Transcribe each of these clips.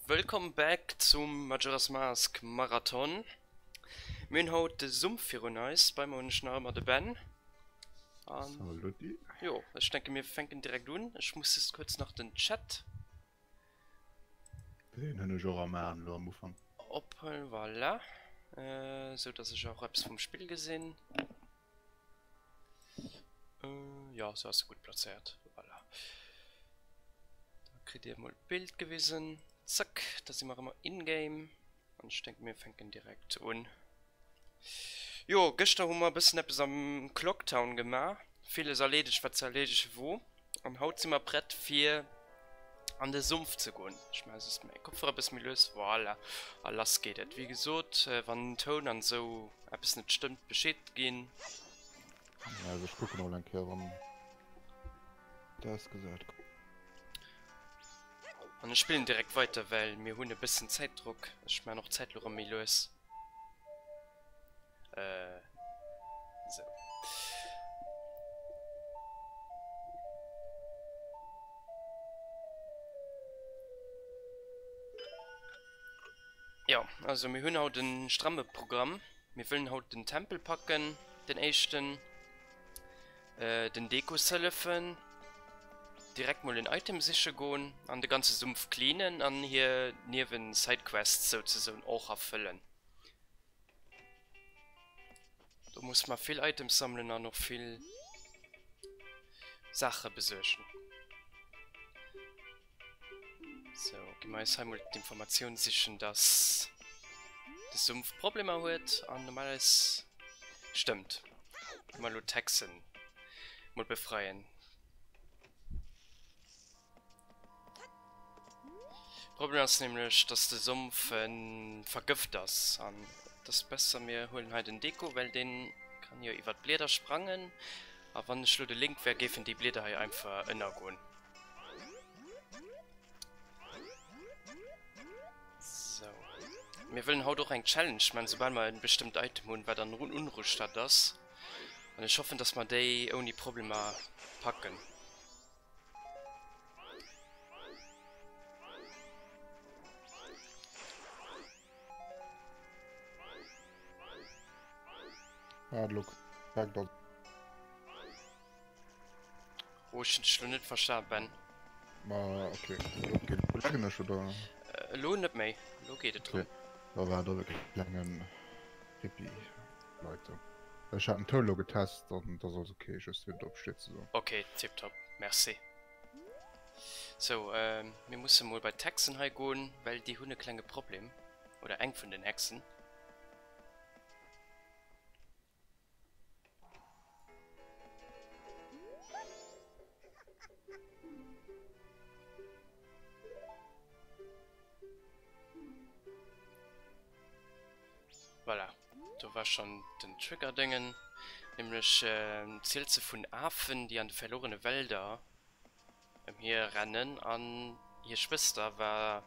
Wëllkomm back zum Majora's Mask Marathon. Mir hunn haut de Sumpf virun eis. Bei mer hunn ech nach ëmmer de Ben. An Salut. jo, ech denke mir fänken direkt un. Ech muss just kuerz nach den Chat. Deen hunn ech och am Aen elo am Ufank. Ophuelen, voilà. Sou dass ech och eppes vum Spill gesinn. Jo, sou ass se gutt plazéiert. Voilà. Da kritt dir emol d'Bild gewisen. Zack, da si mer ëmmer in-game. An ech denken, mir fänken direkt un. Jo, gëschter hu mer e bëssen eppes am Clocktown gemaach. Villes erleedegt, wat ze erleedege wor. An haut si mer prett fir an de Sumpf ze goen. Ech maache just mäi Kopfhörer e bësse méi lues. Voilà, a lass geet et. Wéi gesot, wann den Toun an esou eppes net stëmmt, Bescheed ginn. Also ech kucken mol eng Kéier wann dat gesat. An ech spillen direkt weiter, well mir hunn e bëssen Zäitdrock. Ech maachen och d'Zäit elo rëm méi lues. Äh, sou. Jo, also mir hunn haut en stramme Programm. Mir wëllen haut den Tempel packen, den éischten. Äh, den Dekus hëllefen. Direkt mol en Item siche goen an de ganze Sumpf cleanen an hir Niewen-Sidequests souzesoen och erfëllen. Do muss mer vill Items sammelen an och vill Saache besuergen. Sou, gi mer eis hei mol d'Informatioun sichen, dass de Sumpf Problemer huet an normalerweis stëmmt. Gi mer elo d'Hexen mol befreien. Problem ass nämlech dass de Sumpf vergëft ass an et ass besser mir huelen hei den Deko well deen kann jo iwwert d'Blieder sprangen a wann ech lo de Link wär géifen déi Blieder hei einfach ënnergoen. Sou mir wëllen haut och eng Challenge man soubal mer en bestëmmt Item hunn wat an Unruhstatt ass an ech hoffen dass mer déi ouni Problemer packen. Ah, look. Back dog. Oh, ech hunn dech lo net verstan, Ben. Ma, okay. Okay, laggen ech, oder? Elo net méi. Elo geet et rëm. Okay. Da war do e klengen Hippi. Leitung. Ech hat den Toun lo getest an et ass alles ok, just fir et op Bescheed ze soen. Ok, tiptop, merci. Sou, mir musse mol bei d'Hexen hei goen, well déi hunn e klenge Problem, oder eng vun den Hexen. Voilà, do war schon den Trigger-Dëngen, nämlech zielt se vun Afen, déi an de verlorene Wälder ëmhier rennen an hir Schwëster war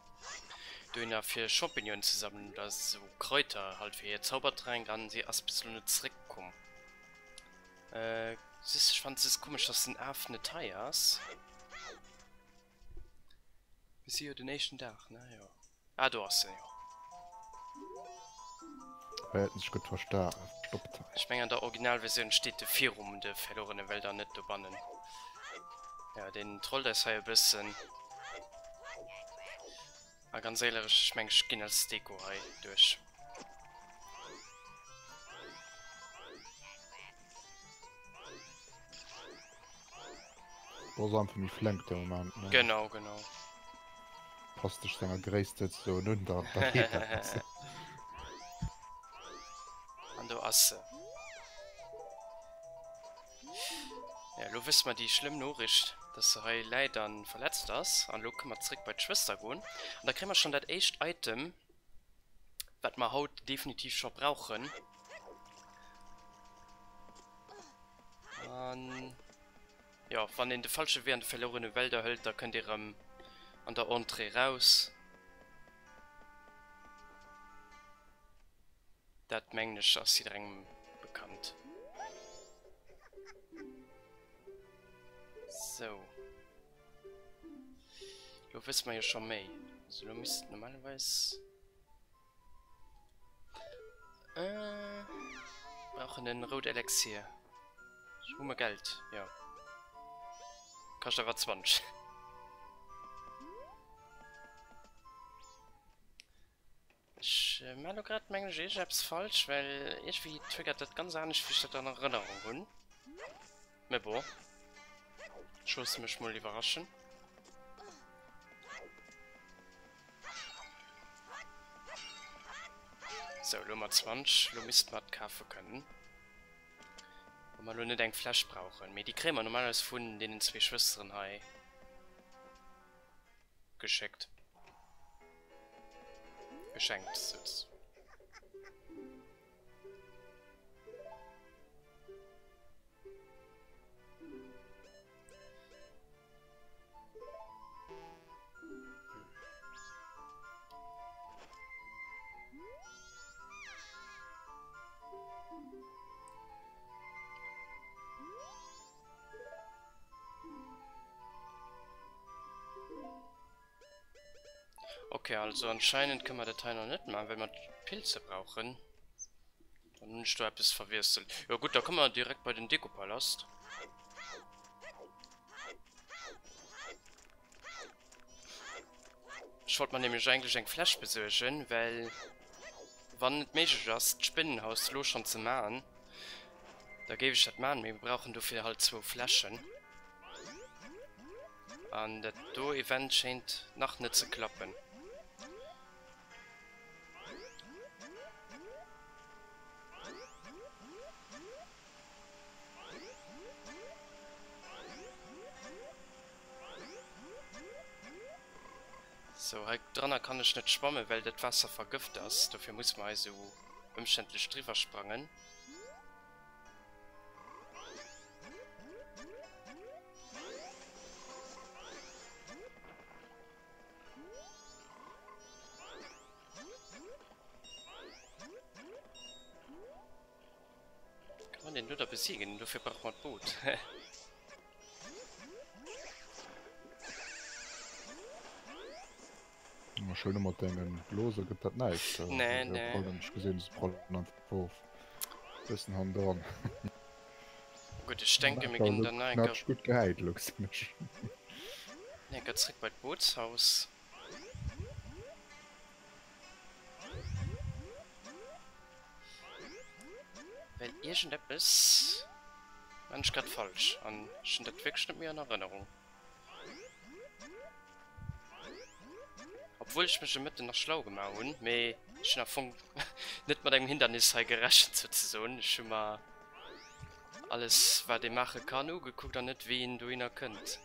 dohinner fir Champignonen ze sammelen oder esou Kräuter halt fir hir Zaubertränk an si ass bis elo net zeréckkomm. Ech fannen et komesch, dass den Af net hei ass. Mir si jo den éischten Dag, ne? Jo. Ah, do ass se jo. Hei hätten sech gutt verstoppt. Ech mengen an der Originalversioun steet de virum de verlorene Wälder net dobannen. Ja, deen trollt eis hei e bëssen. A ganz éierlech, ech mengen ech ginn als Deko hei duerch. Du bass einfach méi flenk de Moment, ne? Genau, genau. Passt dech denger Gréisst souzesoen un, da, da geet dat, weißt du. An do ass se. Ja, elo wësse mer déi schlëmm Noriicht, dass se hei läit a verletzt ass. An elo kënne mer zréck bei d'Schwëster goen. An da kréie mer schonn dat éischt Item, wat mer haut definitiv scho brauchen. An jo, wann een de falsche Wee an de verlorene Wälder hëlt, da kënnt ee rëm an der Entrée raus. Dat mengen ech ass jidderengem bekannt. Sou. Lo wësse mer jo scho méi. Also lo misst normalerweis... Äh, brauchen en rout Elixier. Hu mer Geld? Jo. Kascht awer 20. Ech maan lo grad mengen ech iergendeppes falsch, well iergendwéi triggert dat ganz anescht wéi ech dat an Erënnerung hunn. Mä bon, ech loosse mech mol iwwerraschen. Sou, lo hu mer 20, lo misste mer et kafe kënnen. Wa mer lo net eng Fläsch brauchen. Mee déi kréie mer normalerweis vun deenen zwee Schwësteren hei geschéckt. Geschenkt, souzesoen. Okay, also anscheinend kënne mer dat hei nach net maachen, well mer d'Pilze brauchen. Dann hunn ech do eppes verwiesselt. Jo gutt, da komme mer direkt bei den Dekopalast. Ech wollt mer nämlech eigentlech eng Fläsch besuergen, well wann et méiglech ass d'Spinnenhaus lo schonn ze man, da géif ech dat man, mee mir brauchen dofir halt zwou Fläschen. An dat do Event schéint nach net ze klappen. Sou, hei dranner kann ech net schwammen, well dat Waasser vergëft ass. Dofir muss mer hei sou ëmständlech driwwer sprangen. Kann man den do da besiegen? Dofir brauch man d'Boot. Ma schön mat dengen Blose gëtt dat näischt. Nee, nee. Ech gesinn se prallen einfach of. Bëssen hannendran. Gutt, ech denke mir ginn dann nach eng Kéier. Gutt gehäit elo gesinn ech. Eng Kéier zréck bei d'Bootshaus. Well iergendeppes man ech grad falsch an ech hunn dat wierklech net méi an Erënnerung. Obwuel ech mech e Mëtten nach schlau gemaach hunn, mee ech hunn am Fong net mat engem Hindernis hei gerechent souzesoen. Ech hu mer alles wat ee maache kann ugekuckt an net wéi een dohinner kënnt.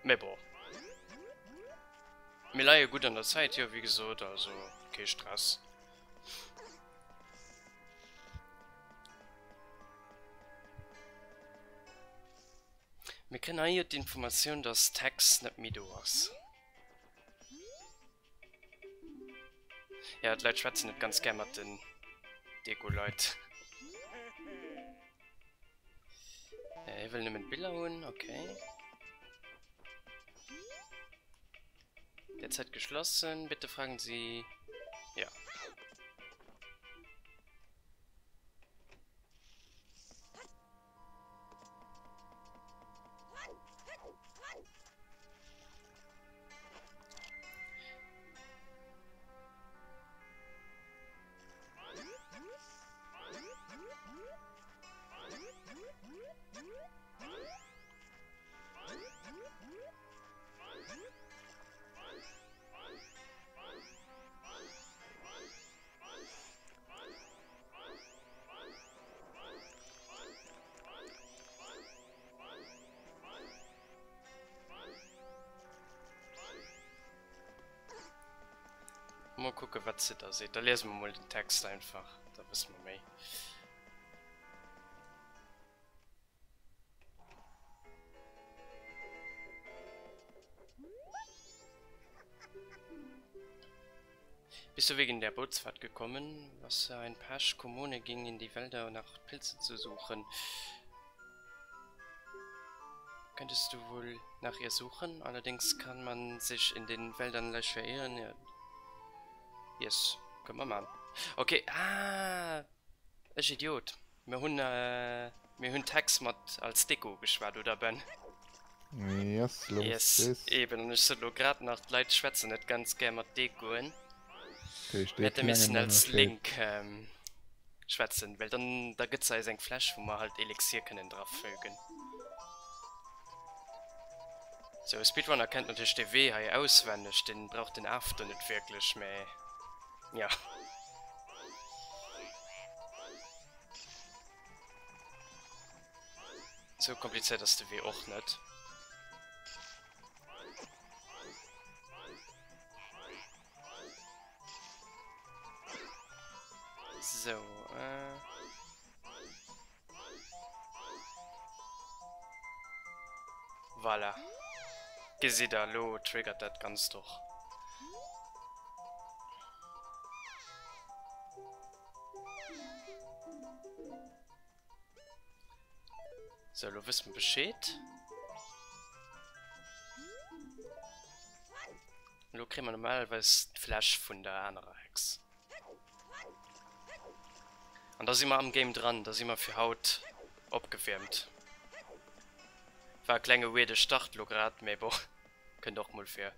Mee bon. Mir leie gutt an der Zäit, jo, wéi gesot, also kee Stress. Mir kréien hei jo d'Informatioun, dass d'Hex net méi do ass. Ja, d'Leit schwätzen net ganz gär mat den Deko-Leit. Hie wëll nëmmen d'Biller hunn, okay. Derzeit geschlossen. Bitte fragen Sie... Ja. Mol kucke wat se da seet. Da liese mer mol den Text einfach, da wësse mer méi. Bist du wegen der Bootsfahrt gekommen? Was für ein Pech, Kommune ging in die Wälder nach Pilze zu suchen. Könntest du wohl nach ihr suchen? Allerdings kann man sich in den Wäldern leicht verirren. Ja. Yes, kënne mer man. Okay, ah, ech Idiot. Mir hunn, mir hunn d'Hex mat als Deko geschwat, oder Ben? Yes, lo wous Yes, sees. eben. An ech sot lo grad nach, d'Leit schwätzen net ganz gär mat Dekoen. Dat heescht, Mir dee hätte missen klengen als Ënnerscheed. Link schwätzen, well dann da gëtt se eis eng Fläsch, wou mer halt Elixier kënnen dra fëlgen. Sou, e Speedrunner kennt natierlech de Wee hei auswenneg, deen brauch den Af do net wierklech, mä jo. Sou komplizéiert ass de Wee och net. Sou, äh. Voilà. Gesitt der, elo triggert dat Ganzt och. Sou, elo wësse mer Bescheed. Elo kréie mer normalerweis d'Fläsch vun der anerer Hex. An da si mer am Game dran, da si mer fir haut opgewiermt. War e klenge weirde Start lo grad, mee bon, kënnt och mol vir.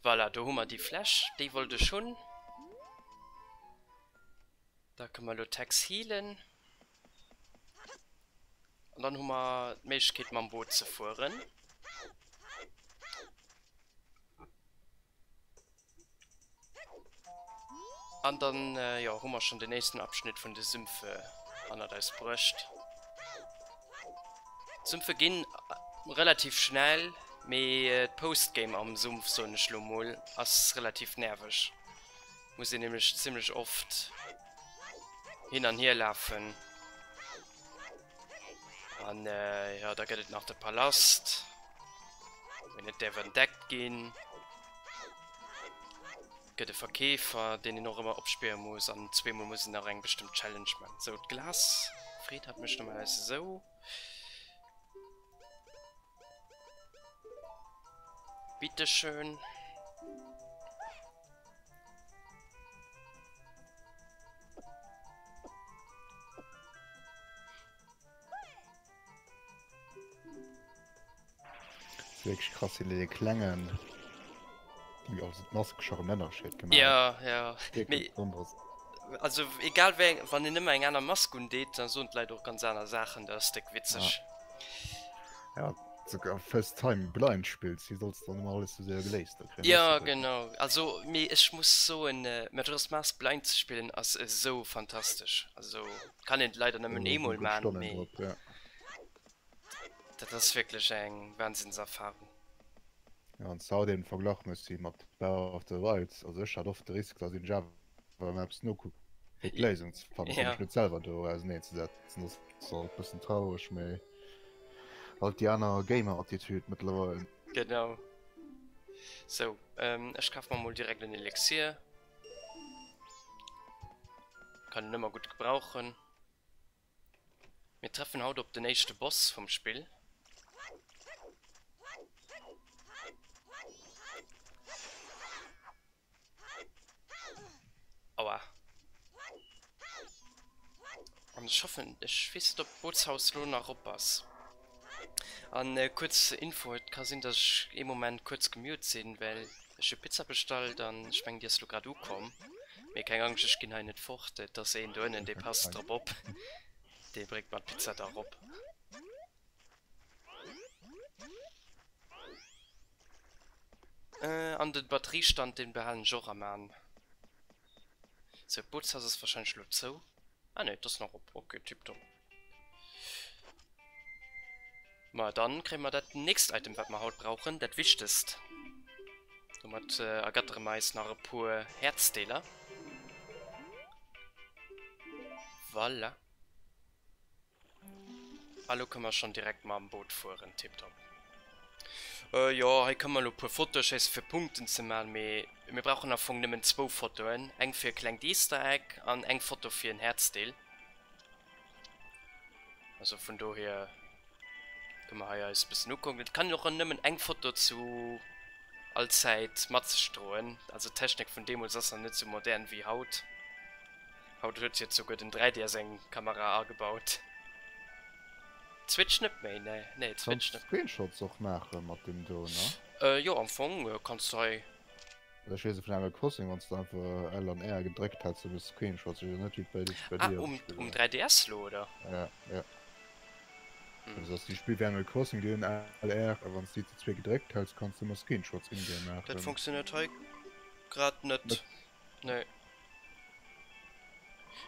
Voilà, do hu mer déi Fläsch, déi wollt ech hunn. Da kënne mer elo d'Hex healen. An dann hu mer d'Méiglechkeet mam Boot ze fueren. An dann jo hu mer schon den nächsten Abschnitt vun de Sümpfe hannert eis bruecht. D'Sümpfe ginn relativ schnell, mee d'Postgame am Sumpf, soen ech lo mol, ass relativ nerveg. Muss een nämlech zimmlech oft hin an hier lafen. An jo, da gëtt et nach de Palast, wou een net däerf entdeckt ginn. Gëtt e Verkeefer, deen een och ëmmer opspiere muss. An zweemol muss een nach eng bestëmmt Challenge maachen. Sou, d'Glas freet hat mech normalerweis esou. Bitteschön. Wierklech krass sinn déi klengen déi also d'Mask scho en Ënnerscheed gemaach. Ja ja mee also egal wéi eng wann een ëmmer eng aner Mask undeet da soen d'Leit och ganz aner Saachen dat ass déck witzeg. Ja souguer first time blind spills wéi solls de dann ëmmer alles sou séier geléist da kréien? Ja genau also mee ech muss soen Majora's Mask blind ze spillen ass esou fantastesch also kann een leider nëmmen eemol man mee Dat ass wierklech eng Wahnsinnserfahrung. Jo, an haut een Verglach muss si mat Breath of the Wild. Also ech hat oft de Risk, dass een Java Maps nokuckt fir d'Léisung ze fannen, fir mech net selwer do auseneen ze setzen. Dat ass alt bëssen traureg, mee halt déi aner Gamer-Attitude mëttlerweil. Genau. Sou, ech kaf mer mol direkt en Elixier. Kann een ëmmer gutt gebrauchen. Mir treffen haut op den éischte Boss vum Spill. Aua. An ech hoffen, ech weess net ob d'Bootshaus lo nach op ass. An kuerz Info, et ka sinn dass ech ee Moment kuerz gemute sinn, well ech hu Pizza bestallt an ech mengen déi ass lo grad ukomm. Mee keng Angscht, ech ginn hei net fort, et ass een do ënnen dee passt drop op, dee bréngt mer d'Pizza da rop. An den Batteriestand deen behalen ech och am Aan. Sou, d'Bootshaus ass wahrscheinlech lo zou. Ah nee, et ass nach op, ok tiptop. Ma dann kréie mer dat nächst Item, wat mer haut brauchen, dat wichtegst. Domat ergattere mer eis nach e puer Häerzdeeler. Voilà. A lo kënne mer schonn direkt mam Boot fueren. Tiptop. Jo, hei kënne mer elo e puer Fotoe schéissen, fir Punkten ze man, mee mir brauchen am Fong nëmmen zwou Fotoen, eng fir e klengt Easter Egg an eng Foto fir en Häerzdeel. Also vun dohier kënne mer hei eis e bëssen ukucken. Et kann een och nëmmen eng Foto zu all Zäit mat sech droen. Also d'Technik vun deemools ass nach net sou modern wéi haut. Haut huet jo souguer den 3DS eng Kamera agebaut. D'Switch net méi, nee, nee d'Switch net. Kanns Screenshots och maachen mat deem do, ne? Jo, am Fong kanns du hei. Also ech weess et vun Animal Crossing, wanns de einfach L an R gedréckt häls, da hues de Screenshots. Ech weess net wéi et bei bei Ah, dir um um 3DS lo, oder? Ja, ja. Also ass déi Spill wéi Animal Crossing, déi hunn L, R, a wanns de déi zu zwee gedréckt häls, kanns de ëmmer Screenshots in-game maachen. Dat funktionéiert hei grad net. Nee.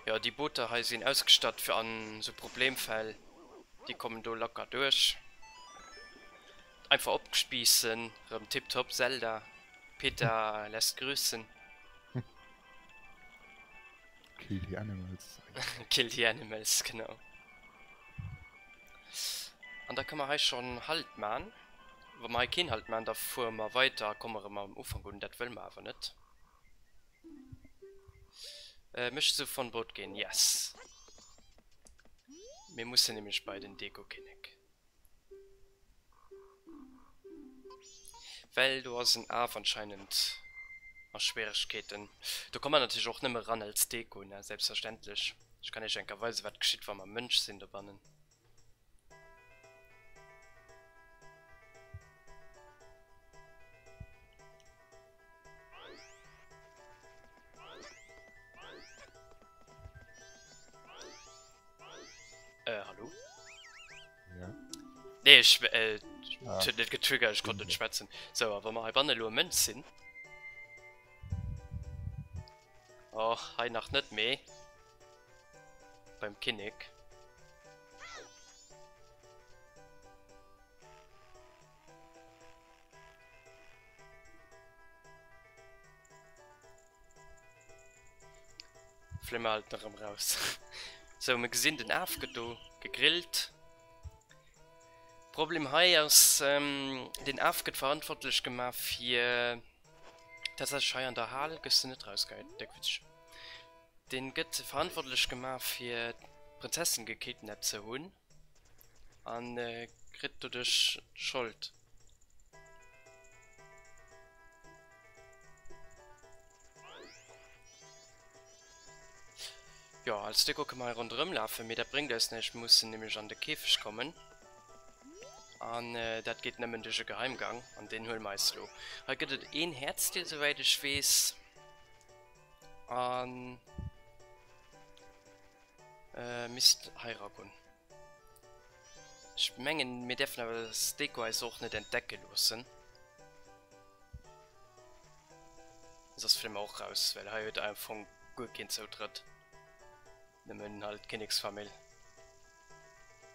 Jo, déi Booter hei sinn ausgestatt fir an sou Problemfäll. Déi kommen do locker duerch. Einfach opspiissen, rëm tiptop. Zelda, Peter lässt grüßen. Kill the animals. Kill the animals, genau. An da kënne mer hei schonn Halt man. Wa mer hei keen Halt man, da fuere mer weider a komme rëm am Ufank un. Dat wëlle mer awer net. Äh, möchtest du von Bord gehen? Yes. Mir mussen nämlech bei den Deko-Kinnek. Well do ass en Af anscheinend a Schwieregkeeten. Do kommt man natierlech och nëmme ran als Deko, ne? Selbstverständlech. Ech kann iech enker weisen, wat geschitt, wa mer Mënsch sinn dobannen. Äh, hallo? Ja. Nee, ech, äh, ah. huet net getriggert, ech konnt net schwätzen. So, a wa mer heibanne lo e Mënsch sinn. Och, hei nach net méi. Beim Kinnek. Fléi mer halt erëm raus. Sou, mir gesinn den Af gëtt do gegrillt. Problem hei ass, den Af gëtt verantwortlech gemaach fir tatsächlech hei an der Hal gëss de net rausgeheit, déck witzeg. Deen gëtt verantwortlech gemaach fir d'Prinzessin gekidnappt ze hunn an kritt doduerch d'Schold. Jo, als Deko kënne mer hei ronderëm lafen, mee dat bréngt eis näischt. Mir mussen nämlech an de Käfeg kommen. An dat geet nëmmen duerch e Geheimgang, an deen huele mer eis elo. Hei gëtt et een Häerzdeel, souwäit ech weess. An misst hei eragoen. Ech mengen, mir däerfen awer das Deko eis och net entdecke loossen. Soss fléie mer och raus, well hei huet am Fong guer keen Zoutrëtt. Nëmmen halt d'Kinneksfamill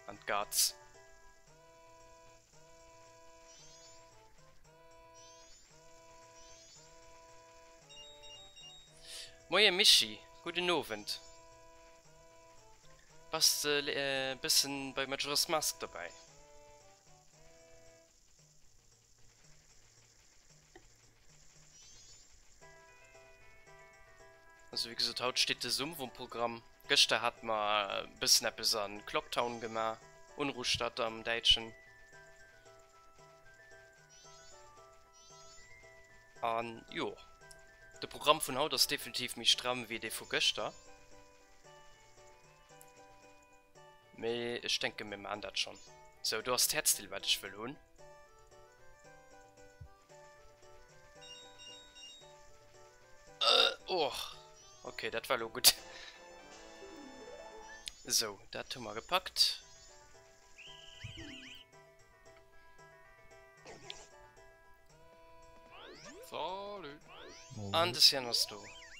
an d'Guards. Moie Mischii, gudden Owend. Bass de e bëssen bei Majora's Mask dobäi? Also wéi gesot, haut steet de Sumpf um Programm. Gëschter hate mer e bëssen eppes a Clocktown gemaach, Unruhstadt am Däitschen. An jo, de Programm vun haut ass definitiv méi stramm wéi dee vu gëschter. Mee ech denken, mir maan dat schon. Sou, do ass d'Häerzdeel, wat ech wëll hunn. Och, okay, dat war lo gutt. Sou, dat hu mer gepackt. Salut. An de Cyan ass do.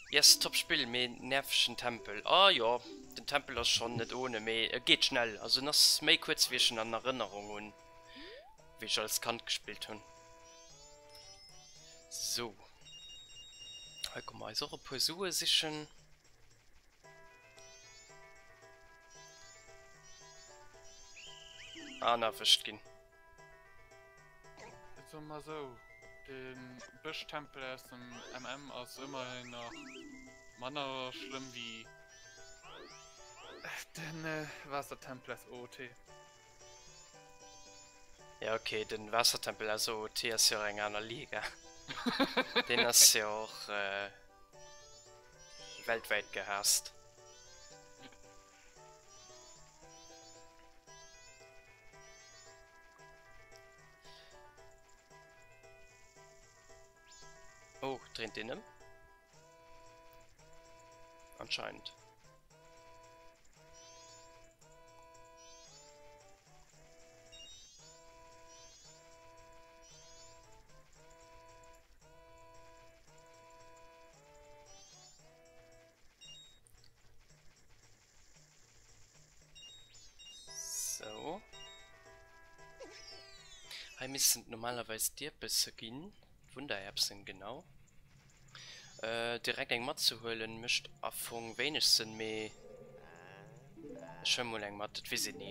Yes, top Spill, mee nervegen Tempel. Ah jo, den Tempel ass schon net ohne, mee e geet schnell. Also en ass méi kuerz wéi ech en an Erënnerung hunn, wéi ech als Kand gespillt hunn. Sou, hei komme mer eis och e puer Sue sichen. An erwëscht ginn. Et soe mer esou, de Bëschtempel aus dem MM ass ëmmerhin nach manner schlëmm wéi de Waassertempel aus OOT. Ja ok, den Waassertempel aus OOT ass jo och eng aner Liga. Deen ass jo och weltwäit gehaasst. Oh, dréint deen ëm? Anscheinend. So. Hei missten normalerweis d'Ierpesse ginn. D'Wundererbsen, genau. Äh, direkt eng matzehuelen mécht a Fong wéineg Sënn, mee ech huelen mol eng mat, et weess een ni.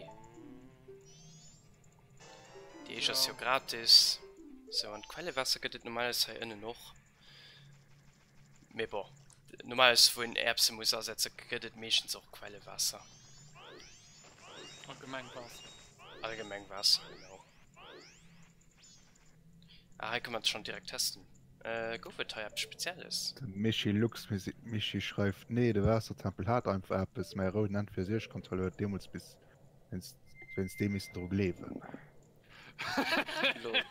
Déi éischt ass jo gratis. Sou, an d'Quellewaasser gëtt et normalerweis hei ënnen och. Mee bon, normalerweis wou een Erbse muss asetzen, gëtt et meeschtens och Quellewaasser. Allgemeng Waasser. Allgemeng Waasser, genau. Ah, hei kann man schon direkt testen. Äh, gouf et hei eppes Spezielles? De Michi Luxmichi schreift, Nee, de Waassertempel hat einfach eppes, mäi rouden N64-Controller huet deemools bis wéinst deem missen dru gleewen. Lol.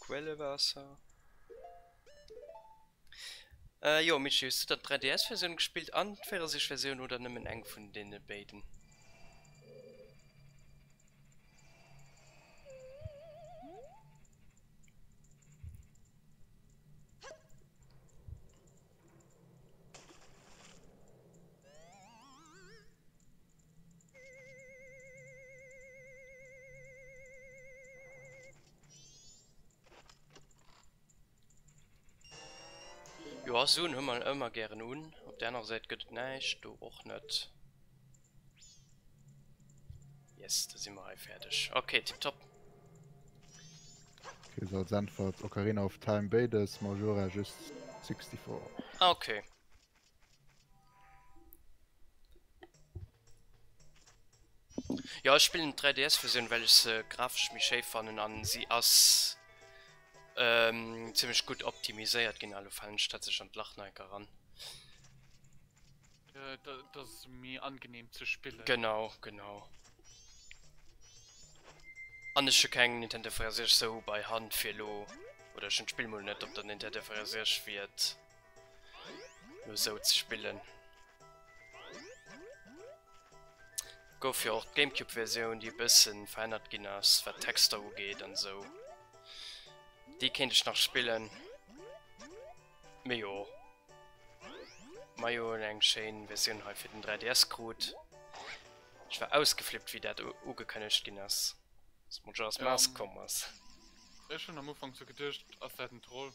Quellewaasser. Äh, jo, Michi, hues du dann d'3DS-Versioun gespillt an d'64-Versioun oder nëmmen eng vun deene béiden? Jo, Suen hu mer ëmmer gären un. Op der anerer Säit gëtt et näischt, do och net. Yes, da si mer hei fäerdeg. Okay, tipptopp. Okay, so als Äntwert Ocarina of Time béides, Majora just 64. Ah, okay. Jo, ech spillen d'3DS-Versioun, well ech se grafesch méi schéi fannen an si ass zimmlech gutt optimiséiert ginn. Ah, lo falen ech tatsächlech an d'Lach nach enker eran. Dat ass méi angenehm ze spillen. Genau, genau. An ech hu keng Nintendo 64 sou bei Hand fir elo, oder ech hunn d'Spill mol net op der Nintendo 64 fir et elo sou ze spillen. Gouf jo och d'Gamecube Versioun déi e bëssen verännert ginn ass wat d'Texter ugeet an sou. Déi kéint ech nach spillen. Mee jo. Majo eng schéin Versioun hei fir den 3DS krut. Ech war ausgeflippt wéi dat ugekënnegt ginn ass, dass Majora's Mask komm ass. Ech hunn am Ufank sou geduecht, ass dat en Troll?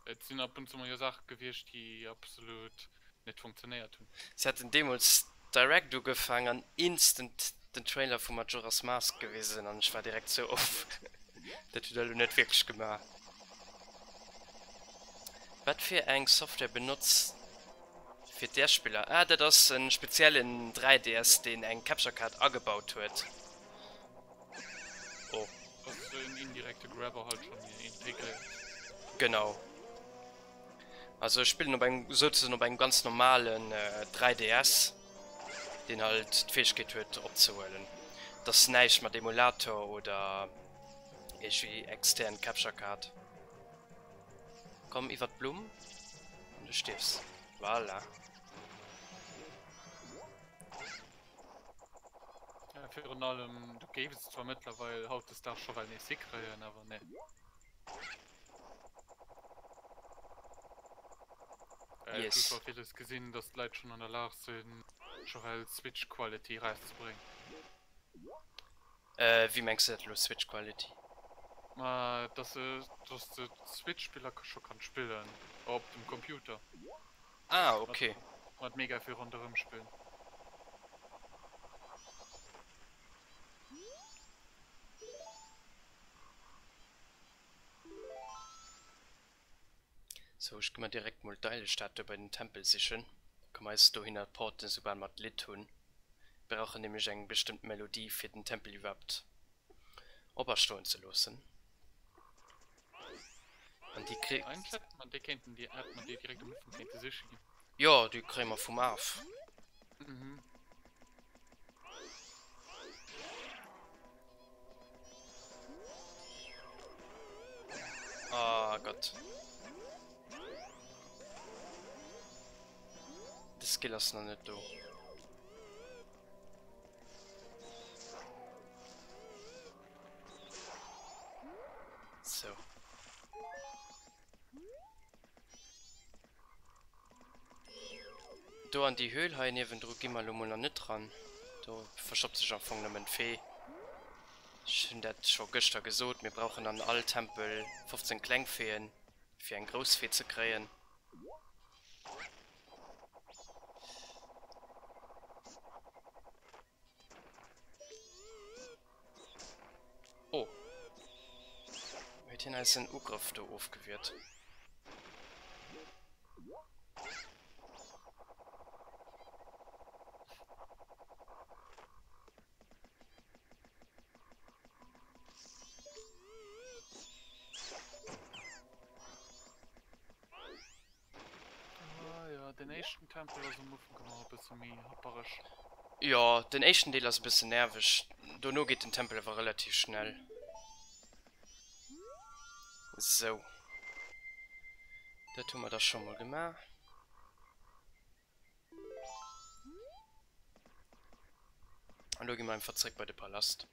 Et sinn ab und zu mol jo Saache gewiescht déi absolut net funktionéiert hunn. Se haten deemools direct ugefaang an instant den Trailer vu Majora's Mask gewisen an ech war direkt sou off, dat hutt der elo net wierklech gemaach. Wat fir eng Software benotzt fir d'DS-Spiller? Ah dat ass en speziellen 3DS deen eng Capture Card agebaut huet. Oh. Ass en indirekte Grabber halt schon integréiert. Genau. Also ech spillen op engem, souzesoen op engem ganz normalen 3DS, deen halt d'Fäegkeet huet opzehuelen. Et ass näischt mat Emulator oder iergendwéi extern Capture Card. Komm iwwer d'Blumm an du stierfs. Voilà. Ja, virun allem, du géifs et zwar mëttlerweil hautdesdaags scho well nees hikréien, awer nee. Äh, yes. Ich habe vieles gesehen, dass die Leute schon an der Lage sind, schon well Switch Quality rauszubringen. Äh, wie mengst du dat lo, Switch Quality? Ma dass se dass de d'Switch-Spiller scho kanns spillen op dem Computer. Ah ok. Mat mega vill ronderëm spillen. Sou, ech gi mer direkt mol d'Eilestatue bei den Tempel sichen. Da ka mer eis dohinner porten soubal mer d'Lidd hunn. Mir brauchen nämlech eng bestëmmt Melodie fir den Tempel iwwerhaapt operstoen ze loossen. An déi kritt. Eigentlech hätte mer déi kéinten, déi hätte mer déi direkt am Ufank kéinte siche ginn. Jo, déi kréie mer vum Af. Mhm. Ah Gott. De Skill ass nach net do. So. Do an déi Höhl hei niewendru gi mer elo mol nach net ran. Do verstoppt sech am Fong nëmmen d'Fee. Ech hunn dat scho gëschter gesot, mir brauchen an all Tempel 15 kleng Feeën, fir eng grouss Fee ze kréien. Oh. Huet hien eisen Ugrëff do ofgewiert? Ah jo, den éischten Tempel ass am Ufank ëmmer e bësse méi happereg. Jo, den éischten Deel ass e bëssen nerveg, dono geet den Tempel awer relativ schnell. Sou. Dat hu mer da scho mol gemaach. An lo gi mer einfach zréck bei de Palast.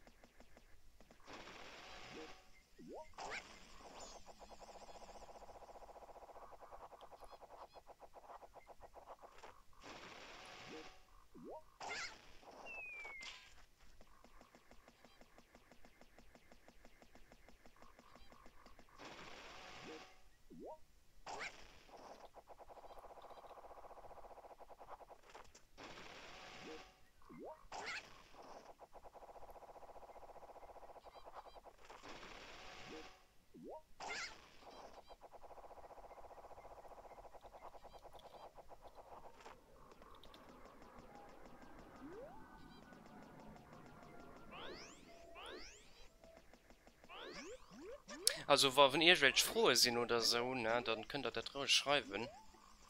Also wa wann iergendwelch Froe sinn oder sou, ne, dann kënnt der dat roueg schreiwen.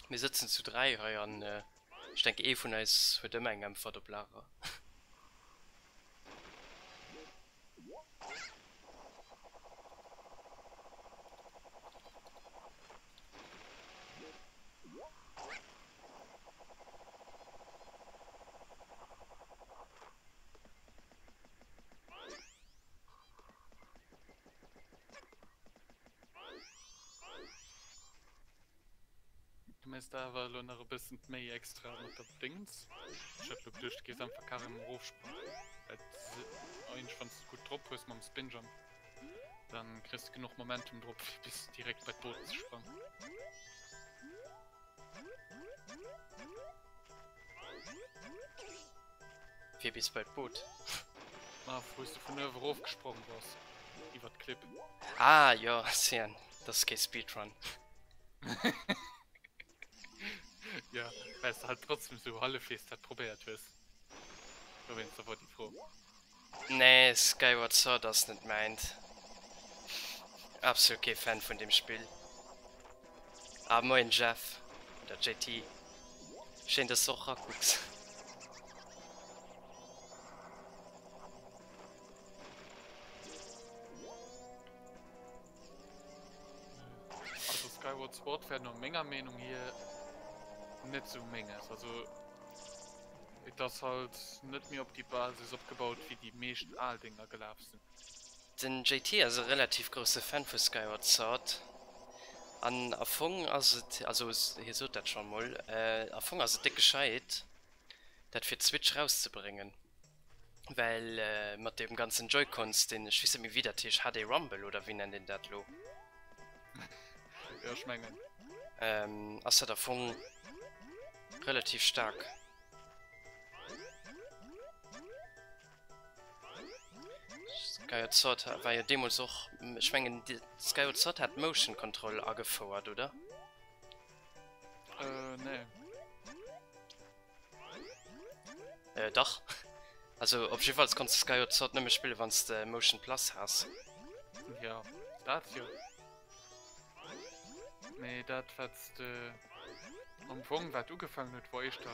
Mir sëtzen zu 3 hei an ech denke ee vun eis huet ëmmer eng Äntwert op Lager. Du méchs der awer elo nach e bëssen d'Méi extra mat der Déngens. Ech hat elo geduecht, du géifs einfach carrément erofsprangen. Well eigentlech wann s de gutt drop hues mam Spinjump, dann kriss de genuch Momentum drop fir bis direkt bei d'Boot ze sprangen. Fir bis bei d'Boot. Ah, wou s de vun uewe erof gesprong bass, iwwer d'Klipp. Ah jo, CN, dat ass kee Speedrun. Jo, well s de halt trotzdem sou hallefwegs dat probéiert hues. Dowéinster wor déi Fro. Nee, Skyward Sword ass net mäint. Absolut kee Fan vun deem Spill. Ah moien Jeff, oder JT. Schéin dass de och rakucks. Also Skyward Sword wär no menger Meenung hier net sou menges. Also Et ass halt net méi op déi Basis opgebaut wéi déi meescht al Dénger gelaf sinn. Den JT ass e relativ grousse Fan vu Skyward Sword an a Fong ass et, also hie sot dat schonn mol, a Fong ass et déck gescheit dat fir d'Switch rauszebréngen. Well mat deem ganzen Joy-Cons, deen, ech weess net méi wéi dat heescht, HD Rumble oder wéi nennt een dat elo? Jo, ech mengen. Ass dat am Fong relativ staark. Skyward Sword war jo deemools och, ech mengen Skyward Sword hat Motion Control agefouert, oder? Äh, nee. Äh, dach. Also op jiddefalls konns de Skyward Sword nëmme spillen, wann s de Motion Plus has. Ja, dat jo. Mee dat wat s de am Fong wat ugefaangen huet, wor éischter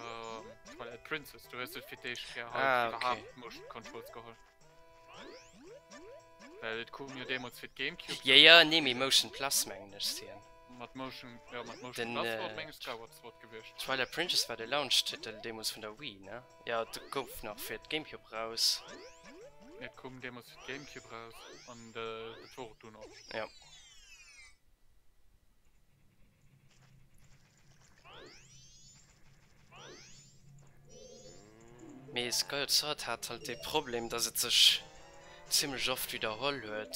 Twilight Princess. Du hues et fir d'éischt Kéier halt Ah, okay. iwwerhaapt Motion Controls geholl. Well et koum jo deemools fir d'Gamecube. Ja, ja, nee, mee Motion Plus mengen ech sinn. Mat Motion, ja, mat Motion Den, Plus war et äh, meng ech Skyward Sword gewiescht. Twilight Princess war de Launch-Titel deemools vun der Wii, ne? Ja, et gouf nach fir d'Gamecube raus. Et koum deemools fir d'Gamecube raus an dat wor et dunn och. Ja. Mee Skyward Sword hat halt dee Problem, dass et sech zimmlech oft widderholl huet.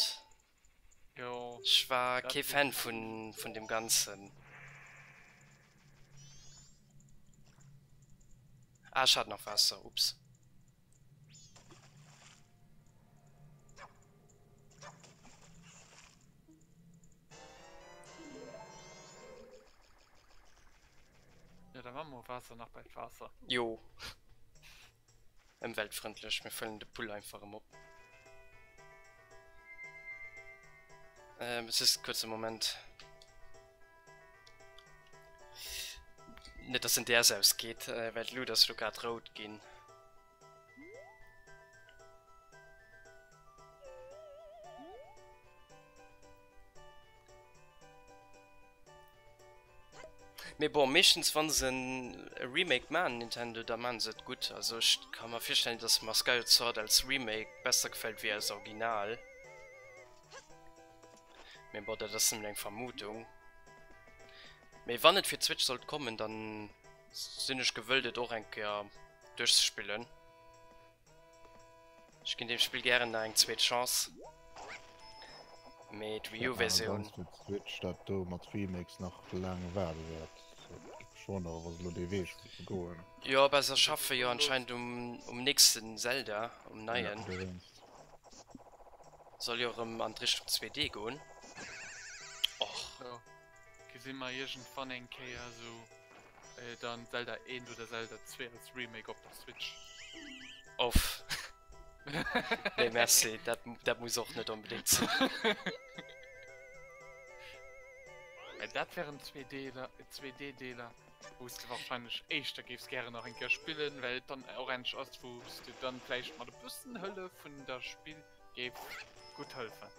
Jo, Ech war dat kee Fan definitiv. vun, vun deem Ganzen. Ah, ech hat nach Waasser, ups. Ja, da man mol Waasser nach bei d'Waasser. Jo. Ëmweltfrëndlech, mir fëllen de Pull einfach erëm op. Ähm, es ist kuerze Moment. Net dass den DS ausgeet, äh, well d'Luut ass lo grad rout ginn. Mee bon, meeschtens wann se e Remake maan, Nintendo, da maan se et gutt. Also ech ka mer virstellen, dass mer Skyward Sword als Remake besser gefällt wéi als Original. Mee bon, dat ass nëmmen eng Vermutung. Mee wann et fir d'Switch sollt kommen, dann sinn ech gewëllt et och eng Kéier duerchzespillen. Ech ginn deem Spill gären nach eng zweet Chance. Mee d'Wii U Versioun. Ganz fir d'Switch dat do mat Remakes nach laang waarde wäert. Dat géif mech wonnere wa se elo dee Wee géife goen. Jo, bah se schaffe jo anscheinend um um nächsten Zelda, um neien. Ja, dowéinst. Soll jo erëm an d'Richtung 2D goen. Och. Jo, gesi mer iergendwann eng Kéier esou dann Zelda 1 oder Zelda 2 als Remake op der Switch. Off. Nee merci, dat, dat muss och net onbedéngt sinn. Well dat wären 2D-Deeler, 2D-Deeler, wou s de wahrscheinlech éischter géifs gären nach eng Kéier spillen, well et dann och endlech ass, wou s de dann vläicht mat e bëssen Hëllef vun der Spill Géif gutt hëlfen.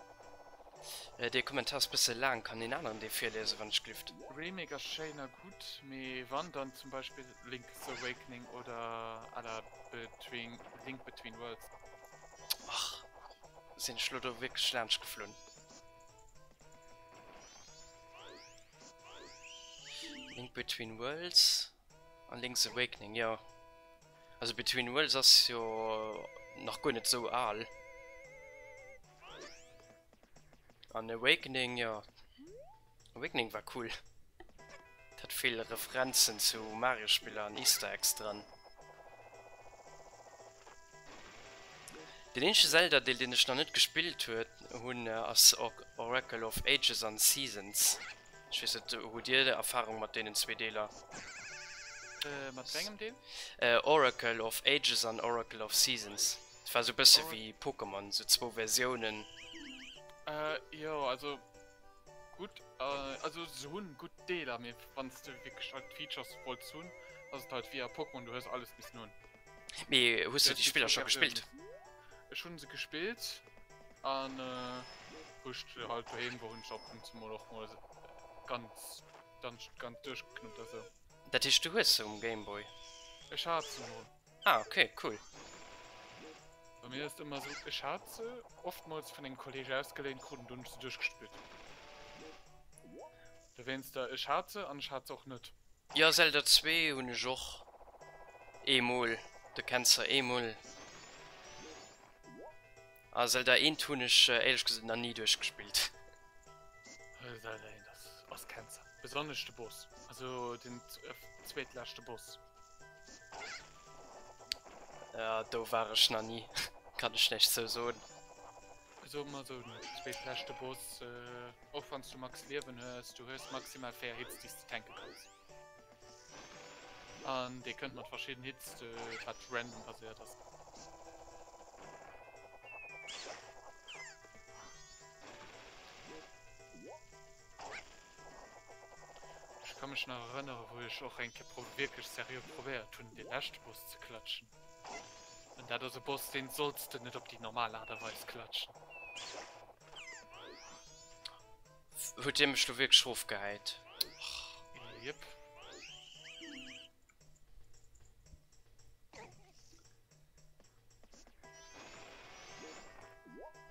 Dee Kommentar ass bësse laang, kann een aneren dee virliesen, wann ech glift? Remake ass schéin a gutt, mee wann dann zum Beispill Link's Awakening oder à la Between Link Between Worlds. Ach, sinn ech lo do wierklech laanscht geflunn? Link Between Worlds an Link's Awakening, jo. Also Between Worlds ass jo nach guer net sou al. An Awakening, jo. Awakening war cool. Et hat vill Referenzen zu Mario-Spiller an Easter Eggs dran. Den eenzege Zelda-Deel, deen ech nach net gespillt hunn, ass Oracle of Ages an Seasons. Ech weess net, hutt dir Erfahrung mat deenen zwee Deeler? Mat wengem Deel? Oracle of Ages an Oracle of Seasons. Dat war sou bësse wéi Pokémon, sou zwou Versiounen. Jo, also gutt, also se hunn gutt Deeler, mee wann s de wierklech halt d'Features wollts hunn, ass et halt wéi a Pokémon, du hues alles missen hunn. Mee hues du déi Spiller scho gespillt? Ech hunn se gespillt an wou ech halt doheem wor hunn ech ab und zu mol och mol ganz dann ganz duerchgeknuppt a sou. Dat heescht du hues se um Gameboy? Ech hat se mol. Ah ok, cool. Bei mir ass et ëmmer sou, ech hat se oftmools vun engem Kolleg ausgeléint krut an dunn hunn ech se duerchgespillt. Dowéinster, ech hat se an ech hat se och net. Jo Zelda 2 hunn ech och eemol, de kenns se eemol. Ah Zelda 1 hunn ech éierlech gesot nach ni duerchgespillt. Zelda 1 ass, ass Cancer. Besonnesch de Boss, also den zweetleschte Boss. Ja, do war ech nach ni, kann ech näischt zou soen. Soe mer esou, den zweetleschte Boss, och wann s du max Liewen hues, du hues maximal 4 Hits déi s de tanke kanns. An dee kënnt mat verschidden Hits, wat random baséiert ass. Ech ka mech nach erënnere wou ech och eng Kéier pro wierklech seriö probéiert hunn dee leschte Boss ze klatschen. An dat ass e Boss deen solls de net op déi normal Aart a Weis klatschen. Huet dee mech lo wierklech rofgehäit? Jep.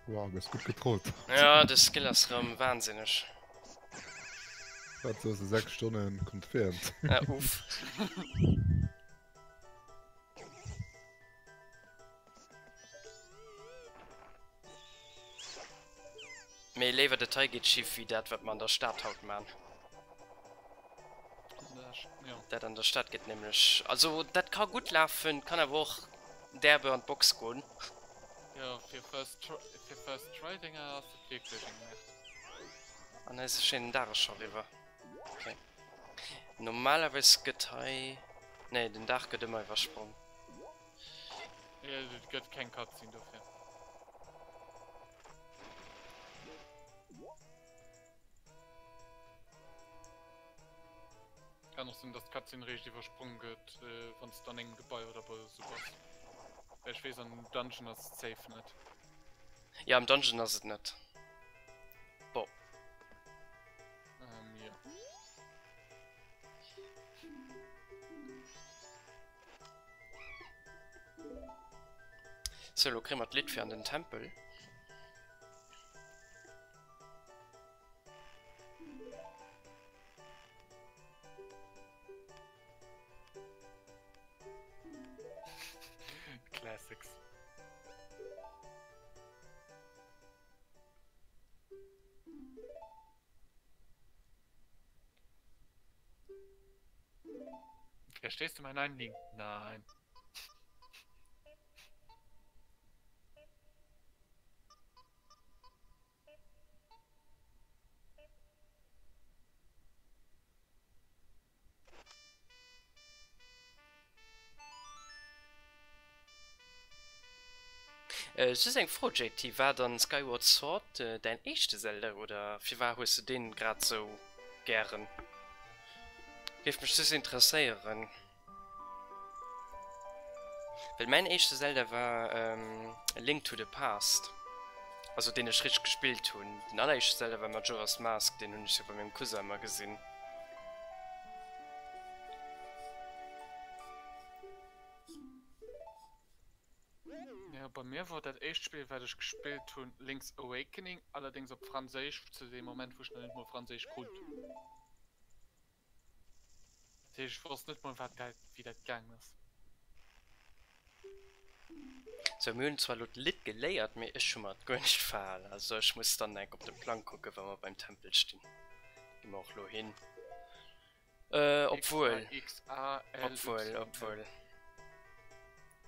Wow, gëss gutt getrollt. Ja, de Skill ass rëm wahnsinneg. Wat soss de 6 Stonnen confirmed. Ja, uff. Mee léiwer dat hei geet schief wéi dat wat mer an der Stad haut man. Dat an der Stad geet nämlech, also dat ka gutt lafen, kann awer och derbe an d'Box goen. Jo, fir first try, fir first try Dinger ass et wierklech eng Merde. An eise schéinen Dag ass scho eriwwer. Okay. Normalerweis gëtt hei, nee den Dag gëtt ëmmer iwwersprong. Jo, et gëtt keng Cutscene dofir. Kann och sinn, dass d'Cutscene réischt iwwersprong gëtt, wann s de an engem Gebai oder esou bass. Well ech weess, am Dungeon ass et safe net. Jo, am Dungeon ass et net. Bon. Ähm, jo. Sou, lo kréie mer d'Lidd fir an den Tempel. Classics. Verstehst du mein Anliegen? Nein. Just eng Fro JT, war dann Skyward Sword däin éischte Zelda oder firwar hues de deen grad sou gären? Géif mech just interesséieren. Well mäin éischte Zelda war A Link to the Past, also deen ech richteg gespillt hunn. Den alleréischte Zelda war Majora's Mask, deen hunn ech jo bei mengem Cousin ëmmer gesinn. Jo, bei mir wor dat éischt Spill wat ech gespillt hunn Link's Awakening, allerdéngs op Franséisch, zu deem Moment wou ech nach net mol Franséisch krut. Dat heescht, ech wosst net mol wat dat, wéi dat gaangen ass. Sou, mir hunn zwar elo d'Lidd geléiert, mee ech hu mer et guer nicht verhalen. Also ech muss dann enk op de Plang kucken, wa mer beim Tempel stinn. Gi mer och elo hin. Äh, obwuel, X A X A L obwuel, Y L. obwuel.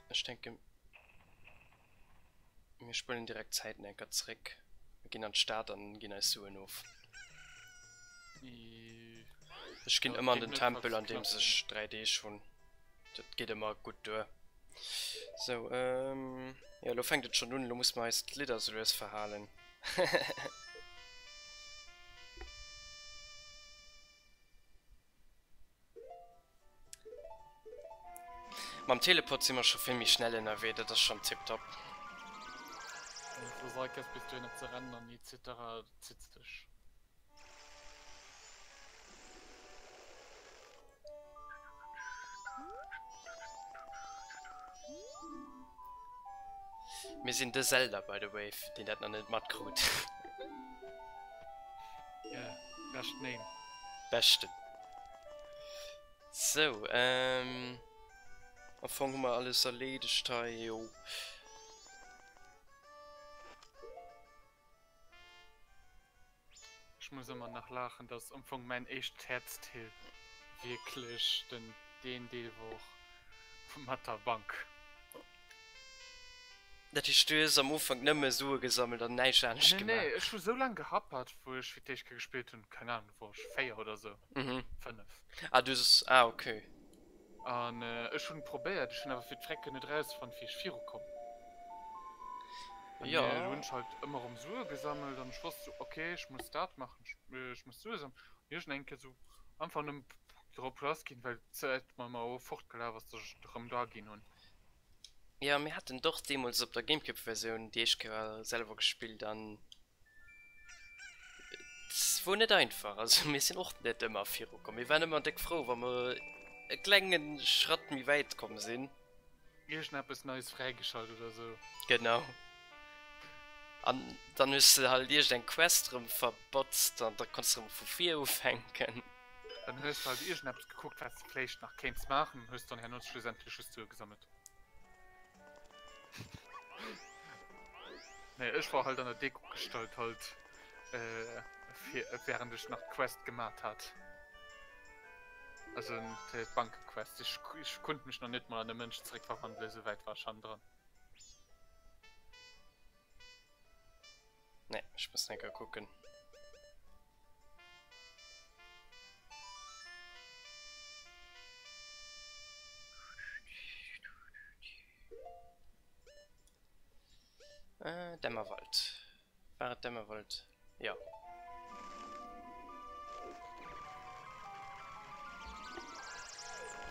Ech denken. Mir spuelen direkt d'Zäiten enker zréck. Mir ginn an d'Stad an ginn eis Suen of. Ech ginn ëmmer an den Tempel an deems ech 3 Deeg hunn. Dat geet ëmmer gutt duer. Sou, jo elo fänkt et schonn un, elo musse mer eis d'Lidder sou lues verhalen. Mam Teleport si mer scho vill méi schnell ënnerwee, dat ass schonn tiptop. Wann s de Seikers bis dohinner ze rennen an etc zitt sech. Mir sinn de Zelda by the way, fir deen dat nach net matkrut. Yeah, best name. Beschten. Sou, ähm, am Fong hu mer alles erleedegt hei, jo. Ech muss ëmmer nach laachen, dass am Fong mäin éischt Häerzdeel wierklech den deen Deel wor mat der Bank. Dat heescht du hues am Ufank nëmme Sue gesammelt an näischt anescht Nee, nee, gemaach? ech hu sou laang gehappert, wou ech fir d'éischt Kéier gespillt hunn, keng Ahnung, do wor ech 4 oder sou, Mhm. 5. Ah du hues, ah okay. An ech hunn probéiert, ech hunn awer fir d'Frecken net erausfonnt wéi ech virukomm. An Jo. du hunn ech halt ëmmer erëm Sue gesammelt an ech wosst sou, ok ech muss dat maachen, ech muss Sue sammeln. An iergend eng Kéier sou einfach nëmmen drop lass ginn, well d'Zäit mer ëmmer och fortgelaf ass, dass ech et erëm da ginn hunn. Jo, mir haten et och deemools op der Gamecube-Versioun déi éischt Kéier selwer gespillt an Et wor net einfach, also mir sinn och net ëmmer viru komm. Mir waren ëmmer déck frou wa mer e klenge Schratt méi wäit komm sinn. Iergendeppes Neies fräigeschalt oder sou. Genau. An dann hues de halt iergend eng Quest rëm verbotzt an da konns de rëm vu vir ufänken. Dann hues de halt iergendeppes gekuckt wat s de vléicht nach kéints maachen an hues dann herno schlussendlech just Sue gesammelt. Nee, ech war halt an der Deko gestallt halt äh, fir, während ech nach d'Quest gemat hat. Also d'Bankequest. Ech, ech konnt mech nach net mal an e Mënsch zeréckverwandelen, esou wäit war ech hannendran. Nee, ech muss enker kucken. Äh, Dämmerwald. War et Dämmerwald? Ja.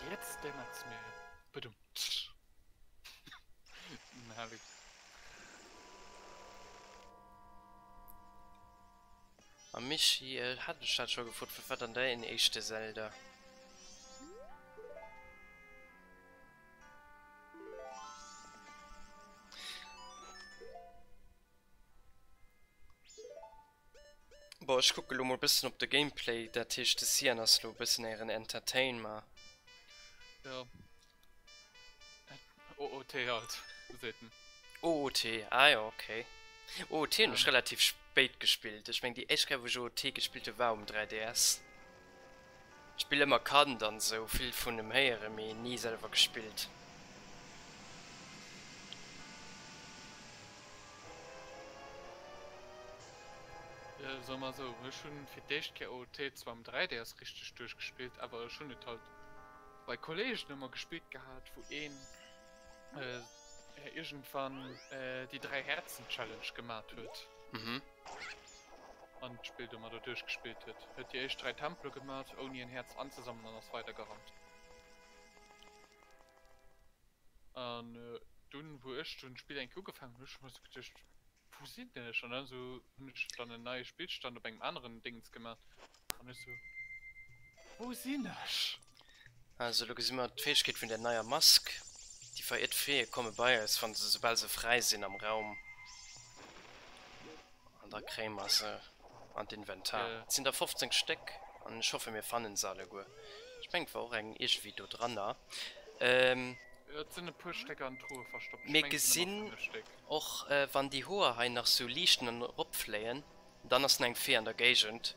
Jetzt dämmert's mir. Badum. A Mischii, hat ech dat scho gefrot, wat war dann däin éischte Zelda? Bon, ech kucke lo mol bëssen op de Gameplay, dat heescht de Cyan ass lo bëssen ären Entertainmer. Jo. OOT halt, seet en. OOT, ah jo, okay. OOT hunn ech relativ spéit gespillt. Ech meng déi éischt Kéier wou ech OOT gespillt hu war um 3DS. D'Spill ëmmer kannt an sou vill vun em héieren, mee ni selwer gespillt. Jo, soe mer esou, ech hunn fir d'éischt Kéier OOT zwar um 3DS richteg duerchgespillt, awer ech hunn et halt bei Kollegen ëmmer gespillt gehat, wou een iergendwann déi 3 Häerzen Challenge gemat huet. Mhm. An d'Spill domadder duerchgespillt huet. Huet déi éischt 3 Tempele gemat, ouni en Häerz anzesammelen an ass weidergerannt. An dunn, wou ech dunn d'Spill eng Kéier ugefaangen hunn, hu ech mer sou geduecht, Wou sinn ech? An dann sou hunn ech dann en neie Spillstand op engem aneren Dingens gemat an ech sou, Wou sinn ech? Also lo gesi mer d'Fäegkeet vun der neier Mask. Déi veriert Feeë komme bei eis, wann se soubal se fräi sinn am Raum. An da kréie mer se an d'Inventar. Et sinn der 15 Stéck an ech hoffe mir fannen se alleguer. Ech mengen et war och eng iergendwéi do dranner. Et sinn e puer Stéck an Truhe verstoppt. Ech Mir mengen et sinn ëmmer gesinn 5 Stéck. och wann déi Hoer hei nach sou liichten an eropfléien, dann ass nach eng Fee an der Géigend.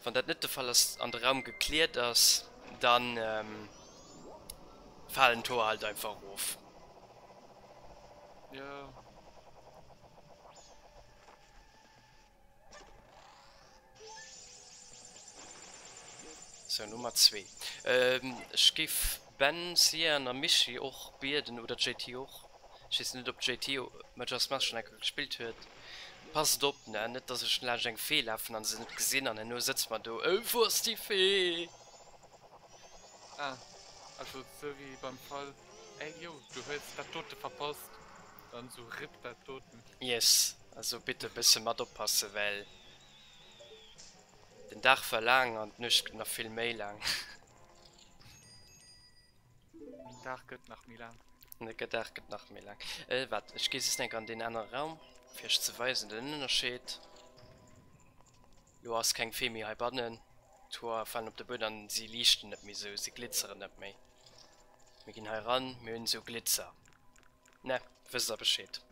Wann dat net de Fall ass an de Raum gekläert ass, dann falen d'Hoer halt einfach erof. Jo. Sou, Nummer zwee. Ech géif Ben, Cyan a Mischii och bieden, oder JT och, ech weess net op JT Majora's Mask schonn eng Kéier gespillt huet, passt op, ne, net dass ech laanscht eng Fee lafen an se net gesinn an herno sëtze mer do, oh wou ass déi Fee? Ah, also sou wéi beim Fall, ey yo, du hues dat dote verpasst, dann sou rip dat doten. Yes, also bitte e bësse mat oppassen, well den Dag war laang an d'Nuecht gëtt nach vill méi laang. Den Dag gëtt nach méi laang. Den Dag gëtt nach méi laang. Äh, waart, ech gi just enk an deen anere Raum, fir iech ze weisen den Ënnerscheed. Lo ass keng Fee méi heibannen, d'Hoer falen op de Buedem an si liichten net méi sou, si glitzeren net méi. Mir ginn hei eran, mir hunn esou Glitzer. Ne, wësst der Bescheed.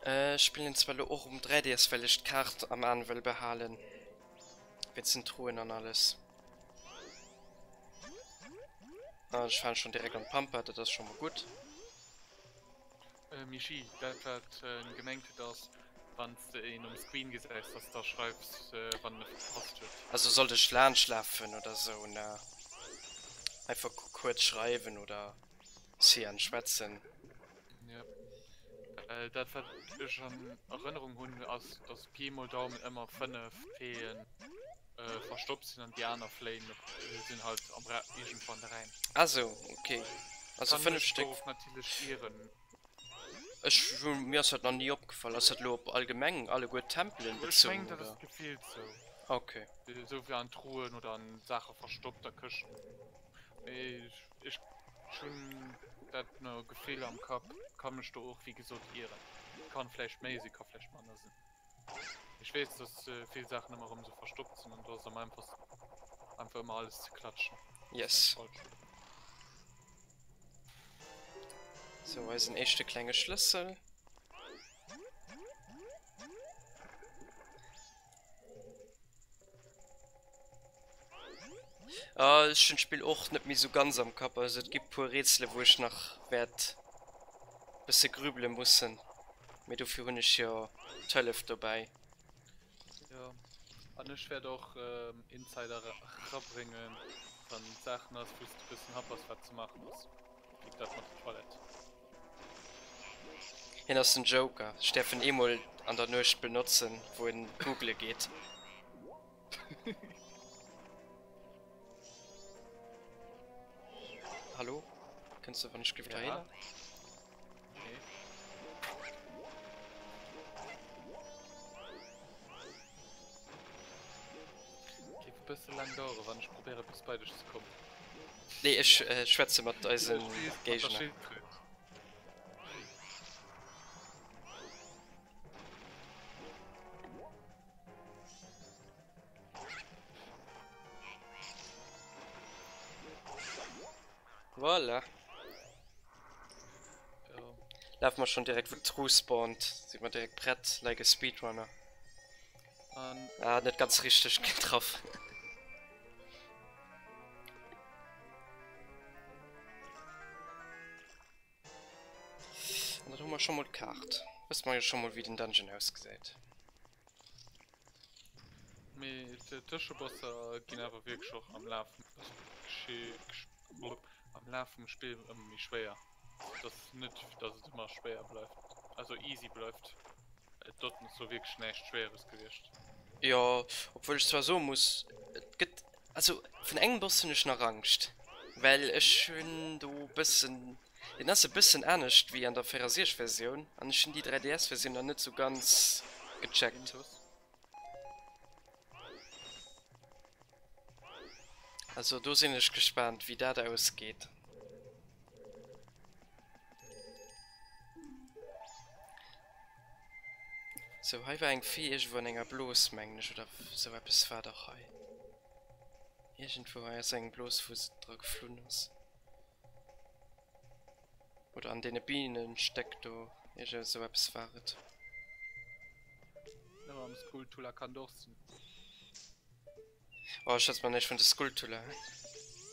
Ech spillen zwar lo och um 3DS well ech d'Kaart am Aan wëll behalen, wéinst den Truhen an alles. Ah, ech falen schon direkt an d'Pampa, dat ass schon mol gutt. Mischii, dat wat en gemengt huet ass, wanns de een um Screen gesäis, dass da schreifs wann en e verpasst huet. Also sollt ech laanscht lafen oder sou, ne? Einfach kuerz schreiwen oder Cyan schwätzen. Jo, well dat wat ech an Erënnerung hunn ass, dass Pi mol Daumen ëmmer 5 Feeën verstoppt sinn an déi aner fléien sinn halt am Ra iergendwou an der Räim. Ah sou, ok. Also Kann 5 mech Stéck. dorof natierlech ieren. Ech hu mir ass dat nach ni opgefall. Ass dat elo op allgemeng alleguer d'Tempelen Ech bezunn mengen dat oder? ass gefillt sou. Ok. Esou wéi an Truhen oder an Saache verstoppt a Këschten. Mee ech hunn dat no Gefill am Kapp, ka mech do och wéi gesot ieren. Kann vläicht méi sinn, ka vläicht manner sinn. Ech weess dass vill Saachen ëmmer erëm sou verstoppt sinn an do ass am einfachsten einfach ëmmer alles ze klatschen. Yes. Sou, eisen éischte klenge Schlëssel. Ah, ech hunn d'Spill och net méi sou ganz am Kapp, also et gi puer Rätsele wou ech nach wäert bësse grübele mussen, mee dofir hunn ech jo d'Hëllef dobäi. Jo, an ech wäert och Insider erabréngen, wann Saachen ass wou s de bëssen happers wat ze maachen ass, wéi dat mat der Toilette. Hien ass den Joker. Ech däerf en eemol an der Nuecht benotzen, wou en googele geet. Hallo? Kënns de wann ech giff Ja. heihinner? Nee. Géif e bësse laang daueren, wann ech probéiere bis bei dech ze kommen. Nee, ech schwätze mat eise Géigner. Voilà. Lafe mer schon direkt wou d'Truh spawnt, si mer direkt prett, like a Speedrunner. Ah, net ganz richteg getraff. An dann hu mer scho mol d'Kaart. Wësse mer jo scho mol wéi den Dungeon ausgesäit. Mee d'Tëschebosser ginn awer wierklech och am Laf am Laf vum Spill ëmmer méi schwéier. Et ass net dass et ëmmer schwéier bleift, also easy bleift. Et doten ass lo wierklech näischt Schwéieres gewiescht. Jo, obwuel ech zwar soe muss, et gëtt, also vun engem Boss hunn ech nach Angscht, well ech hunn do e bëssen, deen ass e bëssen anescht wéi an der 64 Versioun an ech hunn déi 3DS Versioun nach net sou ganz gecheckt. Also do sinn ech gespaant wéi dat ausgeet. Sou, hei war eng Fee iergendwou an enger Blos, mengen ech, oder sou eppes war dach hei. Iergendwou hei ass eng Blos, wou se dra geflunn ass. Oder an deene Bienenstäck do, iergend esou eppes war et. Nëmme am Skulltula kann et och sinn. Oh, ech schwätz mer näischt vun de Skulltula.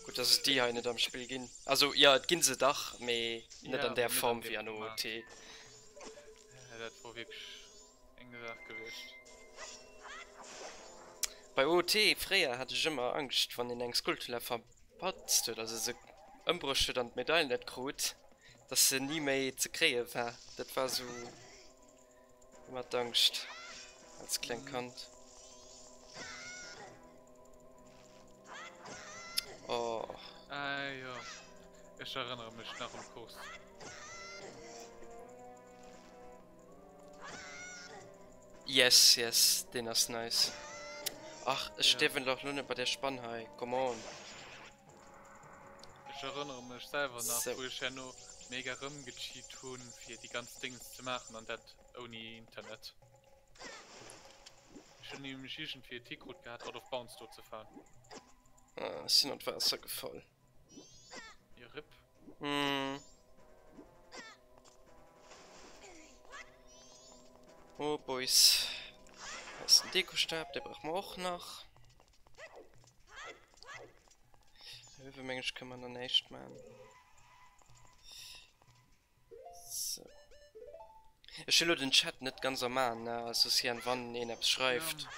Gutt, dass et déi hei net am Spill ginn. Also, jo, et ginn se dach, mee net an där Form wéi an OOT. Ja, dat wor wierklech eng Saach gewiescht. Bei OOT fréier hat ech ëmmer Angscht, wann een eng Skulltula verpatzt huet, also se ëmbruecht huet an d'Medail net krut, dass se ni méi ze kréie war. Dat war sou. Ëmmer d'Angscht als klengt Kand. Oh. Ah jo, ech erënnere mech nach un d'Course. Yes, yes, deen ass nice. Ach, ech stierwen dach lo net bei där Spann hei, come on. Ech erënnere mech selwer nach, wou ech herno mega rëmgecheat hunn, fir déi ganz Déngens ze maachen, an dat ouni Internet. Ech hunn nämlech iergendwéi et hikrut gehat, out of bounds do ze falen. Ah, ech sinn an d'Waasser gefall. Jo, rip. Hm. Oh Boys. Hei ass den Dekostab, dee brauche mer och nach. Uewe meng ech kënne mer nach näischt maachen. So. Ech hu lo den Chat net ganz am Aen, ne? Also Cyan, wann een eppes schreift. Ja,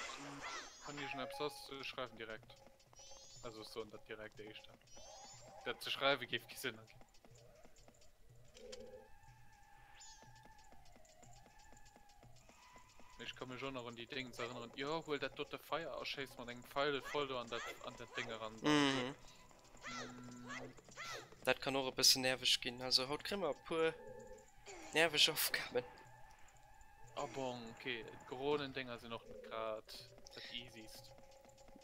wann iergendeppes ass, ech schreiwen direkt. Also ech soen dat direkt éischter. Dat ze schreiwe géif kee Sënn erginn. Ech ka mech och nach un déi Déngens erënneren. Jo, huel dat dote Feier a schéiss mat engem Feil voll do an dat, an dat Déng eran. Mhm. Dat kann och e bëssen nerveg ginn. Also haut kréie mer e puer nerveg Aufgaben. Ah bon, okay. D'Goronendénger sinn och net grad dat easyst.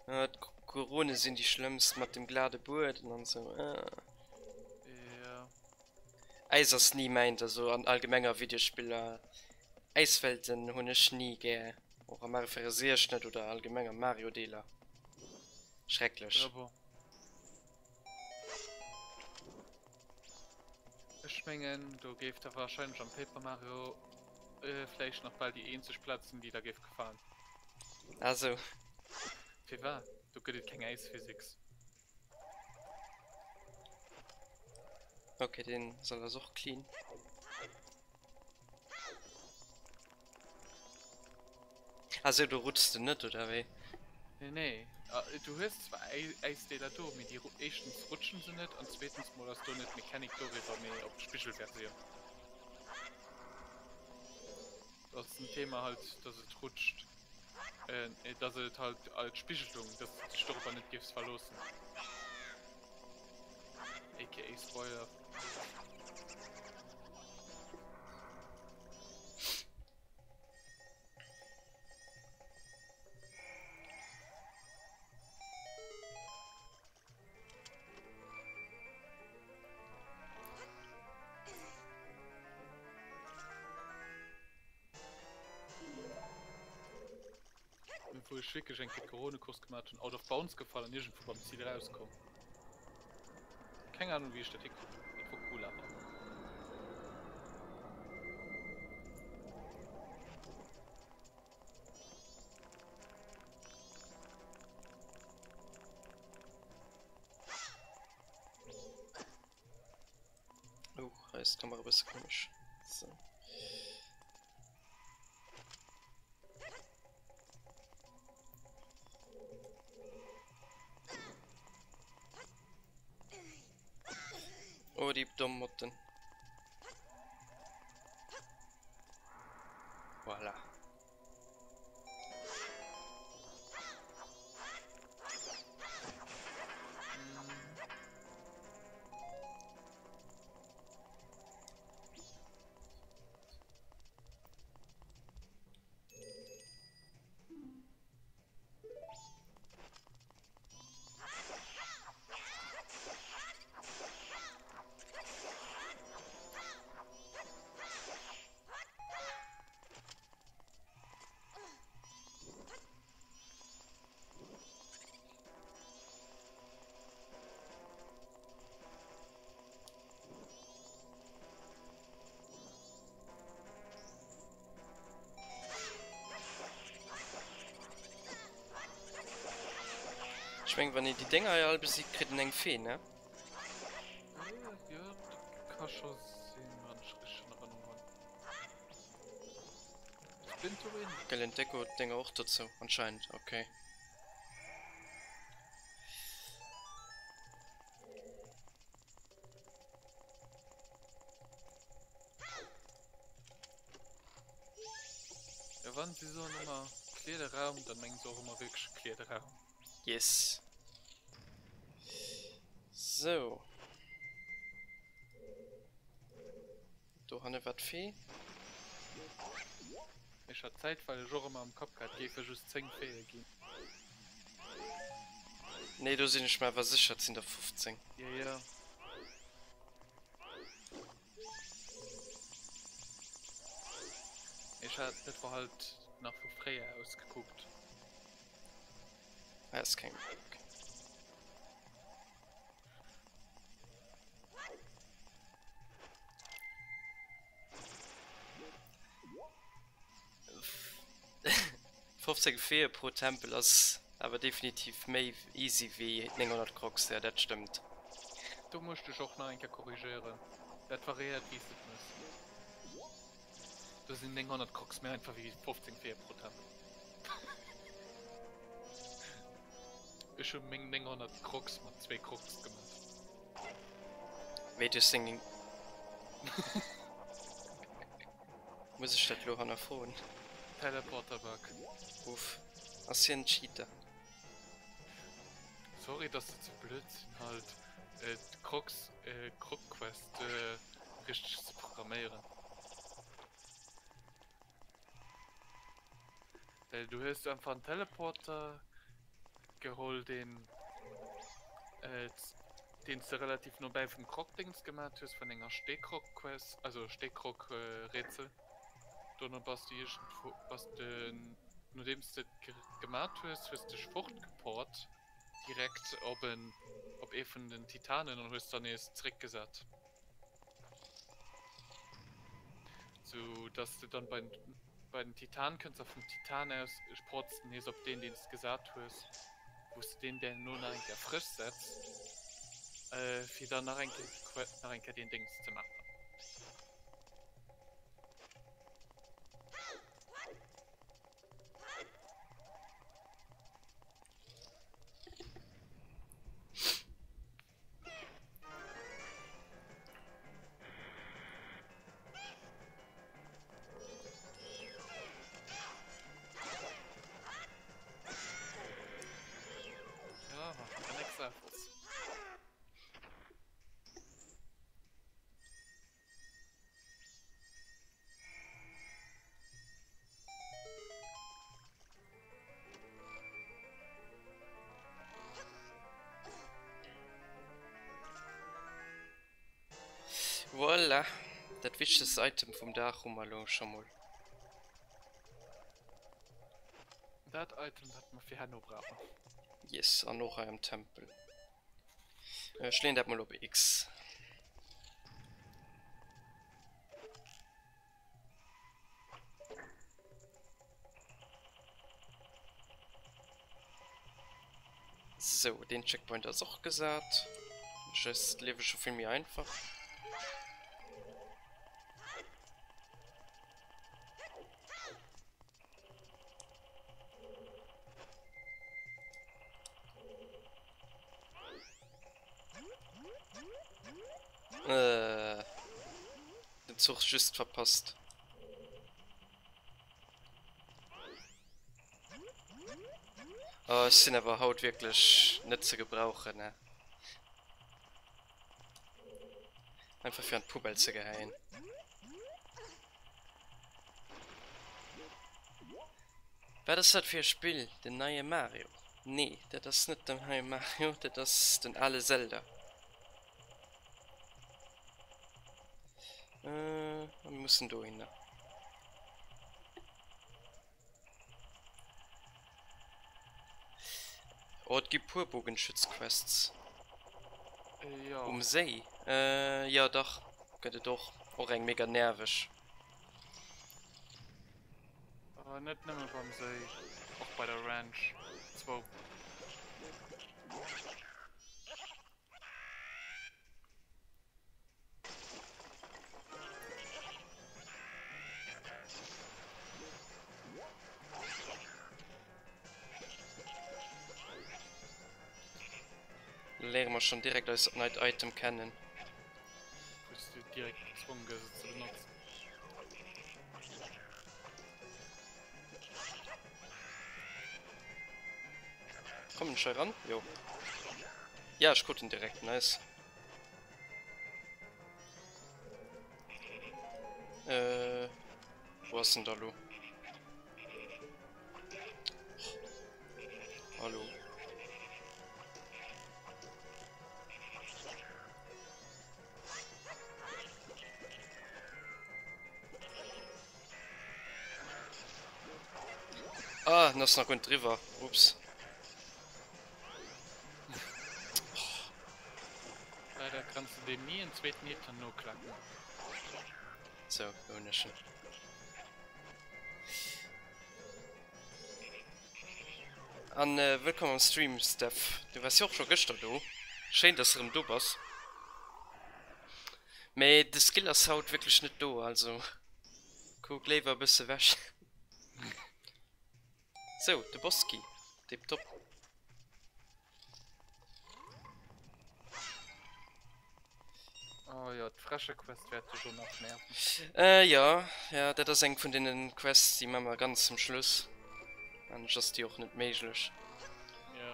D'Gorone sinn déi schlëmmst mat dem glade Bueden an sou. Jo. Äis ass ni mäint, also an allgemeng a Videospiller. Äiswelten hunn ech ni gär, och a Mario 64 net oder allgemeng a Mario Deeler. Schrecklech. Jo bon. Ech mengen do géif der wahrscheinlech am Paper Mario vläicht nach bal déi eenzeg Plaz sinn déi der géif gefalen. Ah sou. Firwat? Do gëtt et keng Äisphysics. Ok, deen Sall ass och clean. Ah sou, do rutschs de net, oder wéi? Nee, nee. Du hues zwar Äisdeeler do, mee déi éischtens rutschen se net an zweetens mol ass do net d'Mechanik doriwwer, mee op d'Spigelversioun. Do ass den Thema halt, dass et rutscht, dass et halt all d'Spigelung, dass de dech dorobber net dierfs verloossen. Aka Spoiler. Wou ech wierklech eng Kéier Corona-Course gemaat hunn, out of bounds gefall an iergendwou beim Zil rauskomm. Keng Ahnung wéi ech dat hikritt hunn, et wor cool awer. Oh, hei ass d'Kamera e bësse komesch. So. Oh, déi domm Motten. Voilà. Ech mengen wann een déi Dénger hei all besiegt kritt en eng Fee, ne? Jo, dat ka scho sinn, wann ech richteg an Erënnerung hunn. Spin to win. Gëllen Deko Dénger och dozou anscheinend, okay. Ja wann si soen ëmmer clear de Raum, dann mengen se och ëmmer wierklech clear de Raum. Yes. Sou. Dohanne war d'Fee. Ech hat zäitweileg och ëmmer am Kapp gehat, et géife just 10 Feeë ginn. Nee, do sinn ech mer awer sécher, et sinn der 15. Jo, jo. Ech hat, dat war halt nach vu fréier aus gekuckt. Hei ass keng méi, okay. 15 Feeë pro Tempel ass awer definitiv méi easy wéi 900 Crocs, jo dat stëmmt. Do muss ech dech och nach eng Kéier korrigéieren, dat variéiert wéi s de et mëss. Do sinn 900 Crocs méi einfach wéi 15 Feeë pro Tempel. Ech hu meng 900 Crocs mat zwéi Crocs gemat. Wéi duerch seng. Muss ech dat lo hannerfroen? Teleporter Bug. Uff. Ass hien Cheater? Sorry dass se ze blöd sinn halt d'Crocs Croc Quest richteg ze programméieren. Well du hues einfach en Teleporter geholl deen deen s de relativ no bäi vum Croc-Dings gemat hues, vun enger Steekrog-Quest, also Steekrog-Rätsel. Dono bass de iergendwou, bass de, nodeems de et gemat hues, hues dech fortgeport direkt op en, op ee vun den Titanen an hues dann nees zeréckgesat. Sou dass de dann bei den, bei den Titan kënns a vum Titan aus ports de nees op deen, deen s de gesat hues, wou s de deen derno nach eng Kéier frësch setz, fir dann nach eng Kéier, nach eng Kéier deen Déngs ze maachen. Voilà, dat wichtegst Item vum Dag hu mer elo scho mol. Dat Item wat mer fir herno brauchen. Yes, an och hei am Tempel. Ech leeën dat mol op X. Sou, deen Checkpoint ass och gesat. Just d'Liewe scho vill méi einfach. Äh, den Zuch just verpasst. Oh, ech sinn awer haut wierklech net ze gebrauchen, ne? Einfach fir an d'Poubelle ze geheien. Wat ass dat fir e Spill? Den neie Mario? Nee, dat ass net den neie Mario, dat ass den ale Zelda. Äh, mir mussen dohinner. Oh, et gi puer Bogenschütz-Quests. Jo. Um Séi? Äh, jo dach, gëtt et och. Och eng mega nerveg. Net nëmme beim Séi, och bei der Ranch zwou. Léiere mer schon direkt eist neit Item kennen. Wous du direkt gezwongen gëss et ze benotzen. Kommen ech hei ran? Jo. Ja, ech krut en direkt. Nice. Äh, wou ass en da lo? Hallo. Ah, en ass nach guer net driwwer. Ups. Leider kanns du deem ni en zweeten Hit herno klacken. Sou, lo hunn ech en. An wëllkomm am Stream Steph, du waars jo och scho gëschter do. Schéin dass de rëm do bass. Mee de Skill ass haut wierklech net do, also kuck léiwer e bësse wech. Sou, de Boski, tiptop. Oh jo, d'Fräschequest wäert dech och nach nerven. Äh, jo, jo, dat ass eng vun deenen Quests, déi man mer ganz zum Schluss. Anescht ass déi och net méiglech. Jo.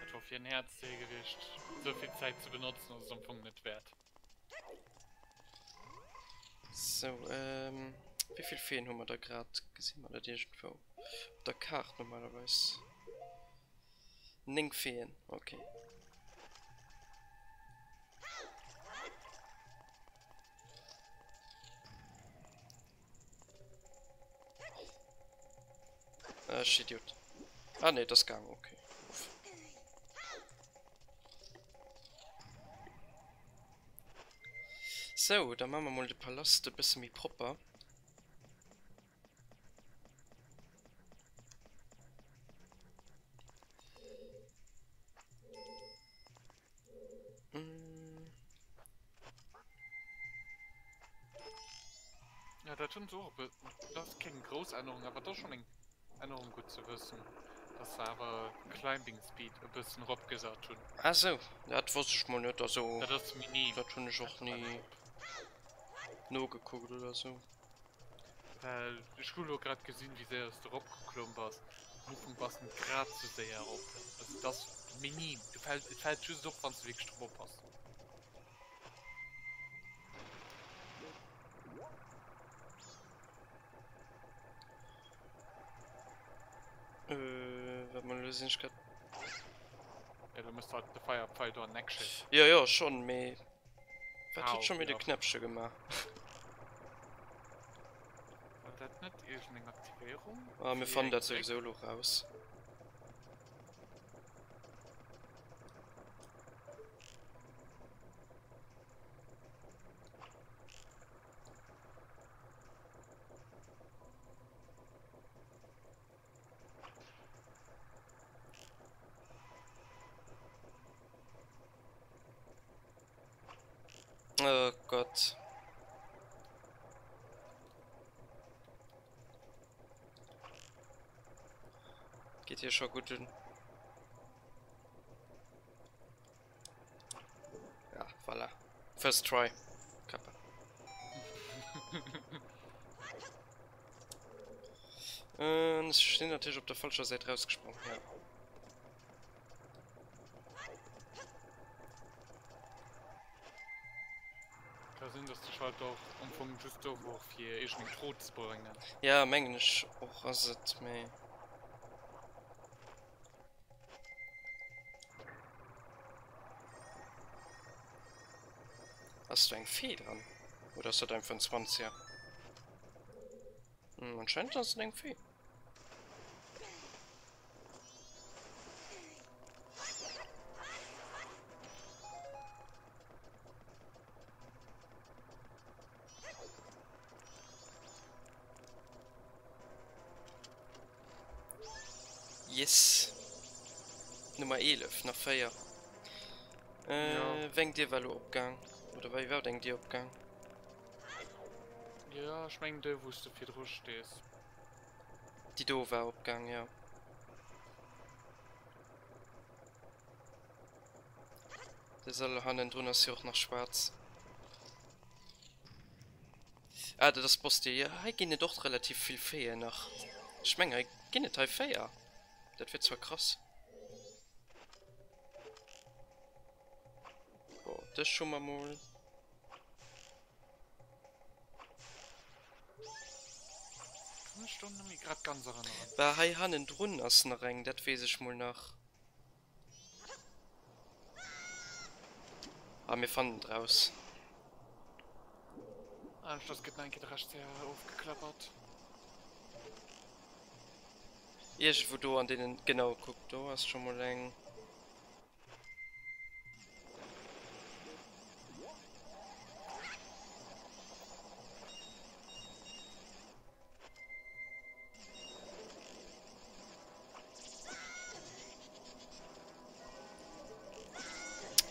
Dat wor fir en Häerzdeel gewiescht. Esou vill Zäit ze benotzen ass et am Fong net wäert. Sou, ähm, wéi vill Feen hu mer da grad? Gesi mer dat iergendwou? Op der Kaart normalerweis. 9 Feen, ok. Ech Idiot. Ah nee, das gang, okay. Uff. So, da machen wir mal de Palast e bësse méi propper. Ja, dat hunn se och e bë-, dat ass keng grouss Ännerung, awer et ass schonn eng Ännerung, gutt ze wëssen, dass se awer Climbing Speed e bëssen eropgesat hunn. Ah sou, dat wosst ech mol net, also Dat ass minim. dat hunn ech och ni nogekuckt oder sou. Well ech hu lo grad gesinn wéi séier s de eropgeklomm bass. Am Ufank bass de net grad sou séier erop. Also et ass minim, du fält, et fält just op wann s de wierklech drop oppass. Äh, waart mol, elo sinn ech grad. Ja, du muss halt de Feierpfeil do an den Eck schéissen. Jo, jo, schonn, mee Wat huet scho méi de Knäppche gemaach? War dat net iergendeng Aktivéierung? Ah, mir fannen dat souwisou elo raus. Oh Gott. Geht hier schon gut un. Ja, voilà. First try. Kappa. äh, ich bin natürlich op der falscher Seite rausgesprungen. Ja. Ka sinn, dass de Schalter och am Fong just do wor fir iergendeng Fro ze bréngen. Ja, mengen ech och ass et, mee. Ass do eng Fee dran? Oder ass dat einfach en Zwanziger? Hm, anscheinend ass et eng Fee. Yes. Nummer 11, nach 4. Äh, ja. Weng Dir war lo opgang? Oder wei war deng Dir opgang? Ja, ech meng déi wou s de virdru stees. Déi do war opgaang, jo. De Sall hannendrun ass jo och nach schwaarz. Ah, dat ass Boss-Dier. Jo, hei ginn et och relativ vill Feeën nach. Ech mengen, hei ginn et hei 4. Dat wier zwar krass. Bon, dech hu mer mol. Kann mech do nemmi grad ganz erënneren. Bah hei hannendrun ass nach eng, dat wees ech mol nach. Ah mir fannen et raus. Aneschters gëtt nach eng Kéier de Rescht séier ofgeklappert. Iergendwou do an deenen, genau kuck do ass scho mol eng.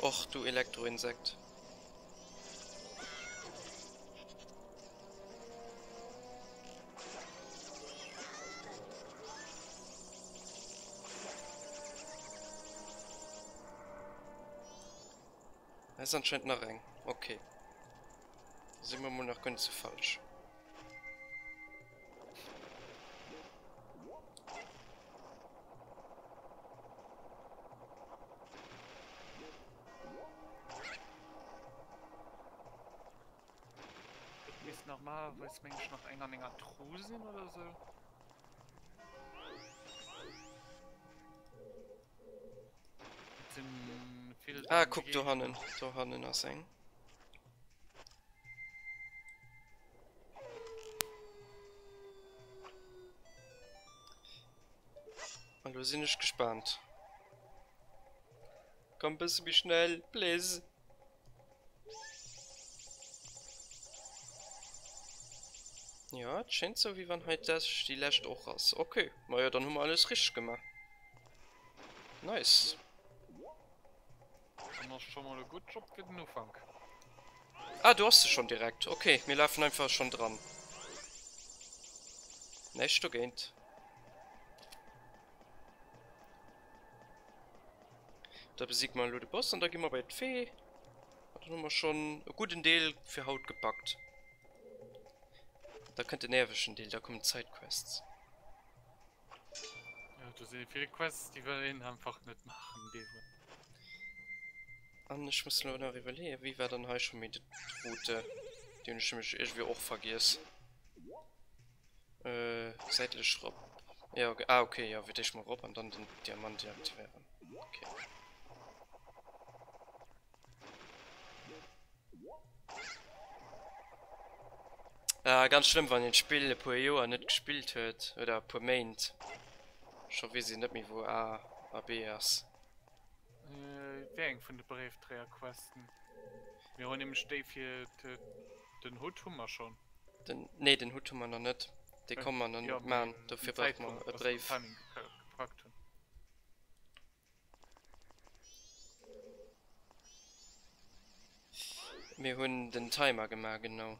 Och du Elektroinsekt. Da ass anscheinend nach eng. Okay. Da si mer mol nach guer net sou falsch. Et misst normalerweis meng ech nach eng an enger Truh sinn oder sou. Et sinn vill Ah, kuck do hannen, do hannen ass eng. An lo sinn ech gespaant. Komm bësse méi schnell, please. Ja, et schéint sou wéi wann hei tatsächlech déi lescht och ass. Okay, majo dann hu mer alles richteg gemaach. Nice. Dann ass scho mol e gutt Job fir den Ufank. Ah, do ass se schon direkt. Okay, mir lafen einfach schon dran. Näischt dogéint. Da besiege mer elo de Boss an da gi mer bei d'Fee. An dann hu mer schon e gudden Deel fir haut gepackt. Da kënnt den nervegen Deel, da kommen d'Sidequests. Ja, do si vill Quests, déi wëll een einfach net maachen deelweis. An ech muss elo nach iwwerleeën, wéi war dann hei scho méi d'Route? Déi hunn ech nämlech iergendwéi och vergiess. Äh, säitlech rop. Ja, okay. Ah, okay, ja, fir d'éischt mol rop an dann den Diamant deaktivéieren. Okay. Ah, ganz schlëmm, wann een d'Spill e puer Joer net gespillt huet, oder e puer Méint. Scho weess een net méi, wou A a B ass. Wéi eng vun de Bréifdréier-Questen? Mir hunn nämlech déi fir den Hutt hu mer schonn. Den, nee, den Hutt hu mer nach net. Dee komme mer nach net man. Dofir brauche mer e Bréif. Mir hunn den Timer gemaach, genau.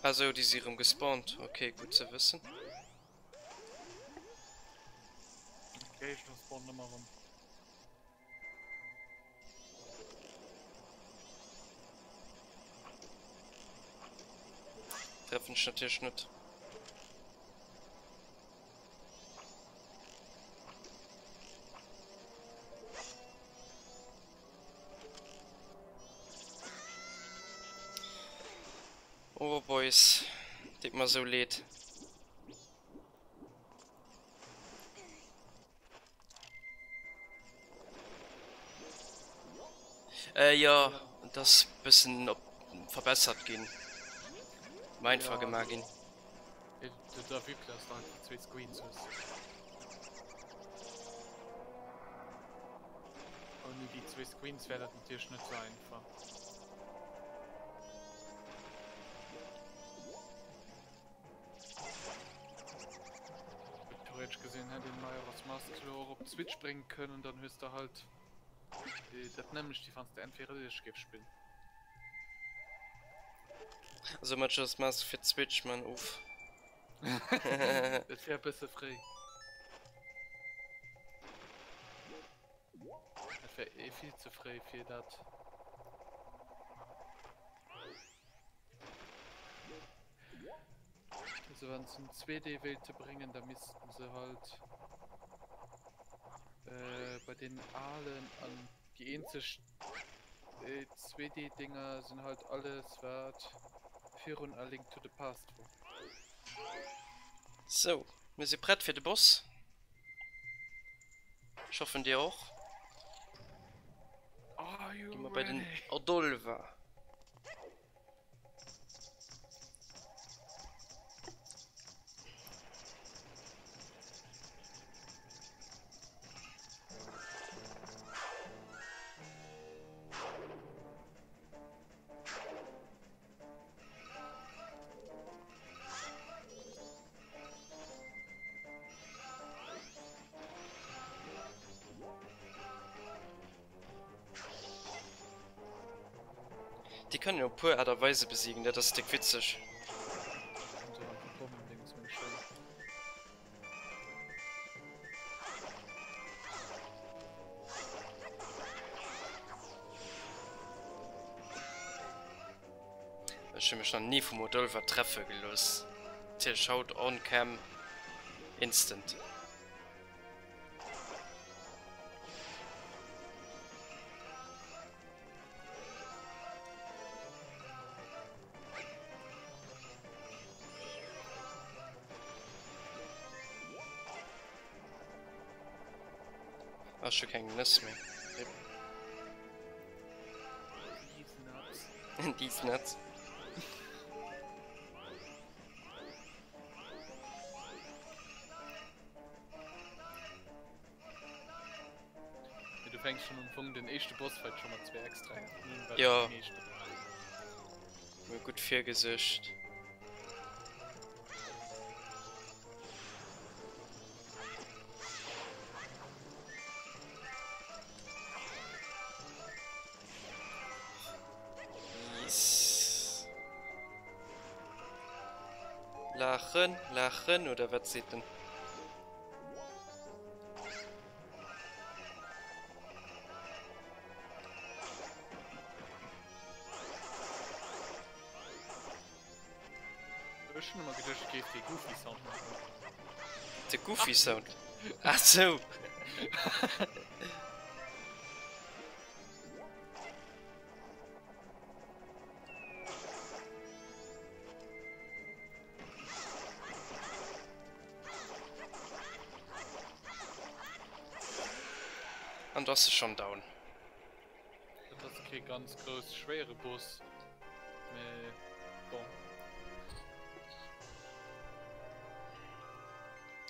Also déi si rëm gespawnt. Ok, gutt ze wëssen. Géigner spawnen ëmmer rëm. Treffen ech natierlech net. Oh Boys, deet mer sou leed. Äh jo, et ass bëssen op verbessert ginn. Méi einfach gemaach ginn. Da vue que dass de einfach zwee Screens hues. Ouni déi zwee Screens wär dat natierlech net sou einfach. Theoretesch gesinn hätt een Majora's Mask elo och op d'Switch bréngen kënnen, dann hues de halt dat nämmlecht wéi wanns de entweder richteg géifs spillen. Also Majora's Mask fir d'Switch, man uff. Dat wär e bësse fréi. Dat wär eh vill ze fréi fir dat. Also wann se en 2D wéilte bréngen, da missten se halt äh, bei den alen an déi eenzeg 2D Dinger sinn halt alles wat virun A Link to the Past wor. Sou, mir si prett fir de Boss. Ech hoffen dir och. Are you Gi mer bei den ready? Odolwa. Déi kann een op puer Aart a Weise besiegen, dat ass déck witzeg. Ech hu mech nach ni vum Odolwa treffe gelooss. Natierlech haut on cam instant. Ah, ech hu keng Nëss méi. Rip. These nuts. These nuts. Du fänks schon am Fong den éischte Bossfight schon mat zwee extra un, well Ja. den éischte war. Mir gutt virgesuergt. Yes. Laachen, laachen, oder wat seet en? Ech hunn ëmmer geduecht, et géif dee Goofy Sound maachen. De Goofy Sound? Ah sou! An do ass se schon down. Dat ass kee ganz grouss schwéiere Boss, mee bon.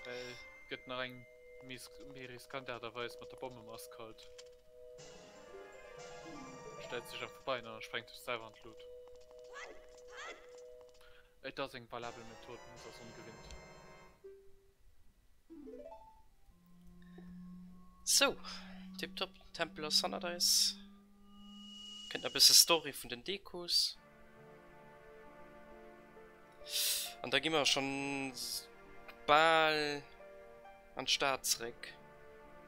Well gëtt nach eng méi riskant Aart a Weis mat der Bommemask halt. Stellt sech einfach bei en an sprengt sech selwer an d'Lut. Et ass eng valabel Method, mee se ass ongewinnt. Sou, tiptop, Tempel ass hannert eis. Kënnt nach e bësse Story vun den Dekus. An da gi mer schonn bal an d'Stad zeréck.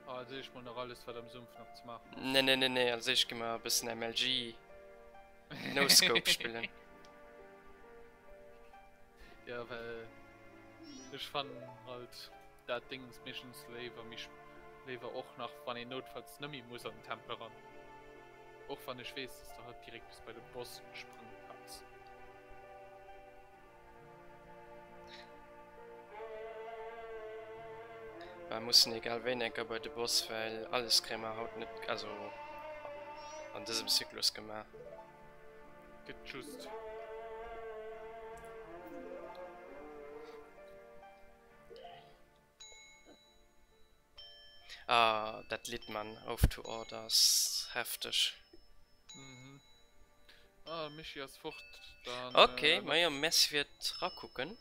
Ah, als éischt mol nach alles wat am Sumpf nach ze maachen ass. Nee, nee, nee, nee, als éischt gi mer e bëssen MLG No Scope spillen. Ja, well ech fannen halt dat Dingens meeschtens léiwer, méi léiwer och nach wann een noutfalls nëmmi muss an den Tempel ran. Och wann ech weess, dass de halt direkt bis bei de Boss sprange kanns. Mer mussen egal wéi enker bei de Boss, well alles kréie mer haut net, also an dësem Zyklus gemaach. Gëtt just. Ah, dat Lidd, Mann, Oath to Order ass hefteg. Mhm. Ah, Michi ass fort, dann. Ok, majo, merci fir d'Rakucken.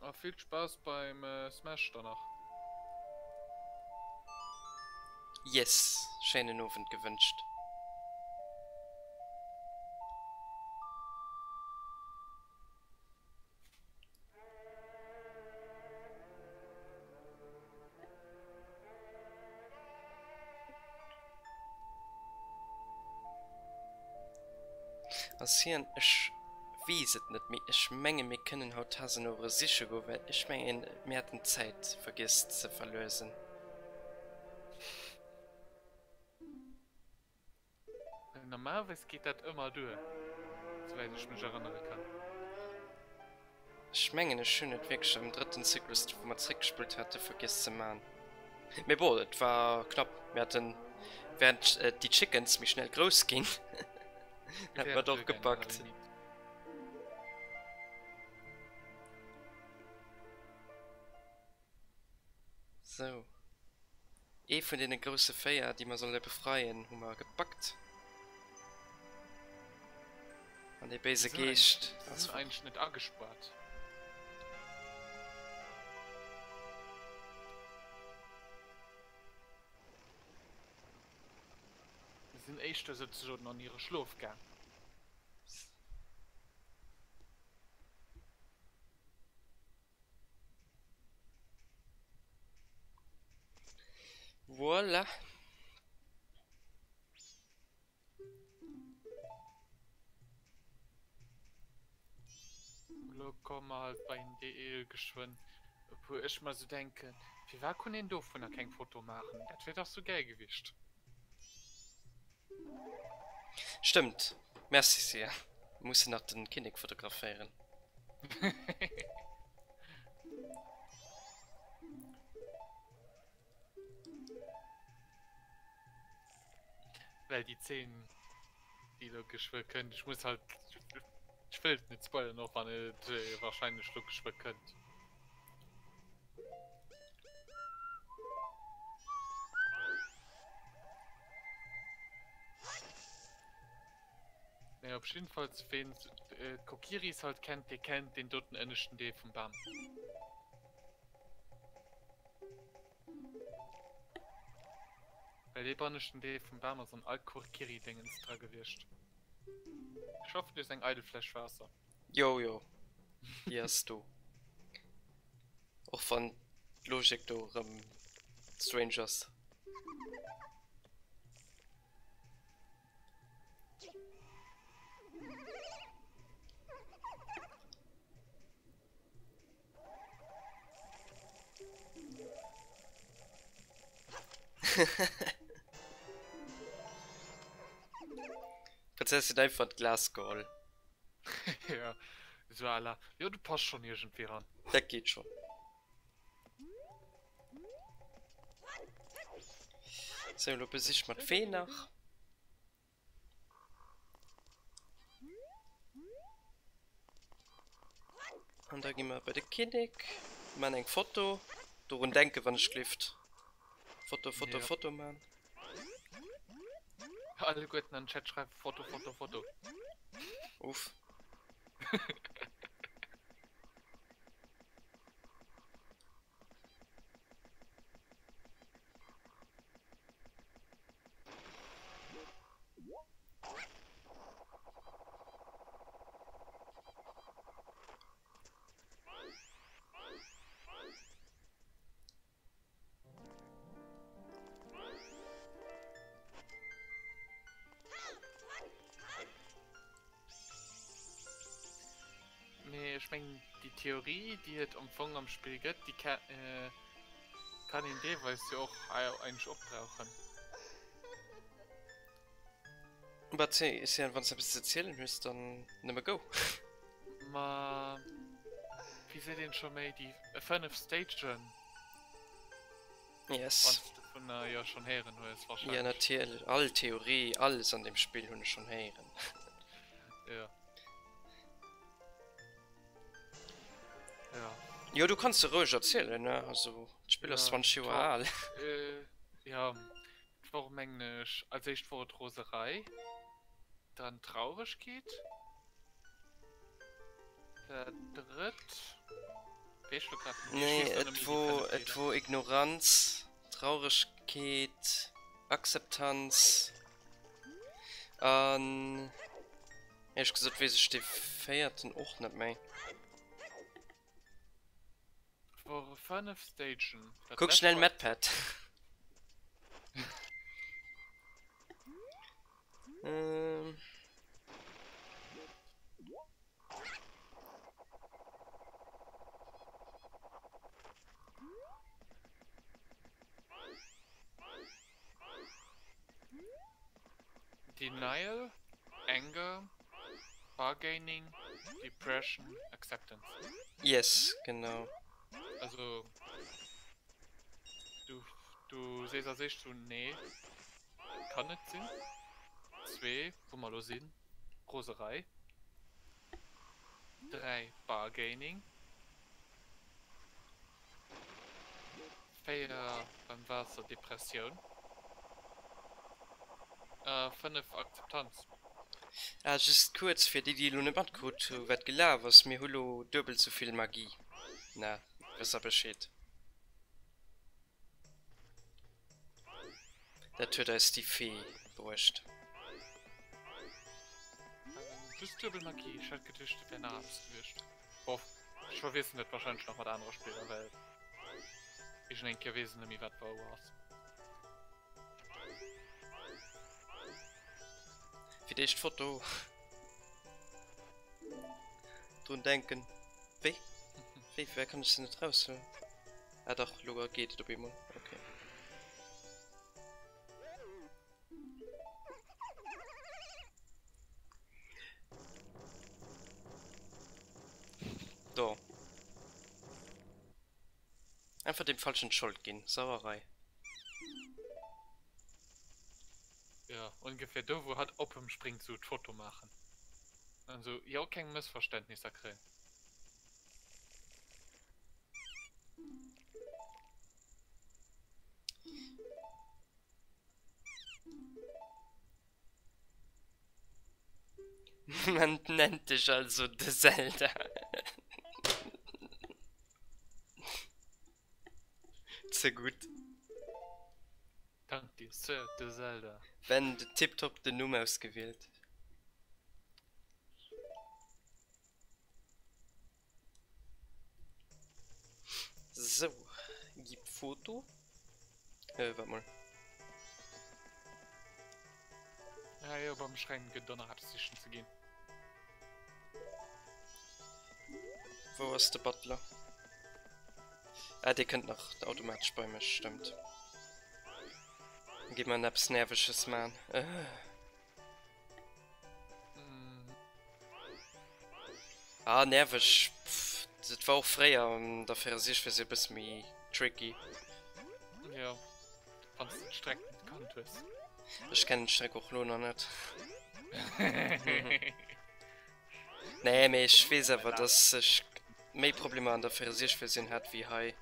A vill Spaass beim Smash dann nach. Yes, schéinen Owend gewënscht. Ass hien, ech weess et net, mee ech menge mir kënnen haut Hasenouere siche goen, well ech mengen mir hätten d'Zäit vergiess ze verluesen. Normalerweis geet dat ëmmer duer, souwäit ech mech erënnere kann. Ech mengen ech hunn et wierklech am drëtten Zyklus, wou mer zréckgespullt hate, vergiess ze man. Mee bon, et war knapp. Mir haten, während déi Chickens méi schnell grouss ginn, hätte mer et och gepackt. Sou. Ee vun deene grousse 4, déi mer solle befreien, hu mer gepackt. An dee béise Geescht ass fort. Eigentlech net agespaart. Se sinn éischter souzesoen an hire Schlof gaang. Voilà. Lo komme mer halt bei den DL geschwënn, wou ech mer sou denken, firwat konnt een dovunner keng Foto maachen, dat wier dach sou gäil gewiescht. Stëmmt, merci Sia. Mussen nach den Kinnek fotograféieren. Well déi Zeen, déi lo geschwë kënnt, ech muss halt, ech wëll et net spoilern, och wann et wahrscheinlech lo geschwë kënnt. Mee op jiddefalls, ween d'Kokiris halt kennt, dee kennt deen doten ënneschten Deel vum Bam. Well dee banneschten Deel vum Bam ass an all Kokiri-Dingens dra gewiescht. Ech hoffen, du hues eng eidel Fläsch Waasser. Jo jo, déi ass do. Och wann d'Logik do erëm strange ass. D'Prinzessin huet einfach d'Glas geholl. Ja, sou à la, jo du pass schon iergendwéi ran. Dat geet schon. Sou, lo besiche mer d'Fee nach. An da gi mer bei de Kinnek, man eng Foto. Dorun denken, wann ech gelift. Foto, Foto, Foto man. Alleguerten an den Chat schreiwen Foto, Foto, Foto. Uff. Mee ech mengen déi Theorie déi et am Fong am Spill gëtt, déi kann een deelweis jo och eigentlech opbrauchen. Wat Etienne, wann s de eppes ze erzielen hues, dann nëmme go. Ma wéi seet een scho méi, déi 5 Stagen? Yes. Wann s de dovunner jo schonn héieren hues, Ja, wahrscheinlech. natierlech. All Theorie, alles an deem Spill hunn ech schonn héieren. Ja. Ja. Jo, du kanns se roueg erzielen, ne? Also, d'Spill ass Ja, 20 Joer d'wor, al. äh, ja, d'wor mengen ech, als éischt wor et Roserei, dann Trauregkeet. Dat drëtt weess ech lo grad net. Ech Nee, weess der et nëmmen déi wor, 5 et Deeler. wor Ignoranz, Trauregkeet, Akzeptanz an éierlech gesot weess ech dee véierten och net méi. Wore 5 Stagen. Dat Kuck lescht schnell war. MatPat. Ähm. Denial, Anger, Bargaining, Depression, Acceptance. Yes, genau. Also du. Du sees als éischt sou, nee, kann net sinn. 2, wou mer elo sinn, Roserei. 3, Bargaining. 4, beim Waasser, Depressioun. A 5, Akzeptanz. Ah, just kuerz fir déi, déi elo net matkrut hu wat gelaf ass, mir hu lo duebel sou vill Magie. Na, wësst der Bescheed. Dat huet eis déi Fee bruecht. Just duebel Magie, ech hätt geduecht et wär nach eppes gewiescht. Bof, ech verwiesselen et wahrscheinlech nach mat anere Spiller, well iergendeng Kéier weess ech net méi wat wou ass. Fir d'éischt Foto. Drun denken. Wéi? Wéi? Firwat kann ech se net raushuelen? Ah dach, lo geet et op eemol. Okay. Do. Einfach dem Falschen d'Schold ginn. Sauerei. Ja, ongefähr do wou hatt op em springt sou d'Foto maachen. An sou jo keng Mëssverständnisser kréien. Man nennt dich also de Zelda. Ze gutt. Dank dir Sir de Zelda. Ben, tiptop den Numm ausgewielt. Sou, gib Foto. Äh, wart mol. Ja, jo, beim Schräin gëtt och nach eppes sichen ze ginn. Wou ass de Butler? Ah, dee kënnt nach automatesch bei mech, stëmmt. Gi mer eppes Nerveges man. Äh. Ah, nerveg. Pff, dat war och fréier an der 64 Versioun e bësse méi tricky. Jo, wann s de d'Streck net kannt hues. Ech kennen d'Streck och lo nach net. Nee, mee ech weess awer, dass ech méi Problemer an der 64 Versioun hat wéi hei.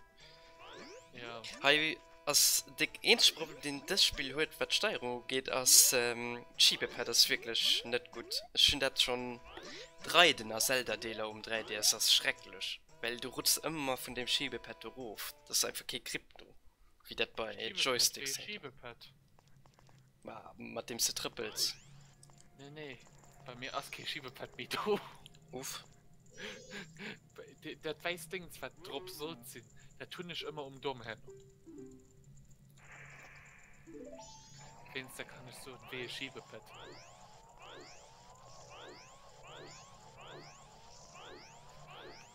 Ja. Hei ass de eenzege Problem deen dëst Spill huet wat d'Steierung ugeet ass d'Schibepad ass wierklech net gutt. Ech hunn dat schonn d'Reiden a Zelda Deeler um 3DS ass schrecklech well du rutschs ëmmer vun deem Schibepad do rof. Et ass einfach kee Grip do wéi dat bei Joysticks. Schibepad? Ma mat deem s de trëppels. Nee nee, bei mir ass kee Schibepad méi do. Uff. Dat wäisst Déngs wat drop sollt sinn, dat hunn ech ëmmer um Domm herno. Wéinster kann ech soen, wéi e Schibepad.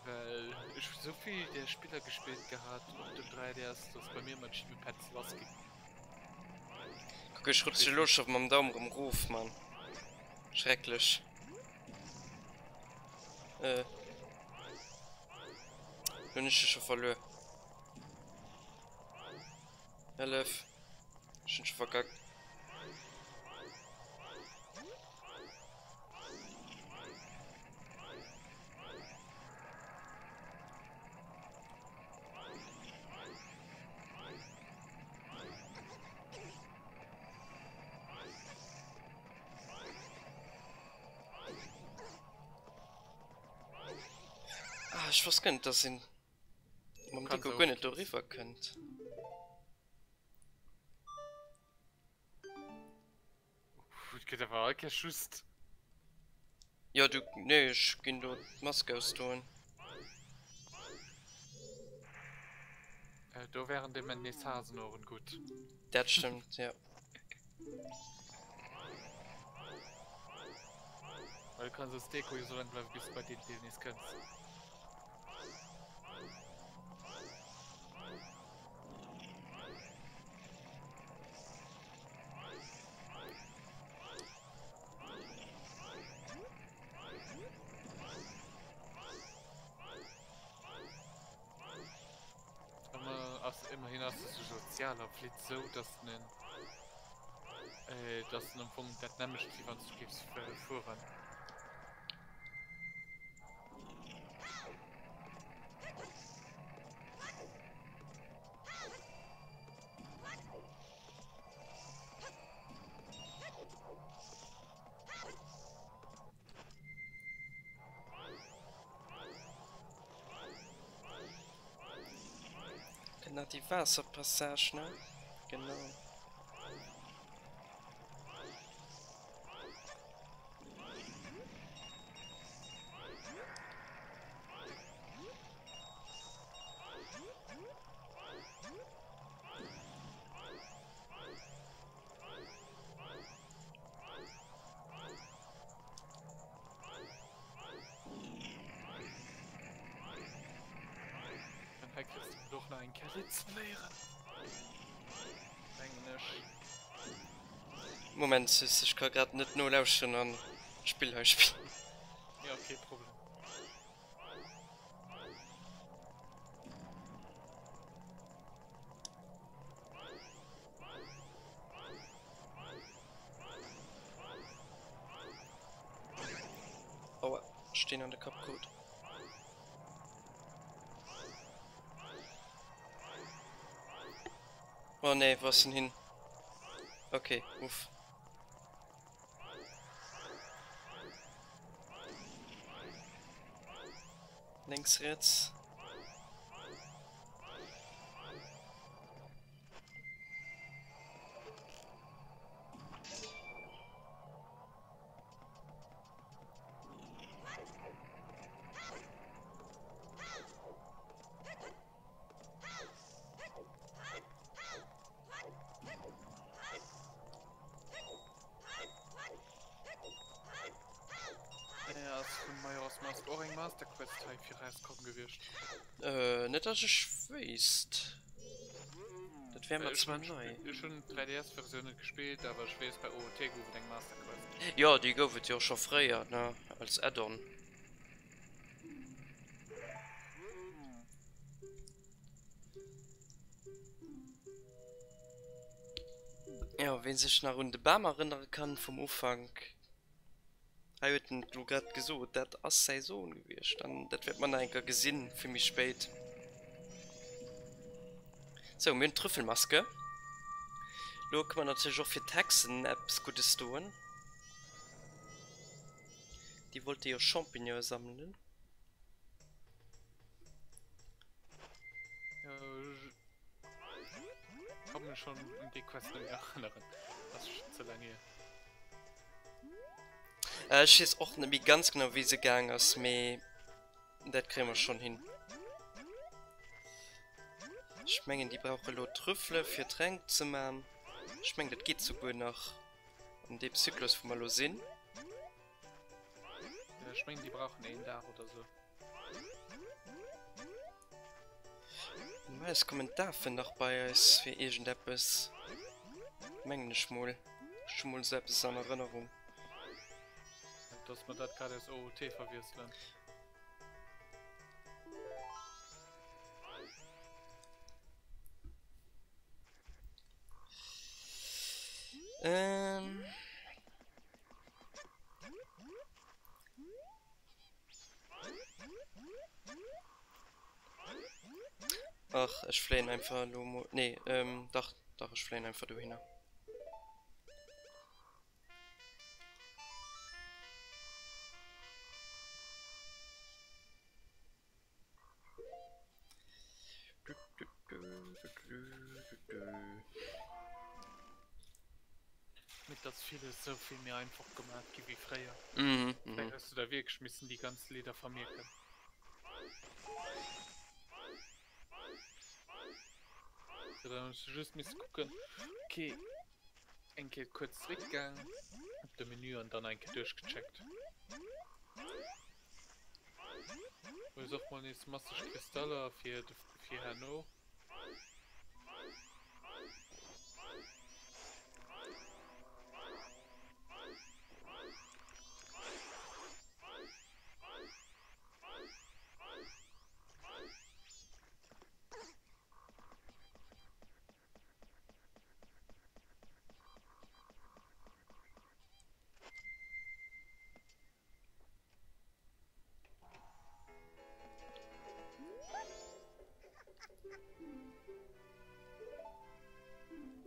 Well ech hu souvill där Spiller gespillt gehat op dem 3DS, dass bei mir ëmmer d'Schibepads lass ginn. Kuck ech rutsch elo scho mam Daum rem rof, Mann. Schrecklech. Äh. Lo hunn ech dech scho verluer. Hëllef. Ech hunn scho verkackt. Ah, ech wosst guer net, dass een mam Kannst Deko du guer net aufgehen. doriwwer kënnt. Et gëtt awer all Kéiers just. Jo, du, nee, ech ginn do d'Mask ausdoen. Äh, do wären deem nees Hasenohren gutt. Dat stëmmt, ja. Well du kanns als Deko jo soulaang bleiwen, bis du bei deem Deel nees kënns. Ass immerhin. Mengen ass de sou sozial a flitt sou, dass en dass en am Fong dat nämmlecht wéi wann s du géifs fueren. Kënnt nach déi Waasserpassage, ne? Genau. Dann hei kriss du och nach eng Kéier Let's Playeren. Mengen ech. Moment, sis, ech ka grad net nolauschteren an d'Spill hei spillen. Jo, kee Problem. Aua, Steen an de Kapp krut. Oh nee, wou ass en hin? Okay, uff. Lénks, riets. Ass vum Majora's Mask och eng Master Quest hei fir rauskomm gewiescht? Äh, net dass ech wéisst. Dat wär mer zwar nei. Ech hunn d'3DS Versioun net gespillt, awer ech weess bei OOT gouf et eng Master Quest. Jo, déi gouf et jo och scho fréier, ne, als Add-on. Jo, ween sech nach un de Bam erënnere kann vum Ufank, Hei huet en et lo grad gesot, dat ass säi Son gewiescht an dat wäert mer nach eng Kéier gesinn vill méi spéit. Sou, mir hunn d'Trüffelmaske. Lo kënne mer natierlech och fir d'Hexen eppes Guddes doen. Déi wollte jo Champignonen sammelen. Ech kann mech schon un déi Quest net méi erënneren. Ass schon ze laang hier. Äh, ech weess och net méi ganz genau wéi se gaang ass, mee dat kréie mer schon hin. Ech mengen déi brauche lo Trüffele fir Tränk ze man. Ech mengen dat geet souguer nach an deem Zyklus wou mer lo sinn. Ech mengen déi brauchen een Dag oder sou. Normalerweis kommen d'Afen nach bei eis fir iergendeppes. Mengen ech mol. Ech hu mol esou eppes an Erënnerung. Net dass mer dat grad aus OOT verwiesselen. Ähm. Ach, ech fléien einfach elo mol. Nee, ähm, dach, dach, ech fléien einfach dohinner. Mit dass villes sou vill méi einfach gemaat gi wéi fréier. Mhm, mhm. Fréier hues du der wierklech missen déi ganz Lidder vermierken. So, dann hues du just missen kucken, okay, eng Kéier kuerz zréckgaang op de Menü an dann eng Kéier duerchgecheckt. Hues och mol nees masseg Kristaller fir de fir herno.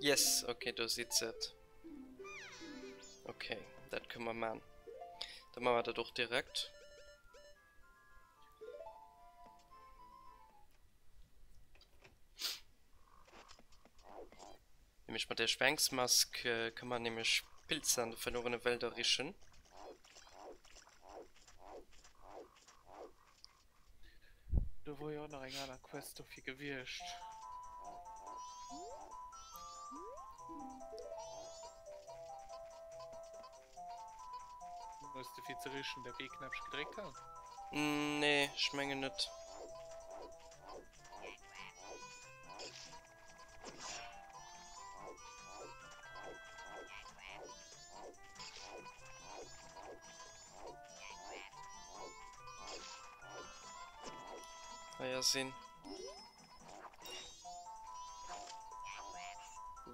Yes, ok, do sidd se et. Ok, dat kënne mer man. Da man mer dat och direkt. Nämlech mat der Schwengsmask kënne mer nämlech Pilze an de verlorene Wälder richen. Do wor jo och nach eng aner Quest dofir gewiescht. Hues de fir ze richen de B-Knäppche gedréckt halen? Nee, ech mengen net. Hei ass een.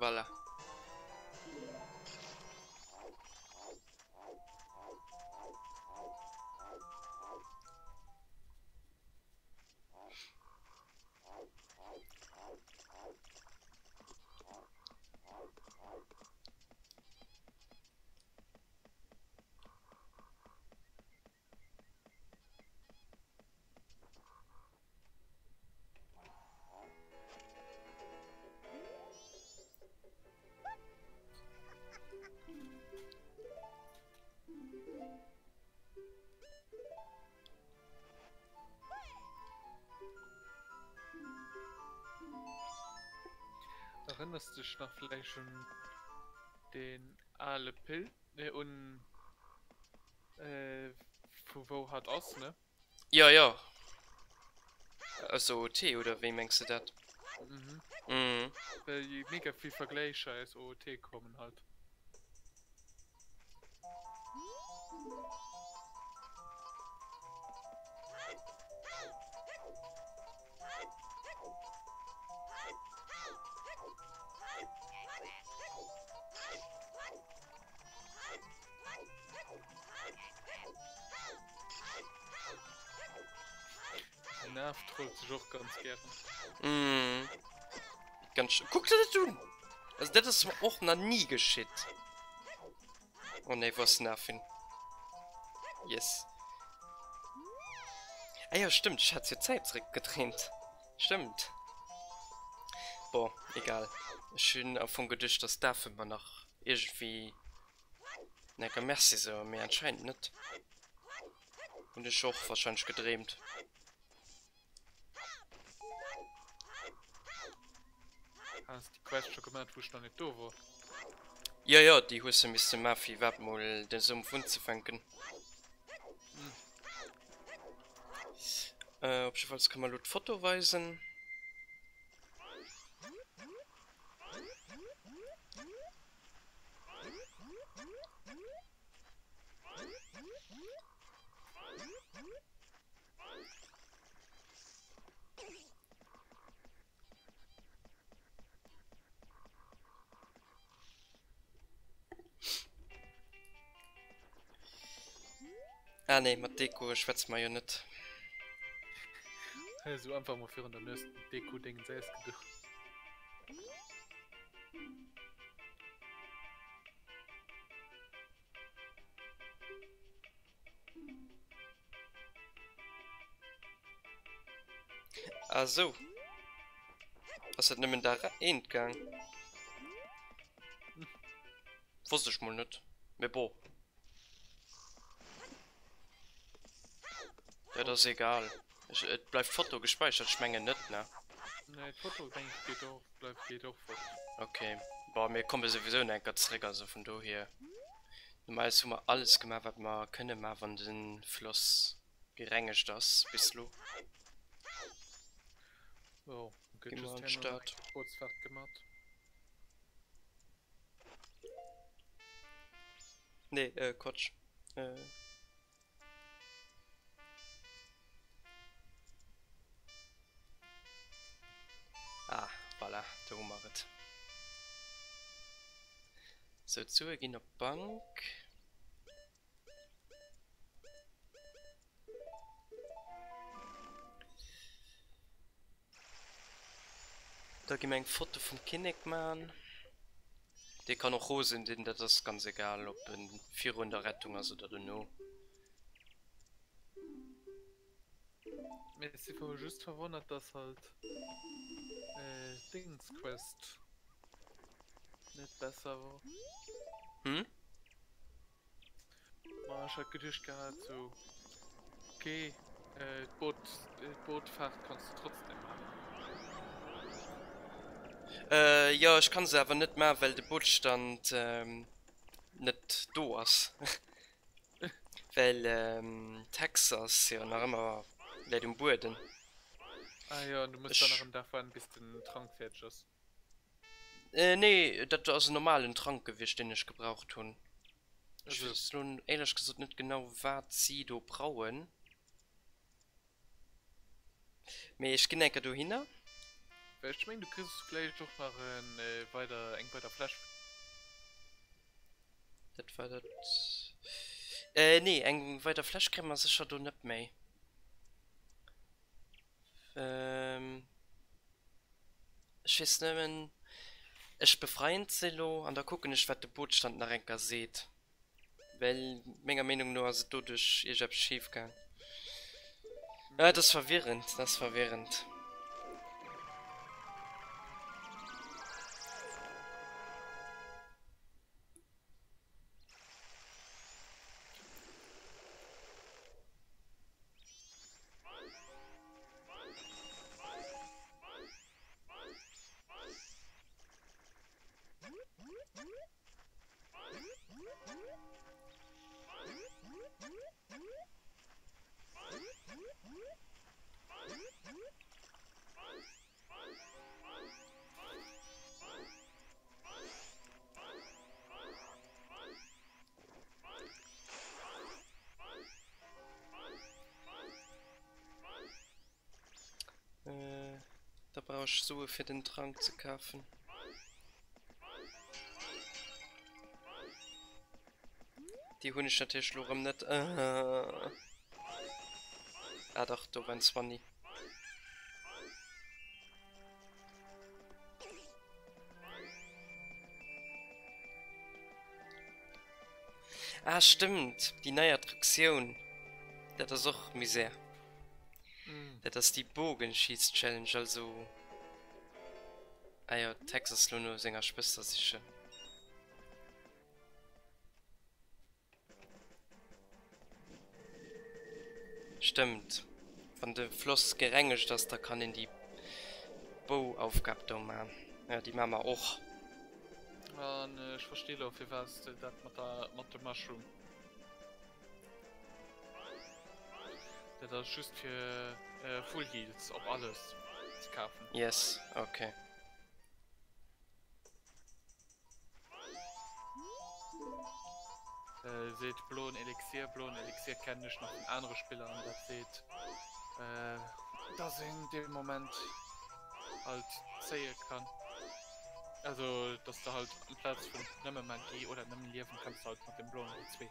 Voilà. Erënners dech nach vläicht un deen ale Pil, nee un vu wou hatt ass, ne? Jo, jo. Aus der OOT, oder wéi mengs de dat? Mhm. Mhm. Well mega vill Vergläicher aus OOT kommen halt. Den Af trollt sech och ganz gären. Mm. Ganz Kuck dir dat un! Also dat ass mer och nach ni geschitt. Oh nee, wou ass den Af hin? Yes. Ah jo, stimmt, ech hat jo d'Zäit zréckgedréint. Stimmt. Bon, egal. Ech hunn am Fong geduecht, dass d'Afe mer nach iergendwéi enker Merci soen, mee anscheinend net. Hunn ech och wahrscheinlech gedreemt. Has déi Quest scho gemat wou ech nach net do wor? Jo jo, déi hues de misste man fir iwwerhaapt mol den Sumpf unzefänken. Op jiddefalls ka mer elo d'Foto weisen. Ah nee, mat Deko schwätze mer jo net. Esou einfach mol virun der Nues den Deko-Déngens ausgeduecht. Ah sou. Ass dat nëmmen der eent gaang? Wosst ech mol net. Mee bon. Dat ass egal. Ech, et bleift d'Foto gespäichert? Ech mengen net, ne? Nee, d'Foto denk ech geet och, bleift, geet och fort. Ok. Bon, mir komme souwisou nach eng Kéier zréck, also vun dohier. Normalerweis hu mer alles gemaach, wat mer kënne maachen, wann de Floss gerengegt ass bis lo. Jo, gëtt Gi mer just an herno nach d'Stad. eng Bootsfahrt gemat. Nee, äh, Quatsch. Äh. Ah, voilà, do hu mer et. Sou, d'Sue ginn op d'Bank. Da gi mer eng Foto vum Kinnek man. Dee kann och rosen sinn, dat ass ganz egal ob en virun der Rettung ass oder dono. Mee ech si just verwonnert dass halt d'Dings Quest net besser wor. Hm? Ma ech hat geduecht gehat sou ok d'Boot d'Bootfahrt kanns de trotzdem maachen. Jo ech kann se awer net maan well de Bootstand net do ass well d'Hex ass jo nach ëmmer läit um Bueden. Ah jo an du muss dann nach en Dag waarden bis den Trank fäerdeg ass. Nee, dat ass en normalen Trank gewiescht, deen ech gebraucht hunn. Ech weess elo éierlech gesot net genau, wat si do brauen. Mee ech ginn eng Kéier dohinner. Well ech mengen, du kriss vläicht och nach e weider, eng weider Fläsch. Dat war dat. Nee, eng weider Fläsch kréie mer sécher do net méi. Ech weess nëmmen, ech befreien d'Silo an da kucken ech wat de Bootstand nach eng Kéier seet, well menger Meenung no ass et doduerch iergeppes schif gaang. Ah, et ass verwirrend, et ass verwirrend. Da brauch ech Sue fir den Trank ze kafen. Déi hunn ech natierlech elo erëm net. Ah dach, do war en Zwanni. Ah stëmmt, déi nei Attraktioun, dat ass och Misär. Dat ass déi Bogenschieß-Challenge, also. Ah jo, d'Hex ass lo no senger Schwëster sichen. Stëmmt, wann de Floss gerengegt ass, da kann een déi Bou-Aufgab do man. Jo, déi maa mer och. An ech versti lo firwat s de dat mat der mat de Mushroom. Dat ass just fir Full Heals op alles ze kafen. Yes, ok. Seet bloen Elixier, bloen Elixier kennen ech nach vun anere Spiller an dat seet dass een dee Moment halt zéie kann, also dass de halt amplaz vun nëmme Magie oder nëmmen Liewen kanns de halt mat dem bloen déi zwee.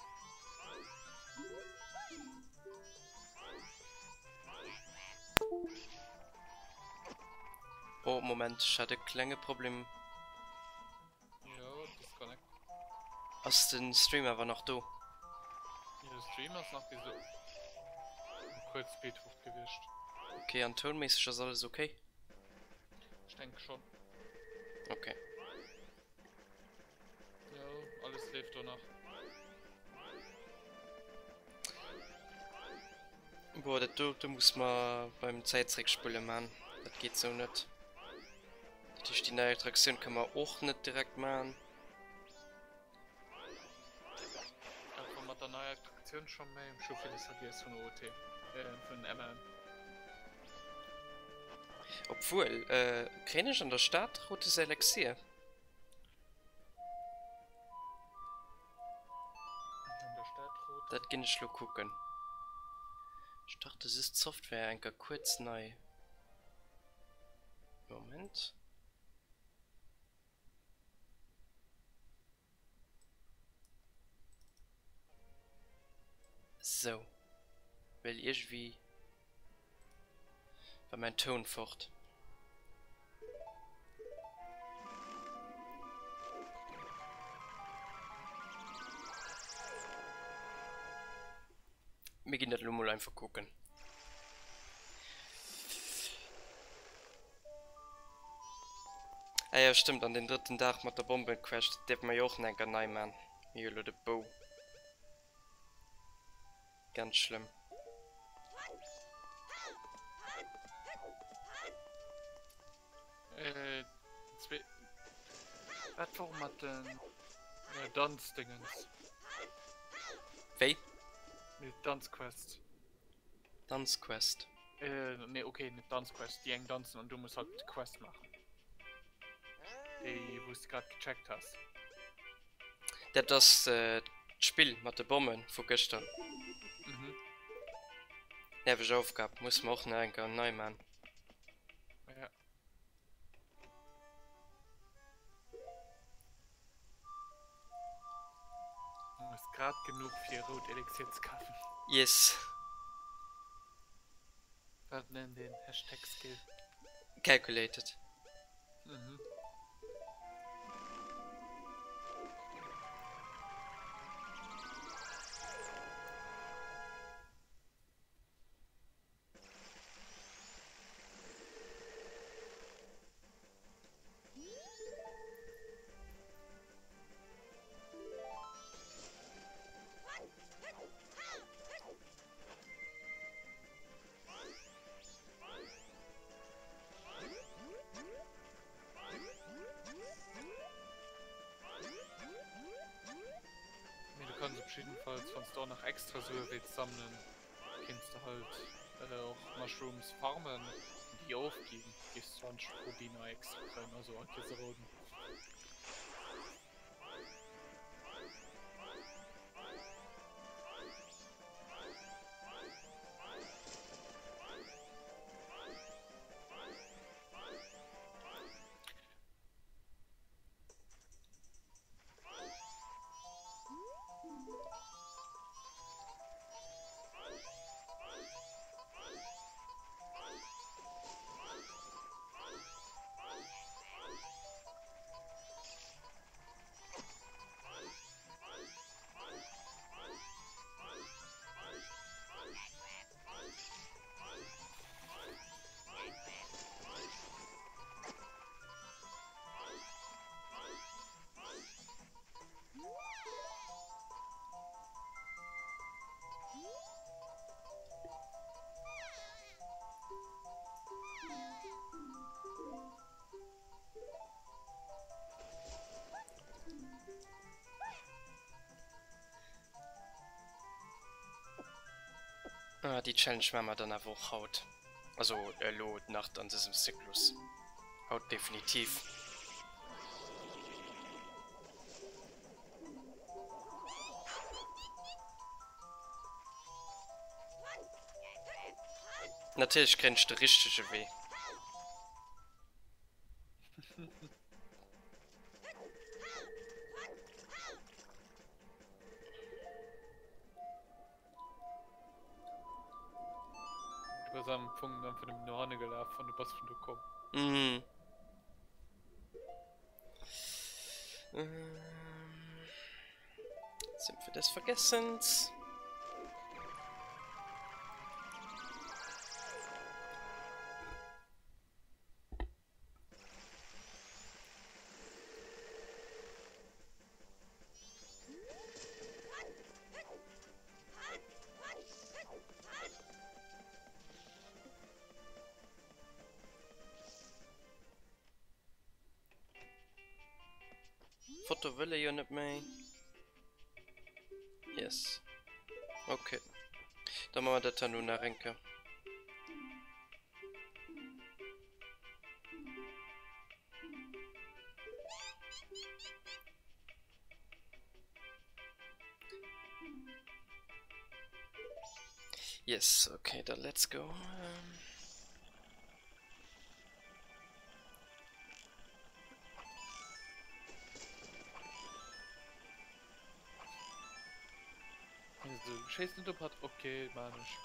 Oh Moment, ech hat e klenge Problem. Jo, disconnect. Ass den Stream awer nach do? Jo, de Stream ass nach bis elo kuerz spéit fort gewiescht. Ok, an tounméisseg ass alles ok? Ech denke schon. Ok. Jo, alles leeft do nach. Boah, dat do, do muss mer beim Zäit zréckspulle man. Dat geet sou net. Dat heescht, déi nei Attraktioun kënne mer och net direkt man. Dat war mat der neier Attraktioun scho méi. Ech hu villes vergiess vun OOT, äh, vun ML. Obwuel, äh, kréien ech an der Stad rotes Elixier? Dat ginn ech lo kucken. Starte just d'Software eng Kéier kuerz nei. Moment. Sou. Well iergendwéi war mäin Toun fort. Mir ginn dat elo mol einfach kucken. Ah jo, stëmmt, an den drëtten Dag mat der Bombenquest, dat dierfe mer jo och nach eng Kéier nei man. Mir hu jo elo de Bou. Ganz schlëmm. Äh, zwee. Wat wor mat den äh, Danzdingens? Wéi? Nee, Danzquest. Danzquest. Äh, nee, okay, net Danzquest. Déi eng danzen an du muss halt d'Quest maachen. Déi, wou s de grad gecheckt has. Dat ass d'Spill mat de Bomme vu gëschter. Mhm. Nerveg Aufgab, musse mer och nach eng Kéier nei man. Ja. Du hues grad genuch fir e rout Elixier ze kafen. Yes. Wat nennt een Hashtag Skill? Calculated. Mhm. Mee du kanns op jiddefalls, wann s de och nach extra Sue wéilts sammelen, kéints de halt och Mushrooms farmen an déi ofginn, géifs 20 Rubiner extra kréien, also all Kéiers e rouden. Ah, déi Challenge maache mer dann awer och haut. Also elo nach an dësem Zyklus. Haut definitiv. Natierlech kréien ech de richtege Wee. Du bass am Fong einfach nëmmen no hanne gelaf an du bass vun do komm. Mhm. Ähm, Sümpfe des Vergessens. Foto wëll e jo net méi. Yes. Okay. Da maache mer dat herno nach eng Kéier. Yes, okay, da let's go. Also, schéiss net op hatt, okay, maan ech.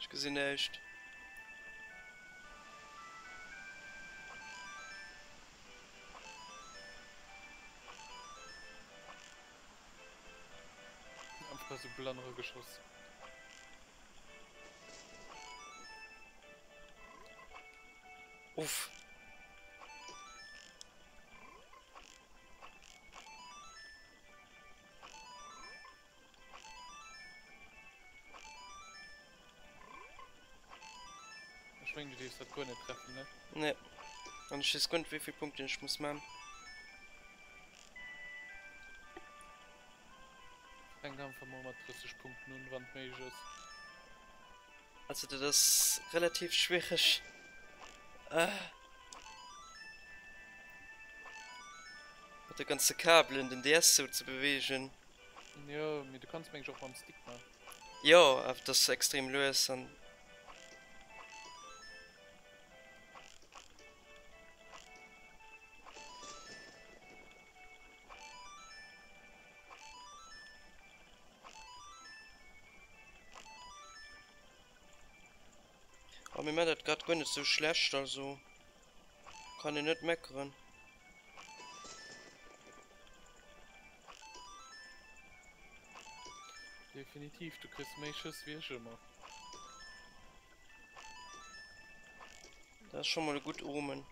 Ech gesinn näischt. Einfach esou blann erageschoss. Uff. Ech mengen du dierfs dat guer net treffen, ne? Nee. An ech weess guer net wéivill Punkten ech muss man. Fänk einfach mol mat 30 Punkten un, wann et méiglech ass. Also dat ass relativ schwiereg. Ah. Mat de ganze Kabelen den DS sou ze beweegen. Jo, mee du kanns meng ech och mam Stick man. Jo, awer dat ass extrem lues an. Oh, mir man dat grad guer net sou schlecht, also kann een net meckeren. Definitiv, du kriss méi Schëss wéi ech ëmmer. Dat ass scho mol e gutt Omen.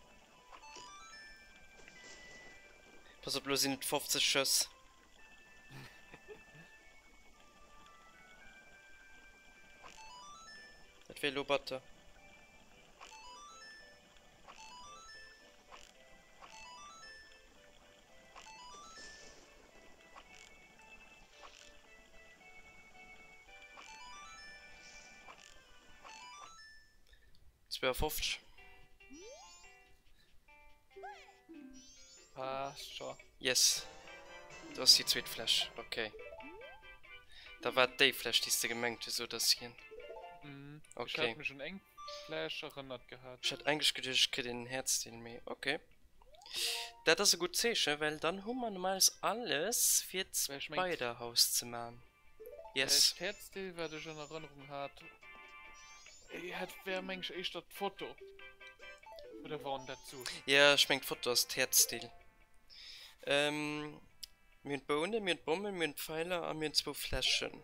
Pass op, lo sinn et 50 Schëss. Dat wier elo batter. 52. Passt scho. Yes. Do ass déi zweet Fläsch. Okay. Da war et déi Fläsch, déi s de gemengt hues, oder Sien? Mhm. Ech Okay. hat mech un eng Fläsch erënnert gehat. Ech hat eigentlech geduecht, ech kritt een Häerzdeel, mee okay. Dat ass e gutt Zeechen, well dann hu mer normales alles fir Well ech mengt. d'Spiderhaus ze man. Yes. D'Häerzdeel wat ech an Erënnerung hat, hat wär meng ech éischter d'Foto. Oder waren dat d'Suen? Jo, ech meng d'Foto ass d'Häerzdeel. Mir hunn d'Bounen, mir hunn d'Bommen, mir hunn d'Pfeiler a mir hunn zwou Fläschen.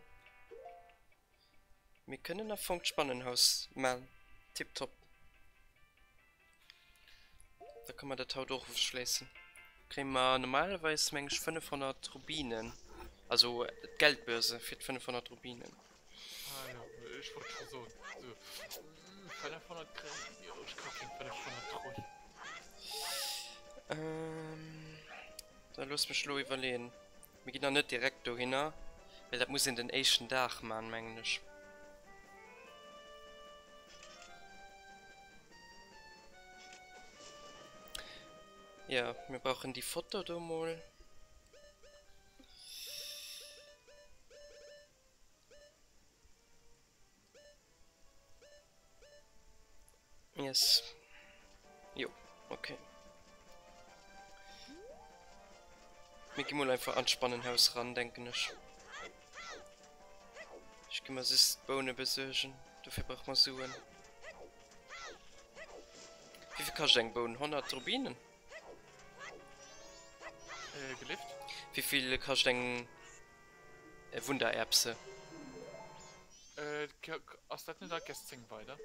Mir kënnen am Fong d'Spannenhaus man. Tiptop. Da kann mer dat haut och ofschléissen. Kréie mer normalerweis meng ech 500 Rubinen, also d'Geldbörse fir d'500 Rubinen. Ah jo, ech wollt scho soen, sou 500 kréien, jo ech ka keng 500 droen. Da looss mech elo iwwerleeën. Mir ginn nach net direkt dohinner, well dat muss een den éischten Dag man, mengen ech. Ja, mir brauchen déi Foto do mol. Yes. Jo, okay. Mir gi mol einfach an d'Spannenhaus ran, denken ech. Ech gi mer just d'Boune besuergen. Dofir brauche mer Suen. Wéivill kascht eng Boun? 100 Rubinen? Äh, gelift? Wéivill kascht eng Wundererbse? Äh, ass dat net alt 10 weider?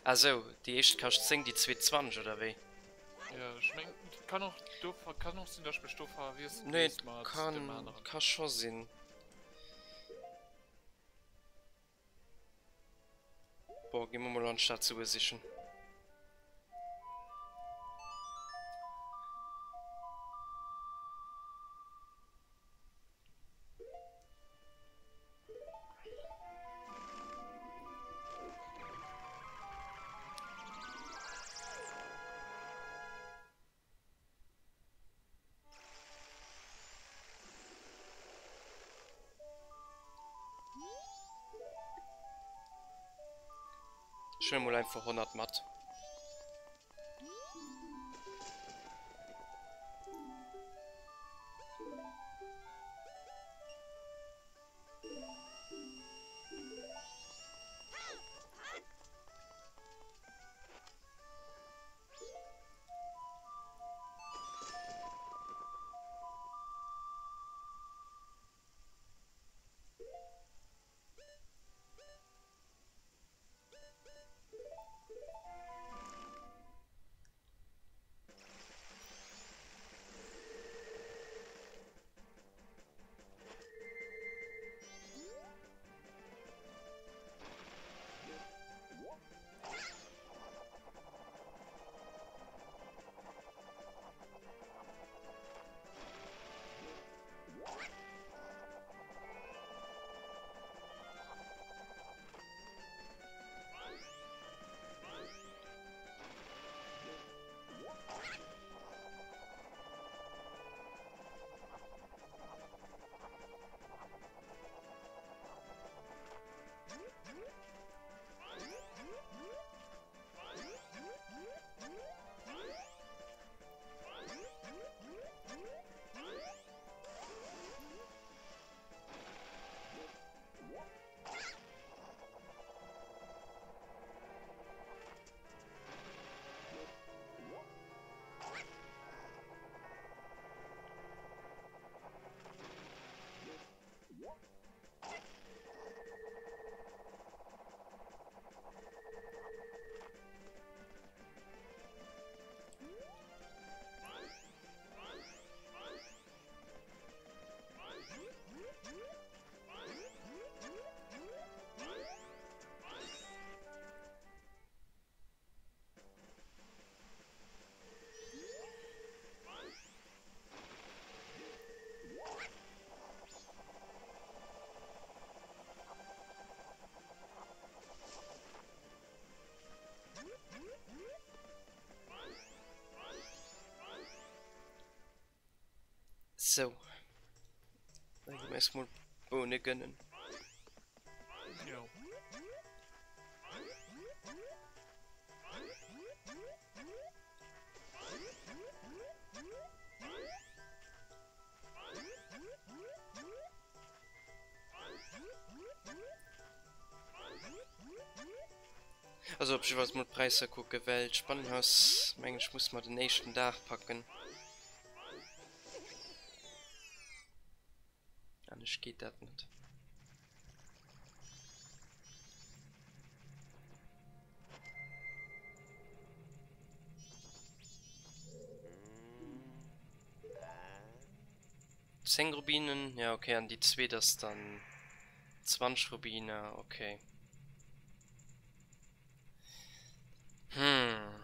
Ah sou, déi éischt kascht 10, déi zweet 20 oder wéi? Jo, ech meng, et kann och do, kann och sinn, dass ech mech do verwiesselt Nee, hues mat kann, dem aneren. ka scho sinn. Bon, gi mer mol an d'Stad Sue sichen. Ech huelen mol einfach 100 mat. Sou. Da gi mir eis mol Boune gönnen. Jo. Also op jiddwer mol d'Präisser kucken, well d'Spannenhaus mengen ech muss mer den éischten Dag packen. Anescht geet dat net. 10 Rubinen, ja okay, an déi zweet ass dann 20 Rubiner, okay. Hm.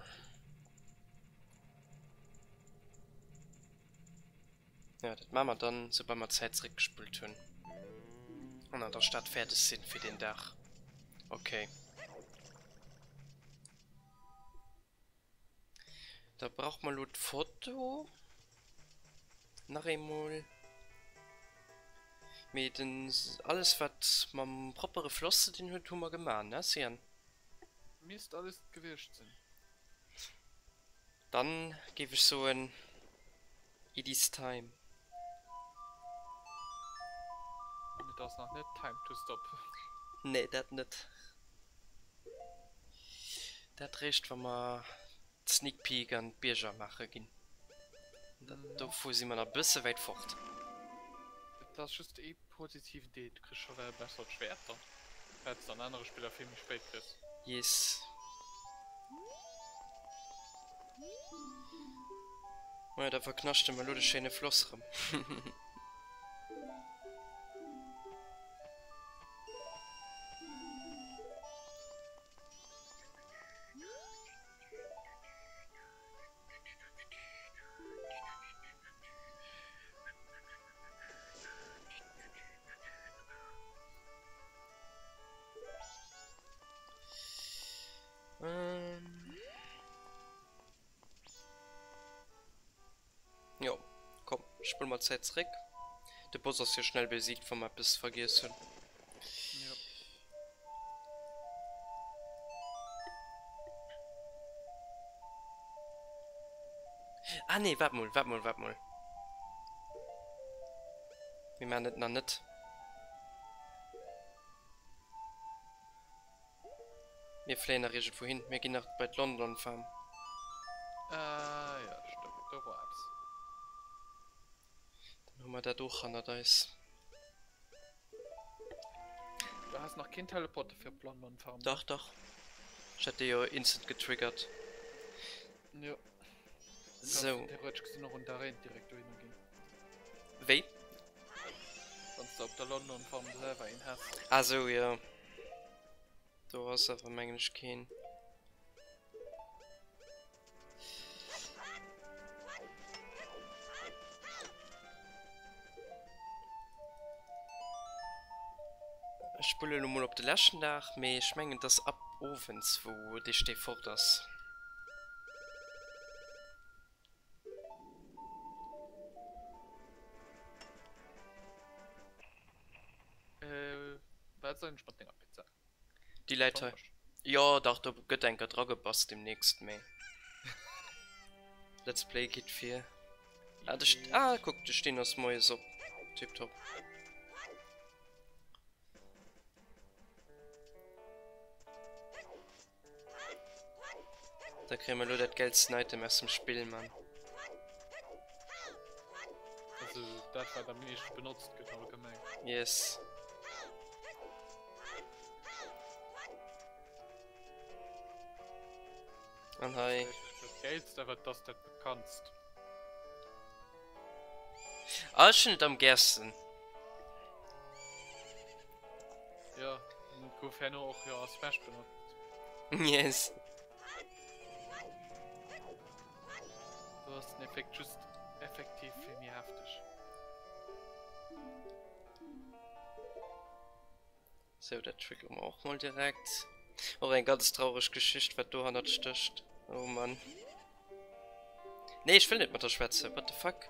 Ja, dat maache mer dann, soubal mer d'Zäit zeréckgespullt hunn an an der Stad fäerdeg sinn fir deen Dag. Okay. Da brauche mer elo d'Foto nach eemol. Mee den, alles wat mam proppere Floss ze dinn huet, hu mer gemaach, ne Sian? Misst alles gewiescht sinn. Dann géif ech soen, it is time. An et ass nach net time to stop. Nee, dat net. Dat réischt wa mer d'Sneak Peek an d'Bierger maache ginn. Dat dovu si mer nach e bësse wäit fort. Et ass just ee positiven Deel, du kriss scho well e bessert Schwäert dann, wat s de an anere Spiller vill méi spéit kriss. Yes. Majo, da verknaschte mer elo de schéine Floss rëm. Ähm. Jo, komm, spulle mer d'Zäit zeréck. De Boss ass jo schnell besiegt, wa mer eppes vergiess hunn. Jo. Ah nee, waart mol, waart mol, waart mol. Mir maachen et nach net. Mir fléien nach iergendwou hin. Mir ginn nach bei d'Lon Lon Farm. Ah ja, stëmmt, do wor eppes. Dann hu mer dat och hannert eis. Du has nach keen Teleporter fir op d'Lon Lon Farm, ne? Dach, dach. Ech hat dee jo instant getriggert. Jo. Sou. Kanns theoretesch gesinn och un d'Arène direkt dohinner ginn. Wéi? Wann s de op der London Farm selwer een häss. Ah sou, jo. Do ass awer mengen ech keen. Ech spullen elo mol op de leschten Dag, mee ech mengen et ass ab owends wou dee Stee fort ass. Wat ass eigentlech mat denger Pizza? Déi läit hei. Jo dach, do gëtt enker dragepasst demnächst, mee Let's Play geet vir. Ah, de, ah kuck, de Steen ass moies op. Tiptop. Da kréie mer elo dat gäilsten Item aus dem Spill, Mann. Also dat wat am meeschte benotzt gëtt allgemeng. Yes. An hei. Dat gäilst, awer et ass dat bekanntst. Ah, ech hunn et am gärsten. Ja, und gouf herno och jo als Smash benotzt. Yes. Do ass den Effekt just effektiv vill méi hefteg. Sou, dat triggere mer och mol direkt. Och eng ganz traureg Geschicht, wat dohannert stécht. Oh Mann. Nee, ech wëll net mat der schwätzen. What the fuck?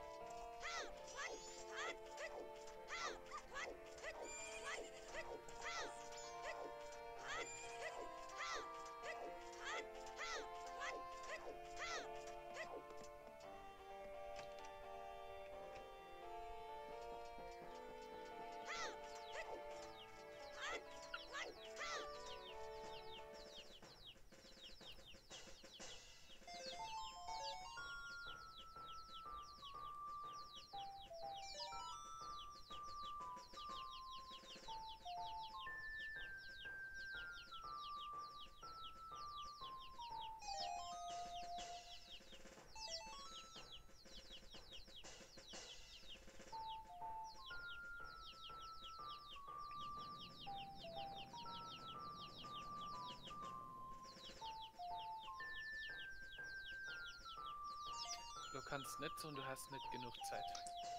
kanns net soen, du häss net genuch Zäit.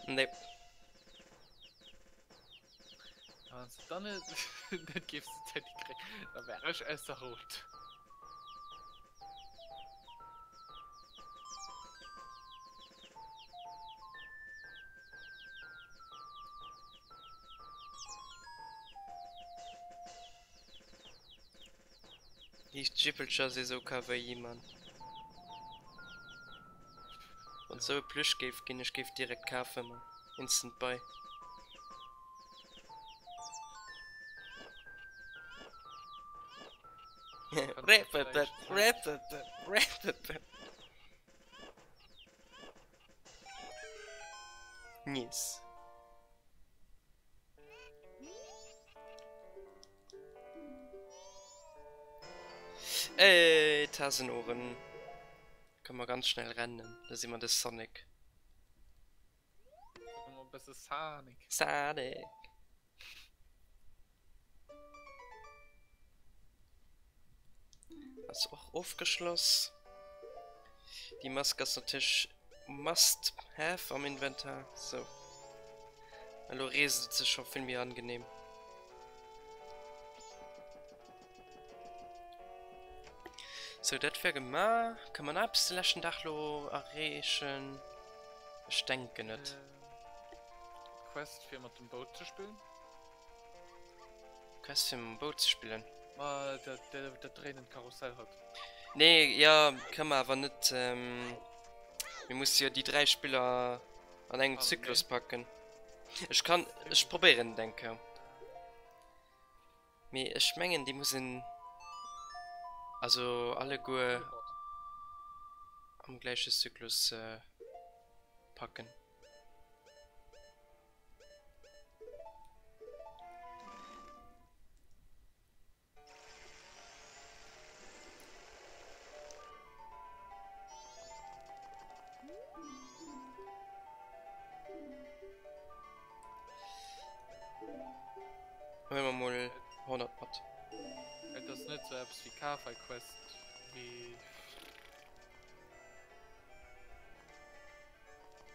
Nee. A wann s de dann net net géifs de Zäit kréien, da wär ech ausser Rot. Déi Jippelcher si sou kawaii, Mann. Wann et sou e Plüsch géif ginn, ech géif direkt kafen, Mann. Instant buy. Nice. Ey, Tasenohren. Können wir ganz schnell rennen. Da sehen wir de Sonic. Sonic. Sonic. Ass och ofgeschloss. Déi Mask ass natierlech must have am Inventar. Sou. Elo reest et sech scho vill méi angenehm. Sou, dat wär gemaach. Kënne mer nach eppes de leschten Dag lo erreechen? Ech denken net. Quest fir mat dem Boot ze spillen? Quest fir mam Boot ze spillen? Ma dat, dat, dat dréinend Karussell halt. Nee, ja, kënne mer awer net. Mir musse jo déi 3 Spiller an engem Zyklus packen. Ech kann, ech probéieren et eng Kéier. Mee ech mengen, déi muss een also alleguer am gläiche Zyklus packen. Huele mer mol 100 mat. Et ass net sou eppes wéi Kafei Quest wéi.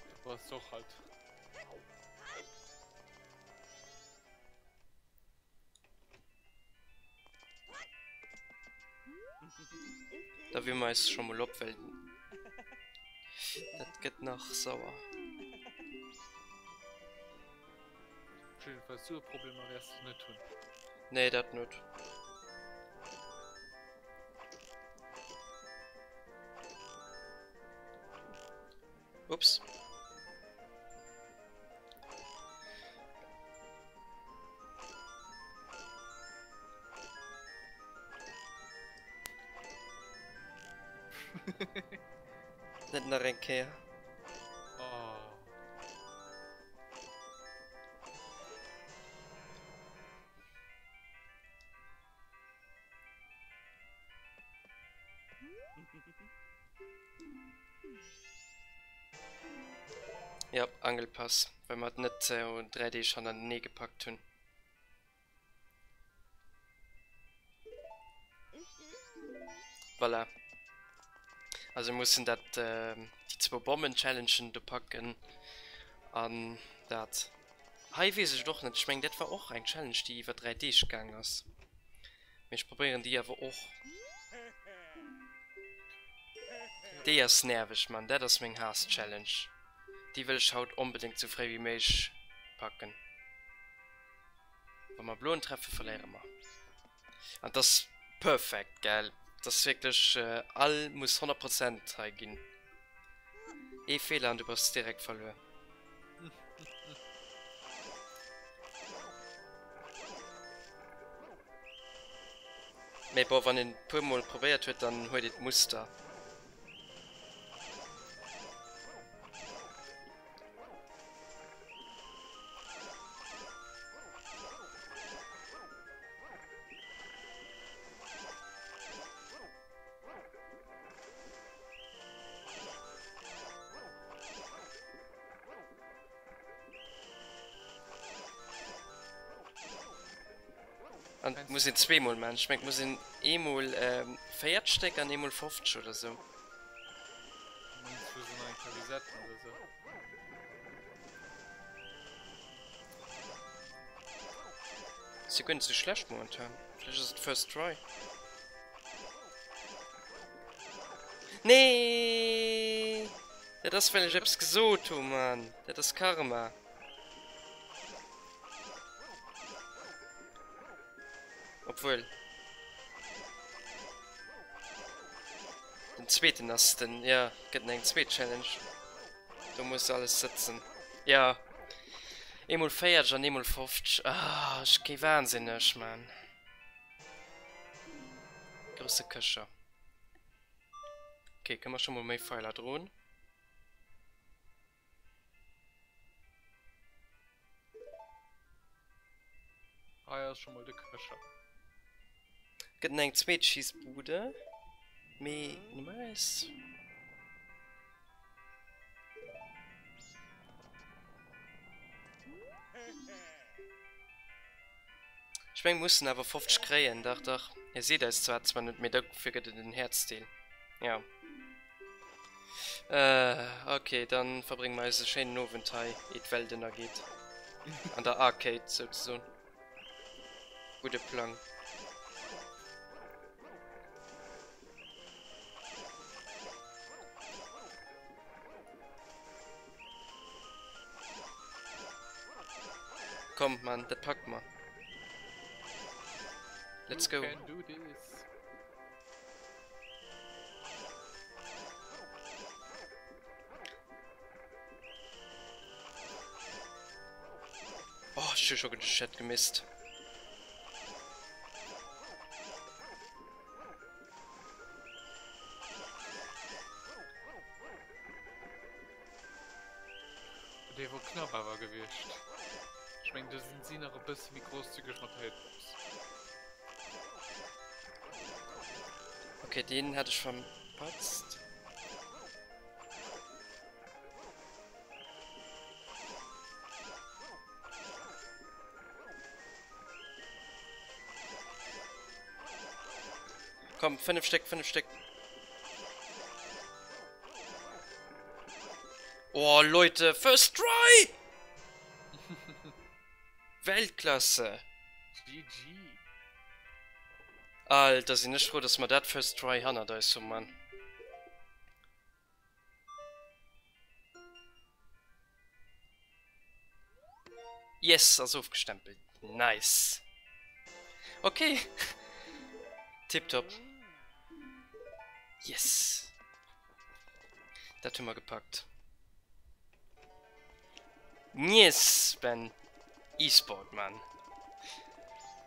Du bass och halt. Da wier mer eis scho mol op, well dat gëtt nach sauer. Op jidde Fall Sueproblemer wäers de net hunn. Nee, dat net. Ups. Net nach eng Kéier. Oh. Ja, Angelpass, well mer et net 3 Deeg hannertenee gepackt hunn. Voilà. Also mir mussen dat déi zwou Bommen-Challengen do packen an dat. Hei weess ech et och net. Ech mengen dat war och eng Challenge déi iwwer 3 Deeg gaang ass. Mee ech probéieren déi awer och. Déi ass nerveg Mann, dat ass meng Haass-Challenge. Déi wëll ech haut onbedéngt sou fréi wéi méiglech packen. Wa mer bloen treffen, verléiere mer. An 't ass perfect, gell? 't ass wierklech, all muss 100 Prozent hei ginn. Ee Feeler an du bass direkt verluer. Mee bon, wann een puer mol probéiert huet, dann huet een d'Muster. An et muss een zweemol man. Ech mengen et muss een eemol 40 Stéck an eemol 50 oder sou. Mengs wou se nach eng Kéier resetten oder sou? Si guer net sou schlecht momentan. Vläicht ass et first try. Nee! Dat ass well ech eppes gesot hu Mann. Dat ass Karma. Obwuel. Den zweeten ass den, ja, gëtt eng zweet Challenge. Do muss alles sëtzen. Ja. Eemol 40 an eemol 50. Ah, ech gi wahnsinneg, man. Grousse Këscher. Okay, kënne mer scho mol méi Pfeiler droen. Hei ass scho mol de Këscher. Gëtt en eng zweet Schießbude, mee normalerweis. Ech mengen mussen awer 50 kréien, dach dach. Hie seet eis zwar zwar net, mee dofir gëtt et en Häerzdeel. Ja. Äh, ok, dann verbrénge mer eis e schéinen Owend hei, ier d'Welt ënnergeet. An der Arcade, souzesoen. Gudde Plang. Komm, Mann, dat packe mer. Let's go. You can do this. Oh, ech hu scho geduecht, ech hätt gemisst. Dee wor knapp awer gewiescht. Ech mengen do sinn si nach e bësse méi grosszügeg mat der Hitbox. Okay, deen hat ech verpatzt. Komm, 5 Stéck, 5 Stéck. Oh, Leute, first try! Weltklasse! GG! Alter, sinn ech frou, dass mer dat first try hannert eis hu, Mann. Yes, ass ofgestempelt. Nice. Okay. Tiptop. Yes. Dat hu mer gepackt. Nice, Ben. E-Sport, Mann.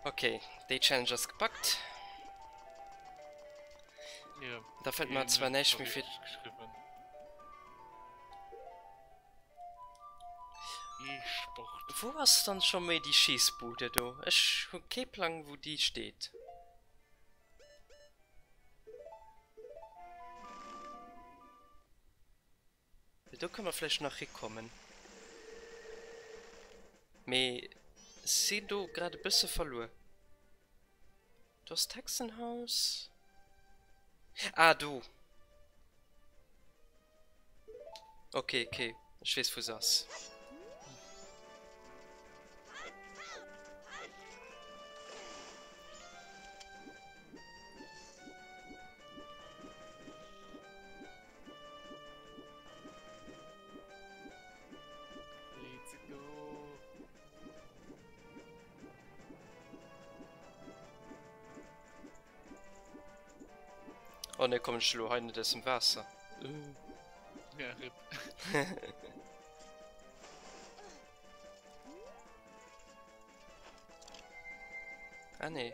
Okay, déi Challenge ass gepackt. Ja. Da fällt mir zwar näischt méi fir. E-Sport. Wou ass dann scho méi déi Schießbude do? Ech hu kee Plang wou déi steet. Well do kënne mer vläicht nach hikommen. Mee ech sinn do grad e bësse verluer. Do ass d'Hexenhaus. Ah, do! Ok, ok, ech weess wou se ass. Let's go. Oh ne, kommen ech elo hei net aus dem Waasser. Ja, rip. Ah nee.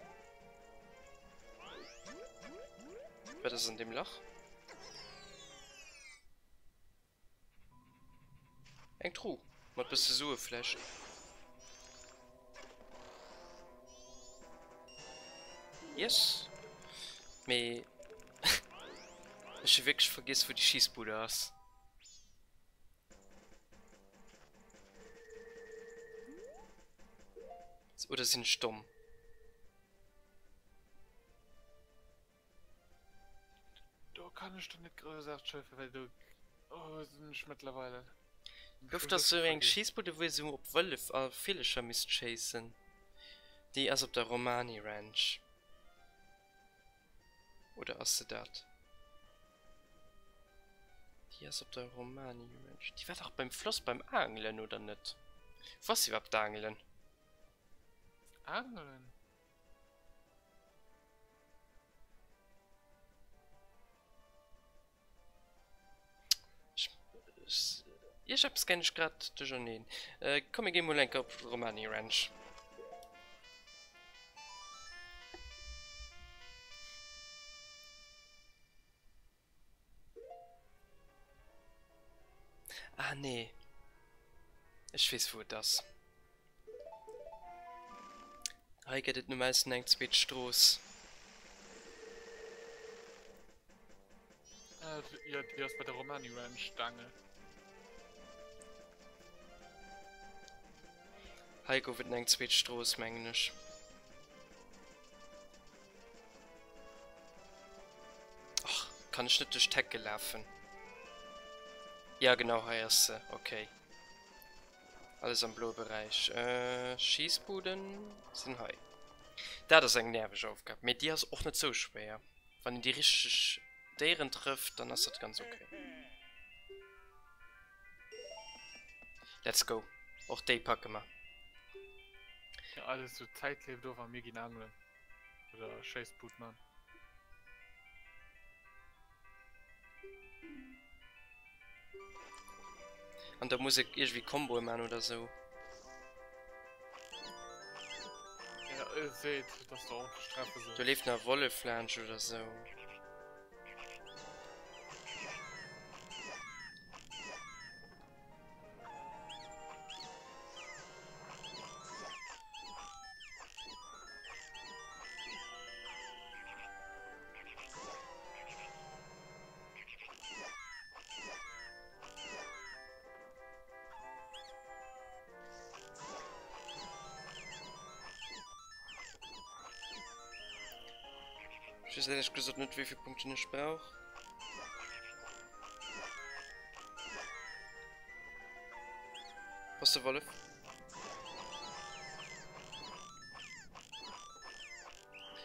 Wat ass an deem Lach? Eng Truh mat bësse Sue vläicht. Yes. Mee ech hu wierklech vergiess wou déi Schießbude ass. Oder sinn ech domm? Do kann ech der net groussarteg hëllefen, well do. Oh, wou sinn ech mëttlerweile? Gouf dat sou eng Schéissbude wou ee sou op Wëllef a Villecher misst schéissen? Déi ass op der Romani Ranch. Oder ass se dat? Déi ass op der Romani Ranch. Déi war dach beim Floss beim Aangelen, oder net? Wou ass iwwerhaapt d'Aangelen? Aangelen? Iergeppes kenn ech grad duercherneen. Komm mir gi mol eng Kéier op Romani Ranch. Ah nee. Ech weess wou et ass. Hei gëtt et no aussen eng zweet Strooss. Äh, jo, déi ass bei der Romani Ranch, d'Aangel. Hei gouf et eng zweet Strooss, mengen ech. Ach, kann ech net duerch d'Hecke lafen? Ja, genau, hei ass se. Okay. Alles am bloe Beräich. Schiessbuden sinn hei. Dat ass eng nerveg Aufgab, mee déi ass och net sou schwéier. Wann een déi richteg Déieren trëfft, dann ass dat ganz ok. Let's go. Och déi packe mer. Ja, alles sou, d'Zäit leeft of a mir ginn angelen. Oder Schéissbud man. An der Musek iergendwéi Komboe man oder sou. Ja, et seet, dass du ordentlich treffe sollst. Do leeft nach e Wollef laanscht oder sou. Ech weess éierlech gesot net wéivill Punkten ech brauch. Bass de Wollef?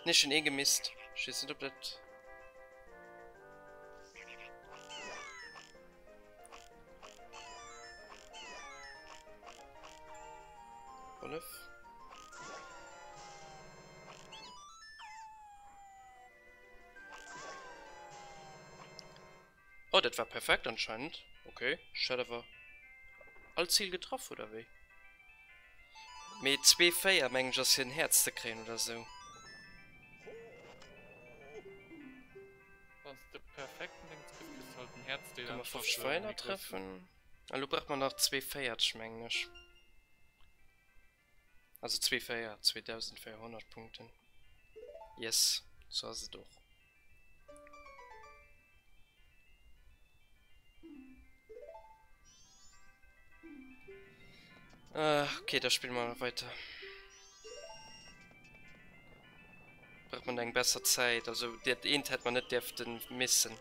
Nee, ech hunn ee gemisst. Ech weess net ob dat. Wollef. Oh, dat war perfekt anscheinend. Okay, ech hat awer all Ziel getraff, oder wéi? Mee 2,4 mengen ech ass fir en Häerz ze kréien oder sou. Wanns de perfekten Dings kriss, kriss de halt en Häerzdeel Kann mer 50 Feiner treffen. A lo brauch mer nach 2,40 mengen ech. Also 2,4, 2400 Punkten. Yes, sou ass et och. Äh, okay, da spille mer weiter. Braucht man eng besser Zäit. Also dat eent hätt man net dierften missen.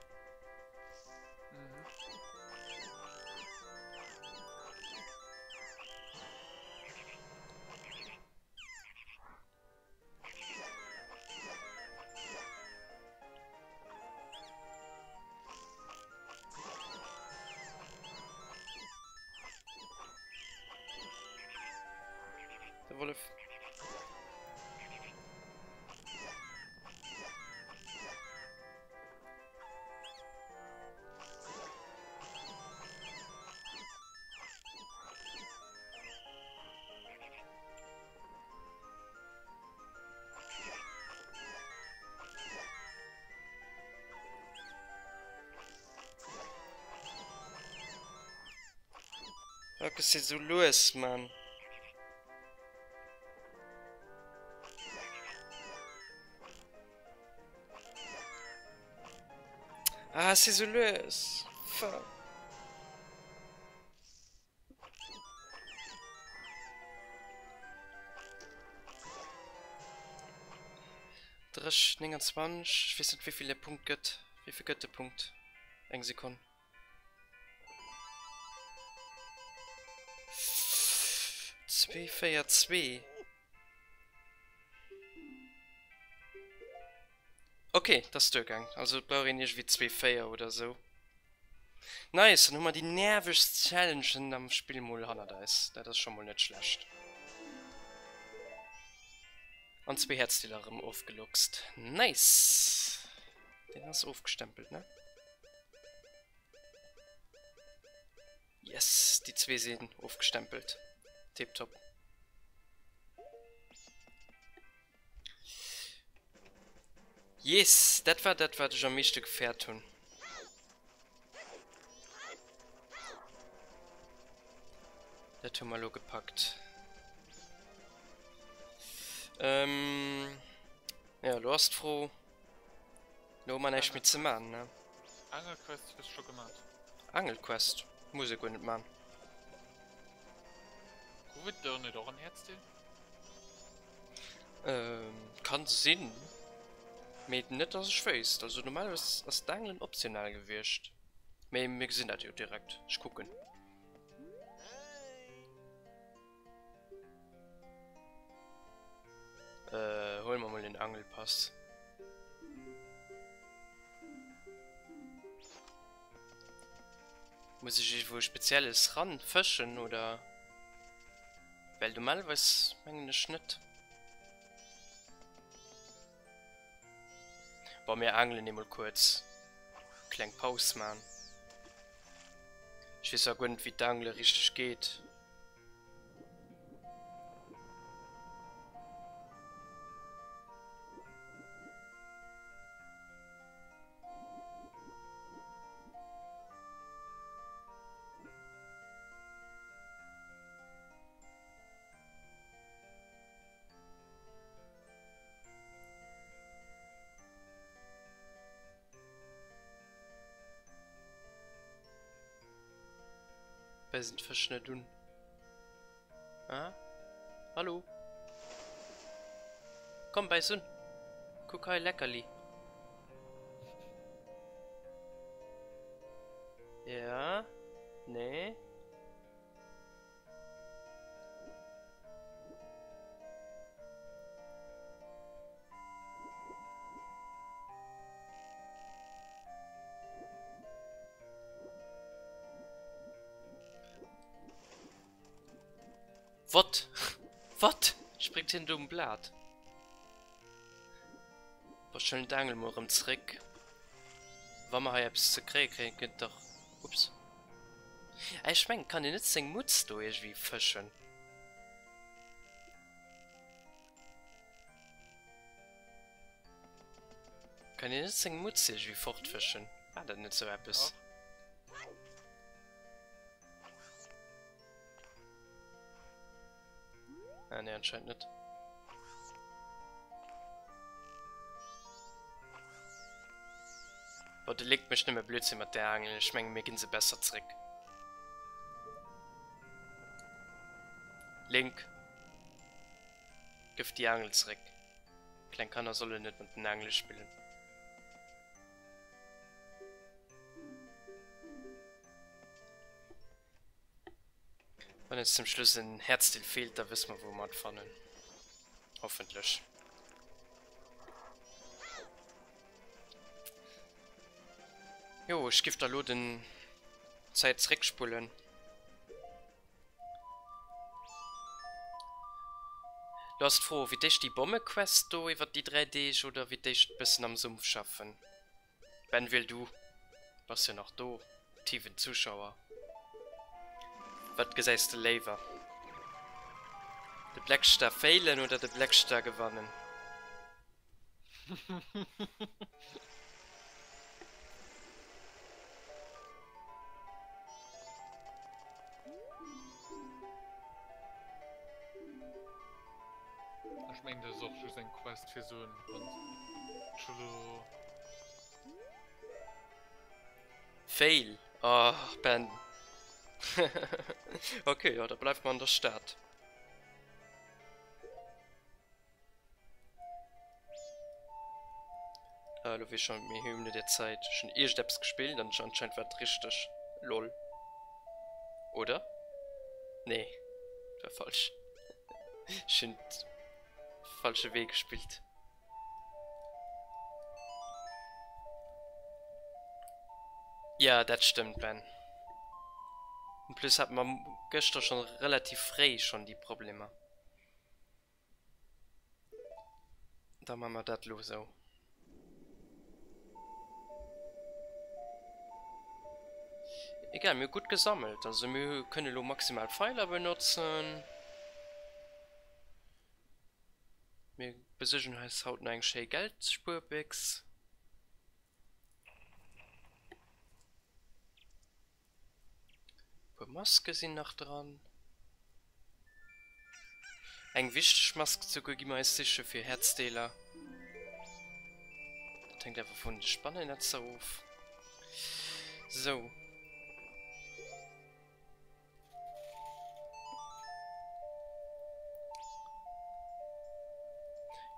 De Wollef. Fuck, ech si sou lues, Mann. Ah, ech si sou lues. Fuck. Dréch 29, ech weess net wéivill de Punkt gëtt. Wéivill gëtt de Punkt? Eng Sekonn. 2, 4, 2. Ok, dat ass duergaang. Also et brauch een iergendwéi 2, 4 oder esou. Nice, dann hu mer déi nervegst Challengen am Spill mol hannert eis. Dat ass scho mol net schlecht. An zwee Häerzdeeler erëm ofgeluchst. Nice! Deen ass ofgestempelt, ne? Yes, déi zwee sinn ofgestempelt. Tiptop. Yes, dat war dat, wat ech am meeschte gefäert hunn. Dat hu mer elo gepackt. Ähm, ja, elo ass d'Fro, elo hu mer näischt méi ze man, ne? Angelquest hues scho gemat? Angelquest muss e guer net man. Gouf et do net och en Häerzdeel? Ähm, kann sinn, mee net dass ech wéisst. Also normalerweis ass d'Aangelen optional gewiescht, mee mir gesinn dat jo direkt. Ech kucken. Äh, huele mer mol den Angelpass. Muss ech iergendwou spezielles ran fëschen oder? Well normalerweis mengen ech net. Bon, mir angelen emol kuerz. Kleng Paus man. Ech weess zwar guer net wéi d'Angele richteg geet. Weisen d'Fësch net un. Ah? Hallo? Komm, bäiss un! Kuck hei, Leckerli! Ja? Nee? What? What? Spréngt hien do um Blat? Boah, ech huelen d'Aangel mol erëm zréck. Wa mer hei eppes ze kréie kréien, gëtt dach... Ups. Ah, ech mengen, kann een net seng Mutz do iergendwéi fëschen? Kann een net seng Mutz iergendwéi fortfëschen? War dat net sou eppes? Ah, nee, anscheinend net. Boah, de Link mécht nëmme Blödsinn mat där Aangel. Ech menge mir ginn se besser zréck. Link, gëff déi Aangel zréck. Kleng Kanner sollen net mat den Aangele spillen. Wann eis zum Schluss en Häerzdeel feelt, da wësse mer wou mer et fannen. Hoffentlech. Jo, ech giff da lo den Zäit zréckspullen. Lo ass d'Fro, fir d'éischt déi Bommequest do iwwer déi 3 Deeg oder fir d'éischt bëssen am Sumpf schaffen? Ben, wiel du. Bass jo nach do, aktiven Zuschauer. Wat gesäis de léiwer? De Blackstar failen oder de Blackstar gewannen? Ech mengen dat ass och just eng Quest fir sou en Cholo. Fail! Oh Ben. Ok, jo da bleift mer an der Stad. Ah, lo weess ech schon net méi, hunn der Zäit schon iergendeppes gespillt an anscheinend war et richteg lol. Oder? Nee, dat war falsch. Ech hunn falsche Wee gespillt. Ja, dat stëmmt, Ben. En plus hate mer gëschter schon relativ fréi schon déi Problemer. Da man mer dat lo sou. Egal, mir hu gutt gesammelt. Also mir kënne lo maximal Pfeiler benotzen. Mir besuergen eis haut nach eng schéi Geldspuerbéchs. Puer Maske sinn nach dran. Eng wichteg Mask souguer gi mer eis siche fir Häerzdeeler. Dat hänkt awer vun de Spannennetzer of. Sou.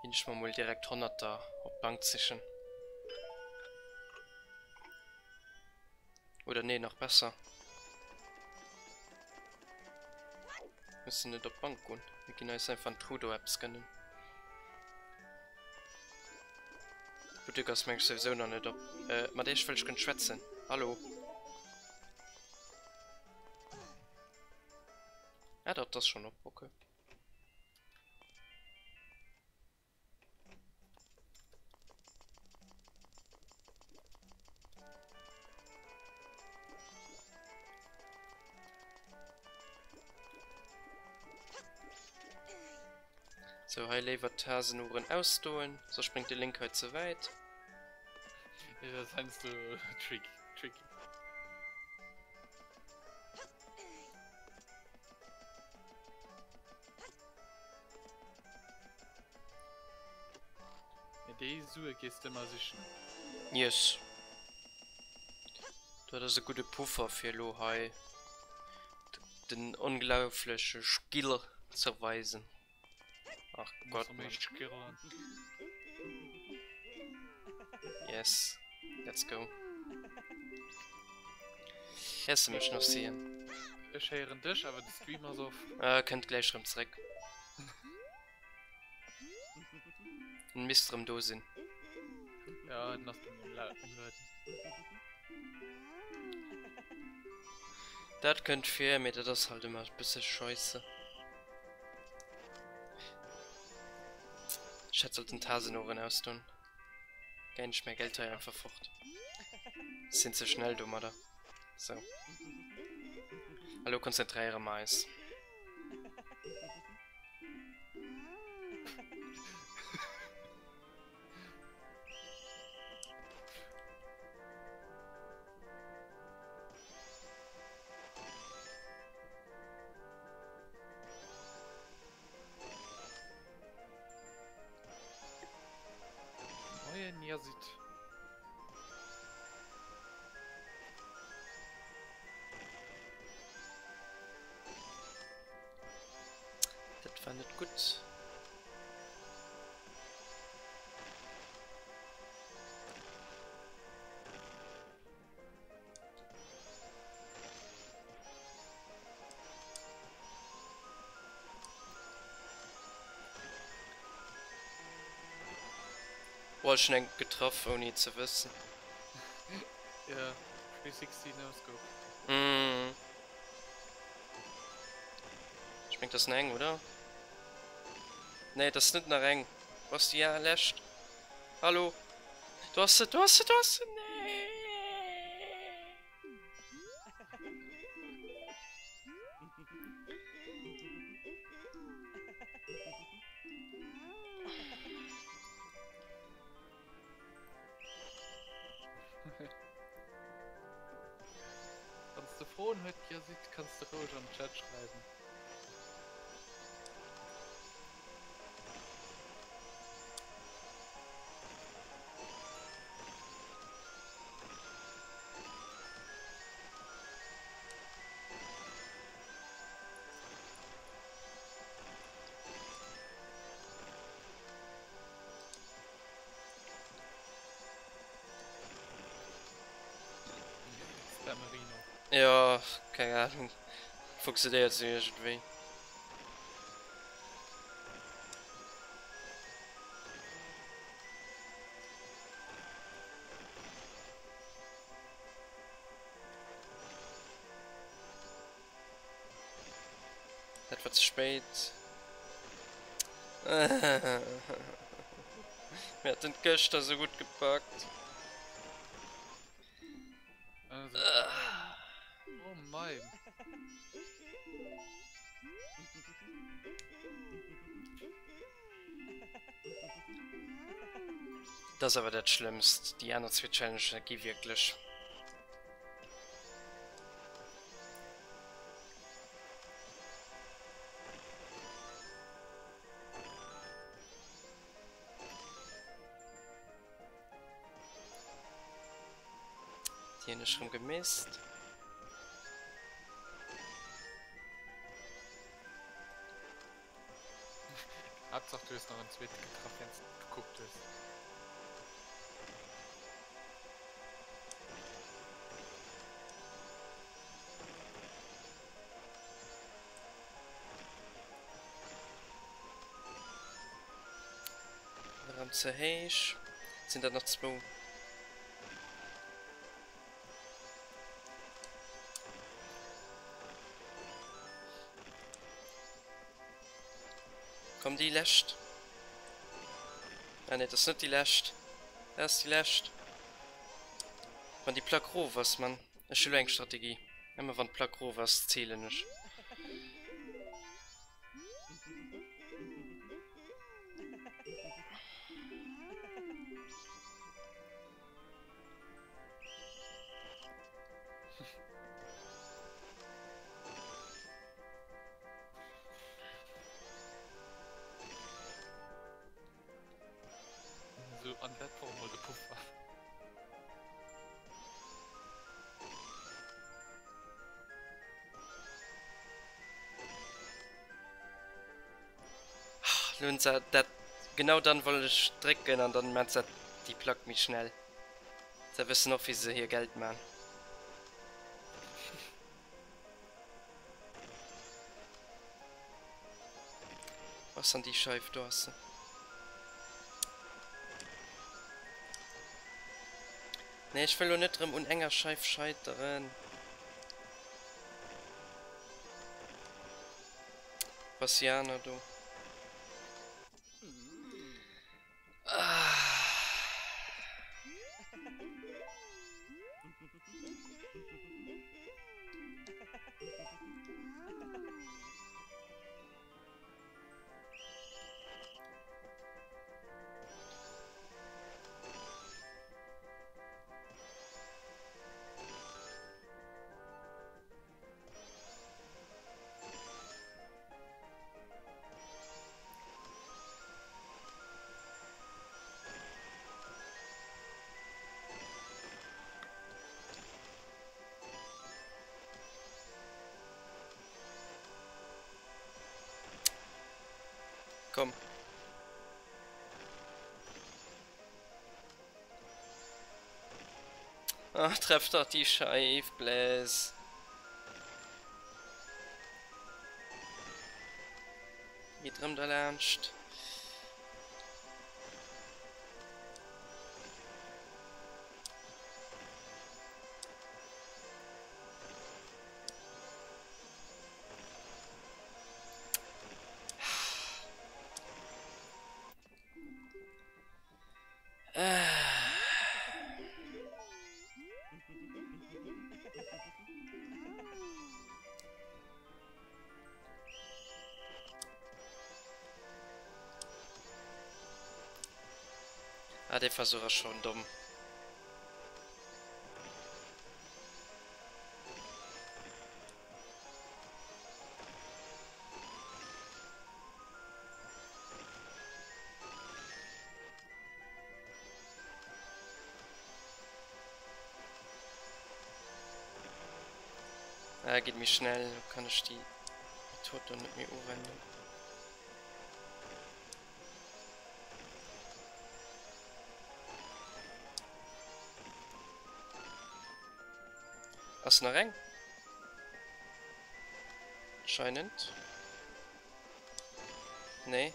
Ginn ech mer mol direkt Honnerter op d'Bank sichen. Oder nee, nach besser. Müssen net op d'Bank goen. Mir ginn eis einfach en Trudeau eppes gönnen. Buttek ass meng ech souwisou nach net op. Äh, mat iech wëll ech gënn schwätzen. Hallo. Ah, dat ass schon op, okay. So, hei léiwer d'Hasenuhren ausdoen, soss spréngt de Link hei ze wäit. Nee, dat ass heiansdo tricky. Tricky. Déi Sue gees de ëmmer sichen. Yes. Dat ass e gudde Puffer fir elo hei den onglaufleche Skill ze weisen. Ach Gott, Mann. Yes. Let's go. Héiers de mech nach, Sian? Ech héieren dech, awer de Stream ass off. Äh, kënnt gläich rëm zréck. En misst rëm do sinn. Ja, den ass bei mir um Lueden. Dat kënnt vir, mee dat ass halt ëmmer e bësse scheisse. Ech hätt sollten d'Hasenoueren ausdoen. Gäin ech mäi Geld hei einfach fort. Sinn ze schnell domadder. Sou. A lo konzentréiere mer eis. Moien Yazid. Dat war net gutt. Boah, ech hun eng getraff ouni et ze wëssen. Ja, 360 no scope. Mm. Ech meng, dat ass nach eng, oder? Nee, dat ass net nach eng. Wo ass déi lescht? Hallo? Do ass se, do ass se, do ass se! Nee! Wann s de Froen huet, Yazid, kanns de roueg an den Chat schreiwen. Spammerino. Jo, keng Ahnung. Funktionéiert sou iergendwéi. war ze spéit. Mir haten et gëschter sou gutt gepackt. Also, oh mein. Dat ass awer dat Schlëmmst. Déi aner zwee Challengen gi wierklech. Déi hunn ech rëm gemisst. Haaptsaach du hues nach en zweete getraff wéinst du gekuckt hues. Erëm ze héich. Sinn dat nach zwou? Komm déi lescht. Ah nee, dat ass net déi lescht. Dat ass déi lescht. Wann déi Plack rof ass, Mann. Ech hu lo eng Strategie. Ëmmer wann d'Plack rof ass, zielen ech. So, an dat war mol de Puffer. Lo hunn se dat, genau dann wollt ech drécken an dann maan se déi Plack méi schnell. Se wëssen och wéi se hir Geld maan. Wou ass dann déi Scheif? Do ass se. Nee, ech wëll lo net rëm un enger Scheif scheiteren. Wou ass déi aner do? Komm. Ach, treff dach déi Scheif, Blaise. Geet rëm derlaanscht. Ah, dee Versuch ass schon domm. Ah, geht méi schnell, lo kann ech déi Method do net méi uwenden. Ass nach eng? Anscheinend. Nee,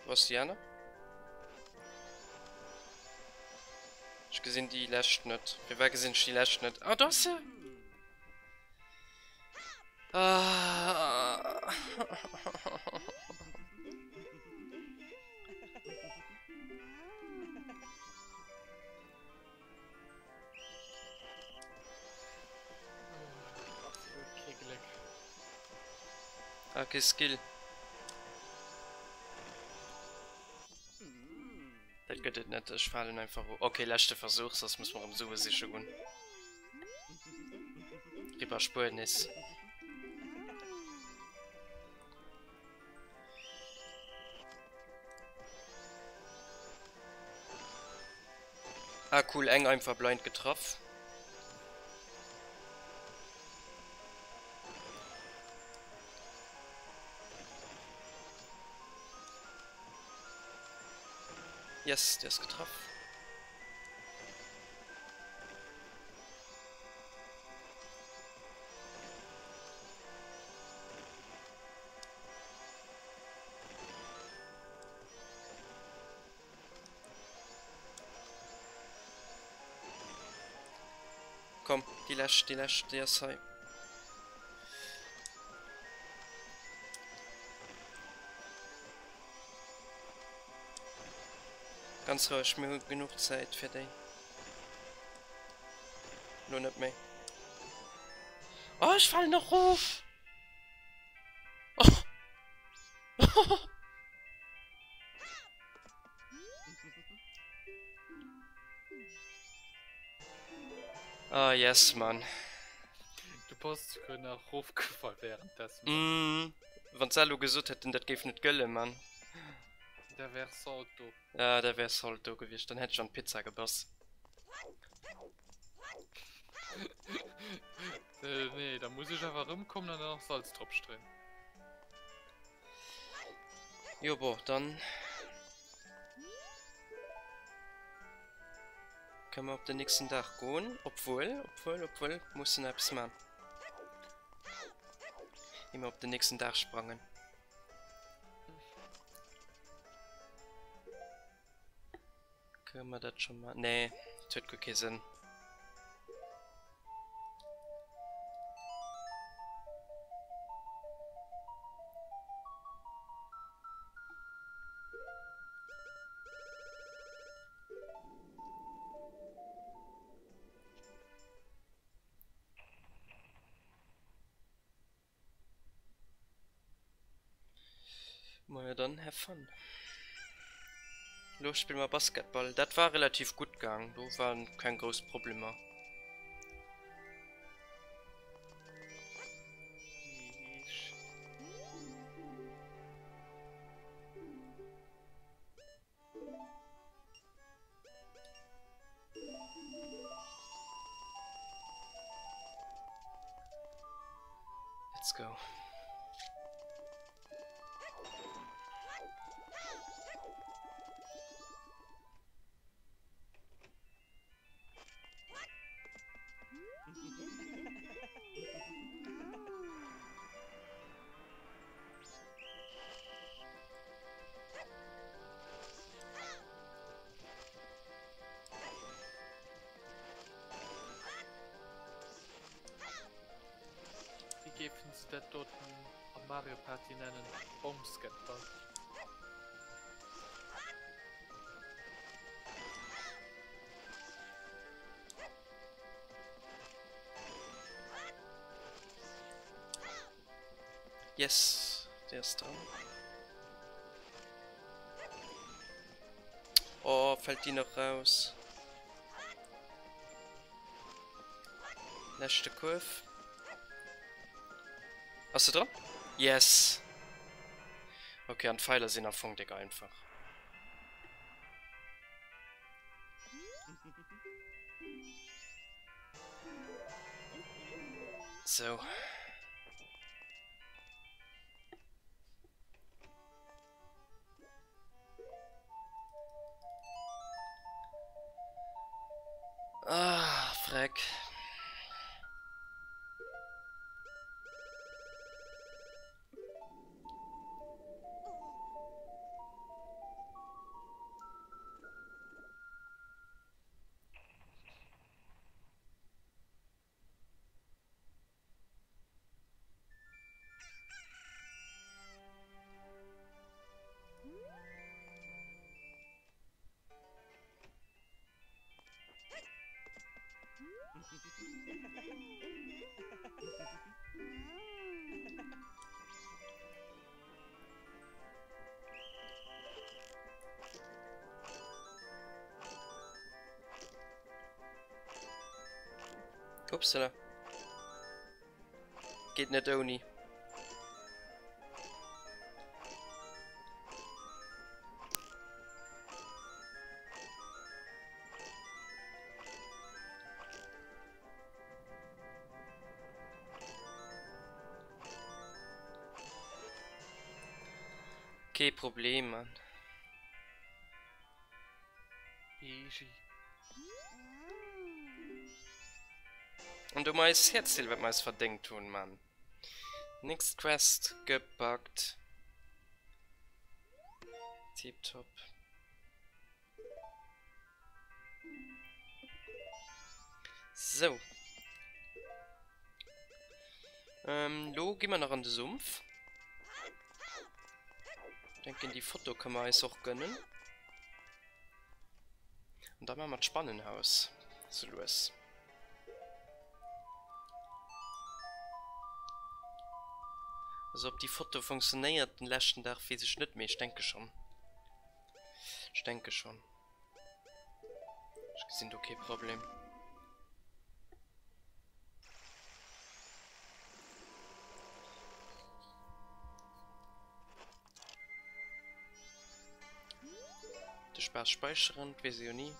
wo ass déi aner? Ech gesinn déi lescht net. Firwat gesinn ech déi lescht net? Ah, do ass se! Ah. Absolut kee Gléck. Ah, kee Skill. Dat gëtt et net, ech falen einfach of. Ok, leschte Versuch, soss muss mer erëm Sue siche goen. Iwwerspuernis. Ah cool, eng einfach blind getraff. Yes, der ist getraff. Komm, déi lescht, déi lescht, déi ass hei. Ganz roueg, mir hu genuch Zäit fir déi. Lo net méi. Oh, ech falen erof! Oh! Ah yes man. Du bass souguer nach erofgefall währenddessen. Mm, wann se elo gesot hätten dat géif net gëllen man. Da wär Salt do. Ja da wär Salt do gewiescht, dann hätt ech an d'Pizza gebass. Äh, nee, da muss ech awer erëmkommen an dann nach Salz drop stréen. Jo bon, dann kënne mer op den nächsten Dag goen. Obwuel, obwuel, obwuel, mussen eppes man. Ier mer op den nächsten Dag sprangen. Kënne mer dat scho man? Nee, dat huet guer kee Sënn. Majo dann have fun. Lo spille mer Basketball. Dat war relativ gutt gaang, do waren keng grouss Problemer. Let's go. Wéi géifen se dat doten am Mario Party nennen? Bombsketball? Yes, der ist dran. Oh, fällt die noch raus. Letzte Kurve. Hast du dran? Yes! Okay, an Pfeiler sind am Fong dick einfach. So. Ah, Freck. Upsala. Geet net ouni. Kee Problem, Mann. Easy. An do mer eis Häerzdeel, wat mer eis verdéngt hunn, Mann. Nächst Quest gepackt. Tiptop. Sou. Ähm, lo gi mer nach an de Sumpf. Denken déi Foto kënne mer eis och gönnen. An da maache mer d'Spannenhaus sou lues. Also ob déi Foto funktionéiert den leschten Dag weess ech net, mee ech denke schonn. Ech denke schonn. Ech gesinn do kee Problem. De Spaass speicheren, 't weess ee jo ni.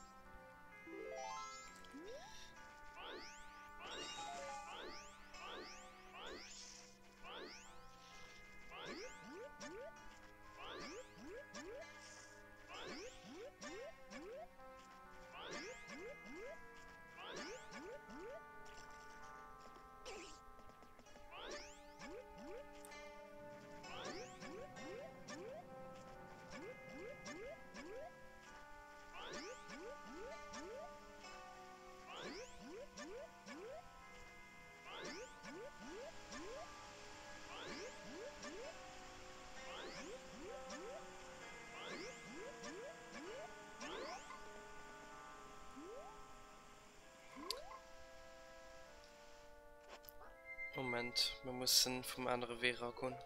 Moment, mir mussen vum anere Wee eragoen.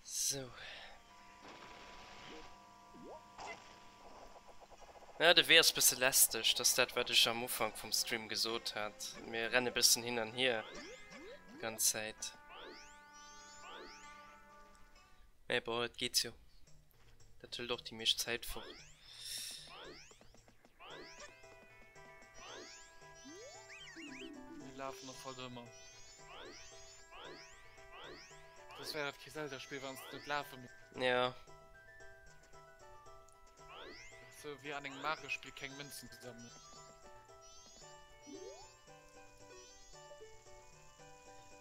Sou. Ja, de Wee ass bësse lästeg. Dat ass dat, wat ech am Ufank vum Stream gesot hat. Mir renne bëssen hin an hier déi ganz Zäit. Mä bon, et geet jo. Dat hëlt och déi meescht Zäit fort. Mir lafen och halt ëmmer. Das wär dat kee Zelda-Spill, wann s de net lafe misst. Ja. Sou wéi an engem Mario-Spill keng Mënzen ze sammelen.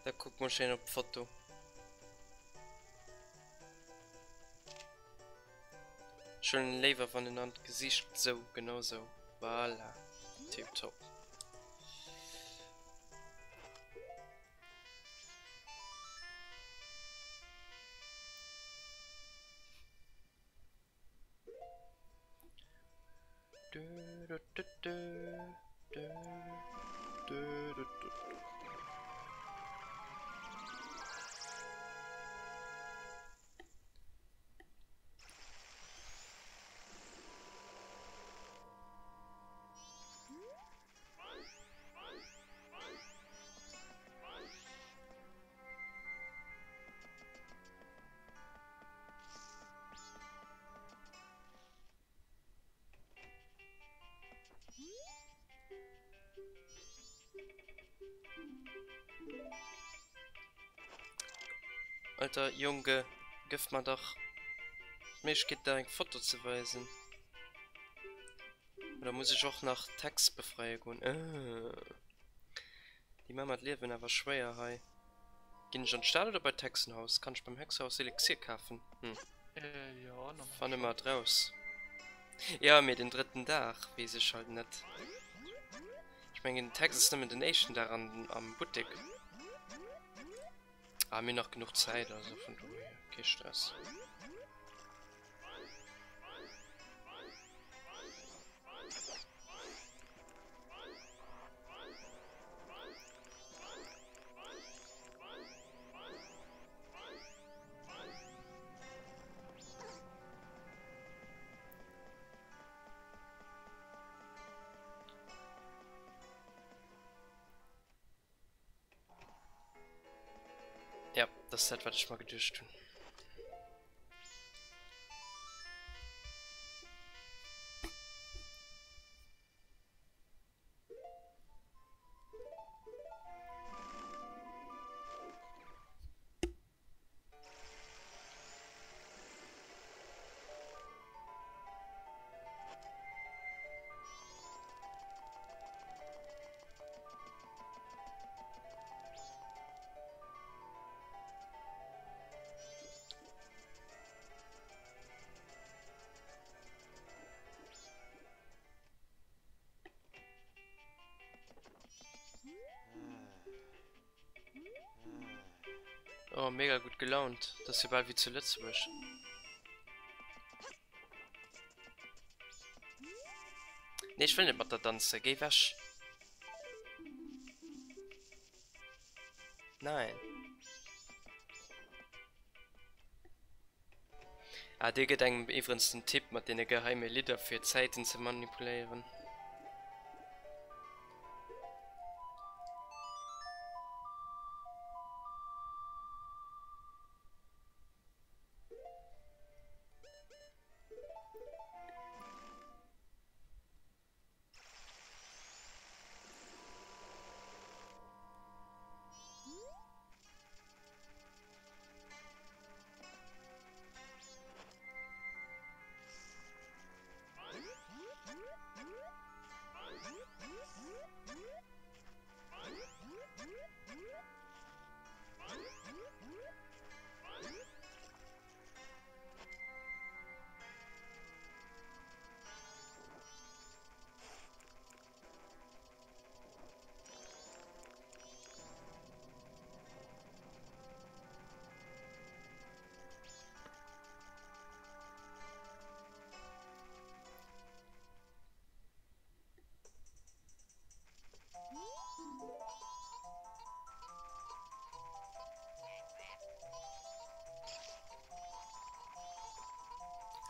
Da kuck mol schéin op d'Foto. Ech huelen en léiwer wann en an d'Gesicht sou genau sou voilà tiptop. Alter Jonge, gëff mer dach d'Méiglechkeet der eng Foto ze weisen. Oder muss ech och nach d'Hex befreie goen? Äh. Déi maa mer d'Liewen awer schwéier hei. Ginn ech an d'Stad oder bei d'Hexenhaus? Kann ech beim Hexehaus Elixier kafen? Hm. Äh, jo, normal Fanne schon. mer et raus. Jo, mee den drëtten Dag weess ech halt net. Ech mengen den Text ass nëmmen den éischten Dag an am Buttek. Ah, mir hunn nach genuch Zäit, also vun dohier kee Stress. Ja, dat ass dat, wat ech mer geduecht hunn. Oh, mega gutt gelaunt. Dat ass jo bal wéi zu Lëtzebuerg. Nee, ech wëll net mat der danzen. Géi wech. Nein. Ah, dee gëtt engem iwwerens den Tipp mat deene geheime Lidder fir Zäiten ze manipuléieren.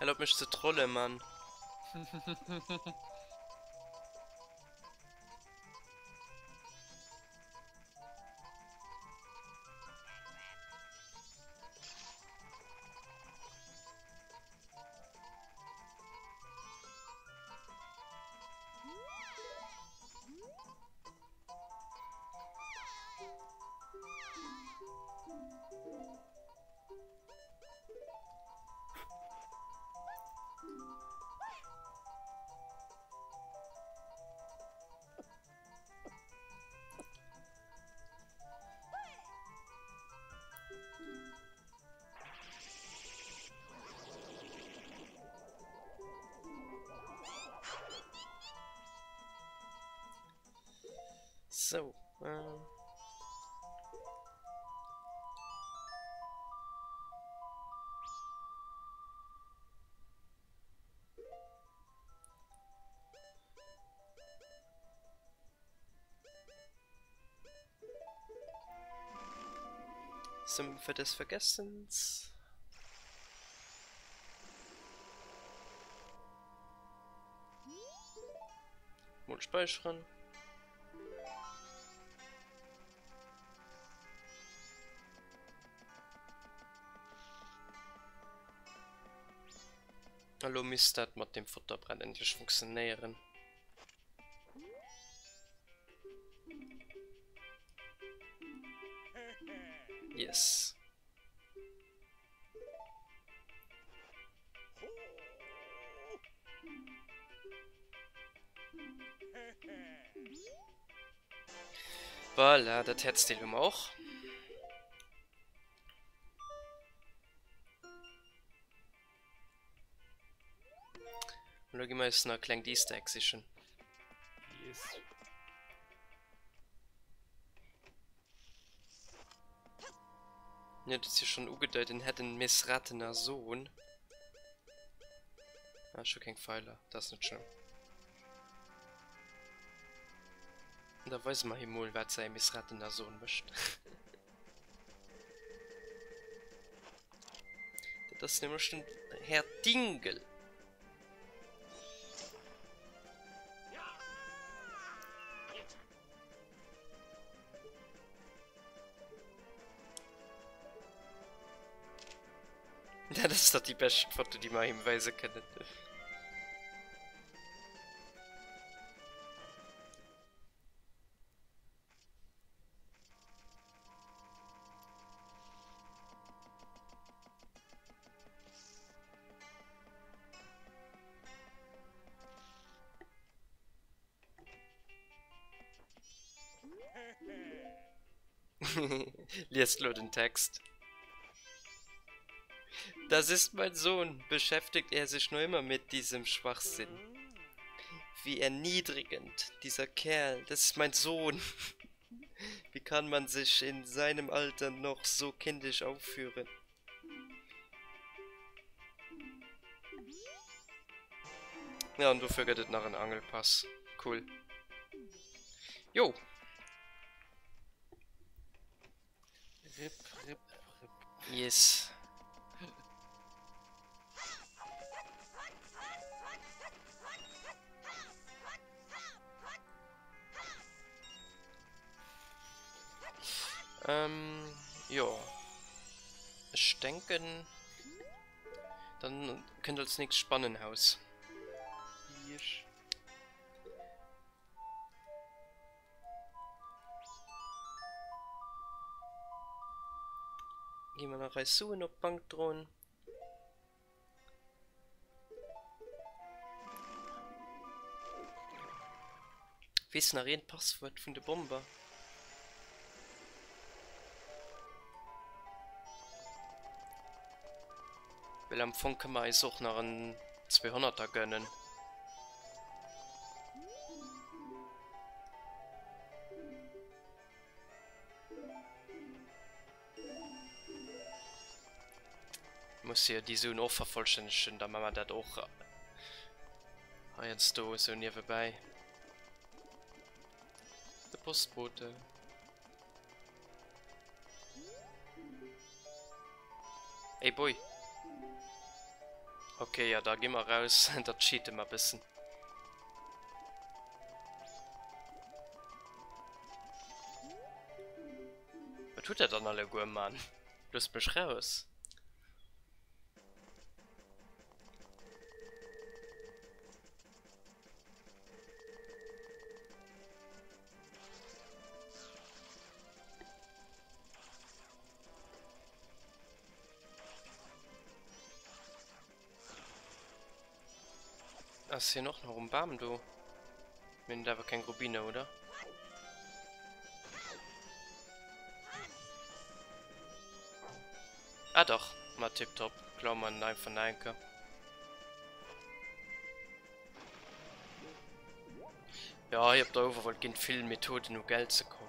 Hal op mech ze trollen, Mann. Sou. Ähm. Sümpfe des Vergessens. Mol speicheren. Elo misst dat mat dem Futterbrett endlech funktionéieren. Yes. Voilà, dat Häerzdeel hu mer och. An elo gi mer eis nach e klengt Easter Egg sichen. Yes. Mir huet et jo schonn ugedeit, en hätt en missratener Sohn. Ah, ech hu keng Pfeiler, dat ass net schlëmm. Da weise mer him mol, wat säi missratener Sohn mécht. Dat ass nämlech den Här Dingel. Dat ass dach déi bescht Foto, déi mer him weise kënnen. Liest lo den Text. Das ist mein Sohn, beschäftigt er sich noch immer mit diesem Schwachsinn. Wie erniedrigend, dieser Kerl, das ist mein Sohn. Wie kann man sich in seinem Alter noch so kindisch aufführen? Ja, an dofir gëtt et nach en Angelpass. Cool. Jo. Rip, rip, rip. Yes. Ähm, jo. Ech denken, dann kënnt als nächst Spannenhaus. Yes. Gi mer nach eis Suen op d'Bank droen. Weess nach een d'Passwuert vun de Bomber? Well am Fong kënne mer eis och nach en Zweehonnerter gönnen. Muss jo déi Suen och vervollstännegen, da man mer dat och heiansdo esou niewebäi. De Postbote. Ey Boy. Ok, ja da gi mer raus, da cheate mer bëssen. Wat hutt der dann alleguer, Mann? Loosst mech raus! Ass hien och nach um Bam do? Mir hunn awer keng Rubine, oder? Ah dach, ma tiptop. Klaue mer en einfach nach eng Kéier. Ja, hei op der Overworld ginn et vill Methoden u Geld ze kommen.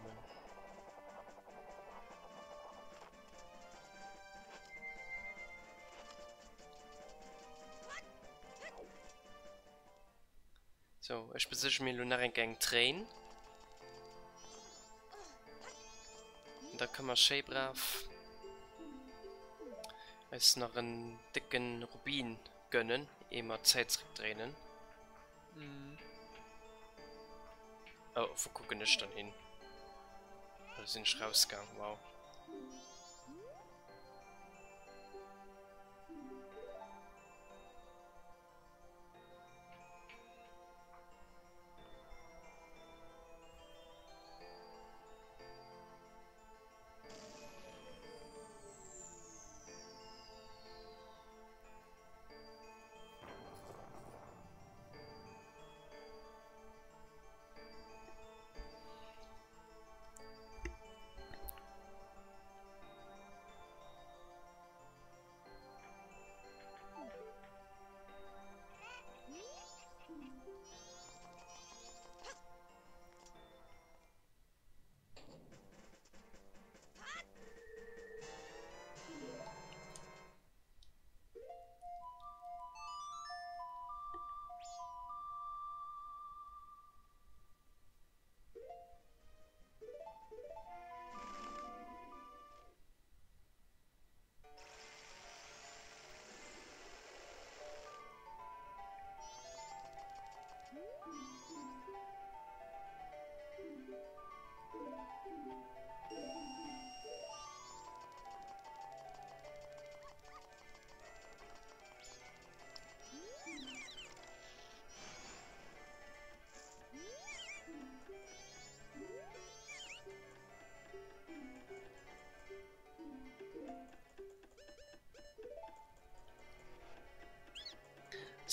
So, ech besiche mir elo nach eng Kéier eng Tréin. An da kënne mer schéi brav. Eis nach en décken Rubin gönnen, ehe mer d'Zäit zréckdréinen. Oh, wou kucken ech dann hin? Oh, do sinn ech rausgaang, wow.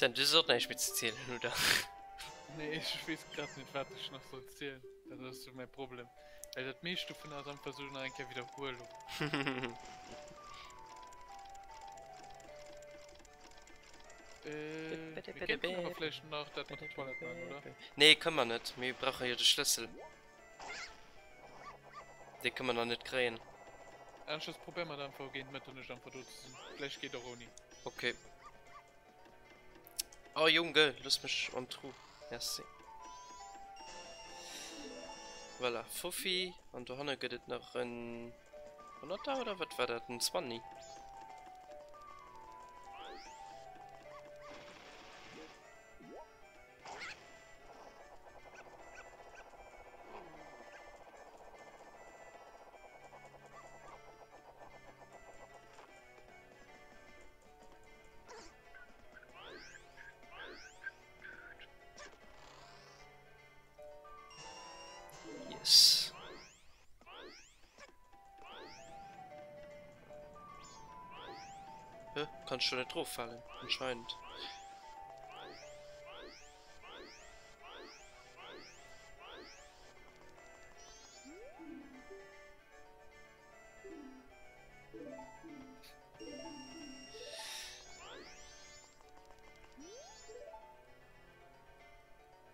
Sam, du hues och näischt méi ze zielen, oder? Nee, ech weess grad net, wat ech nach soll zielen. Dat ass sou mäi Problem. Well dat meescht dovun ass einfach sou nach eng Kéier Widderhuelung. Äh, mir kéinten awer vläicht nach dat mat der Toilette maachen, oder? Nee, kënne mer net. Mir brauche jo de Schlëssel. Dee kënne mer nach net kréien. Aneschters probéiere mer et einfach géint Mëtternuecht einfach do ze sinn. Vläicht geet och ouni. Okay. Oh Junge, looss mech an d'Rou. Merci. Voilà, Fuffi. An dohanne gëtt et nach en Honnerter oder wat war dat? En Zwanni? Yes. Hä? Kannst du net drauf fallen? Anscheinend.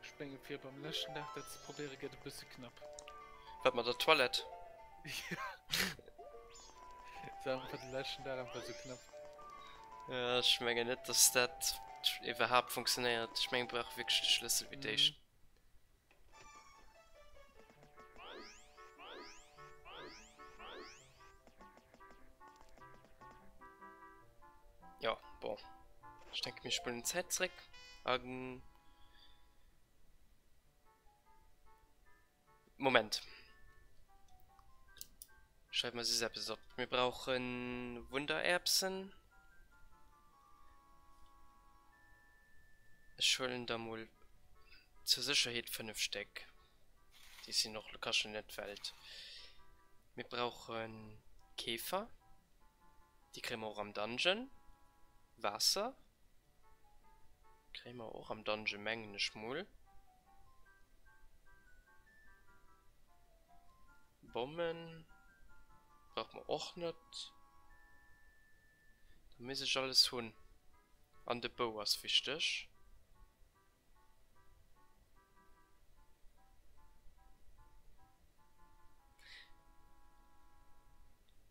Ech menge fir beim leschten Dag dat ze probéiere gëtt e bësse knapp. Wat mat der Toilette? Jo. Ass einfach de leschten Dag einfach esou knapp. Ja, ech mengen net, dass dat iwwerhaapt funktionéiert. Ech mengen, brauch wierklech de Schlëssel fir d'éischt. Ja, bon. Ech denke mir spullen d'Zäit zréck an Moment. Schreiw mer sis eppes op. Mir brauchen Wundererbsen. Ech huelen der mol zur Sécherheet 5 Stéck. Déi sinn och kaschten net d'Welt. Mir brauche Käfer. Déi kréie mer och am Dungeon. Waasser kréie mer och am Dungeon, mengen ech mol. Bommen brauche mer och net. Da misst ech alles hunn. An de Bou ass wichteg.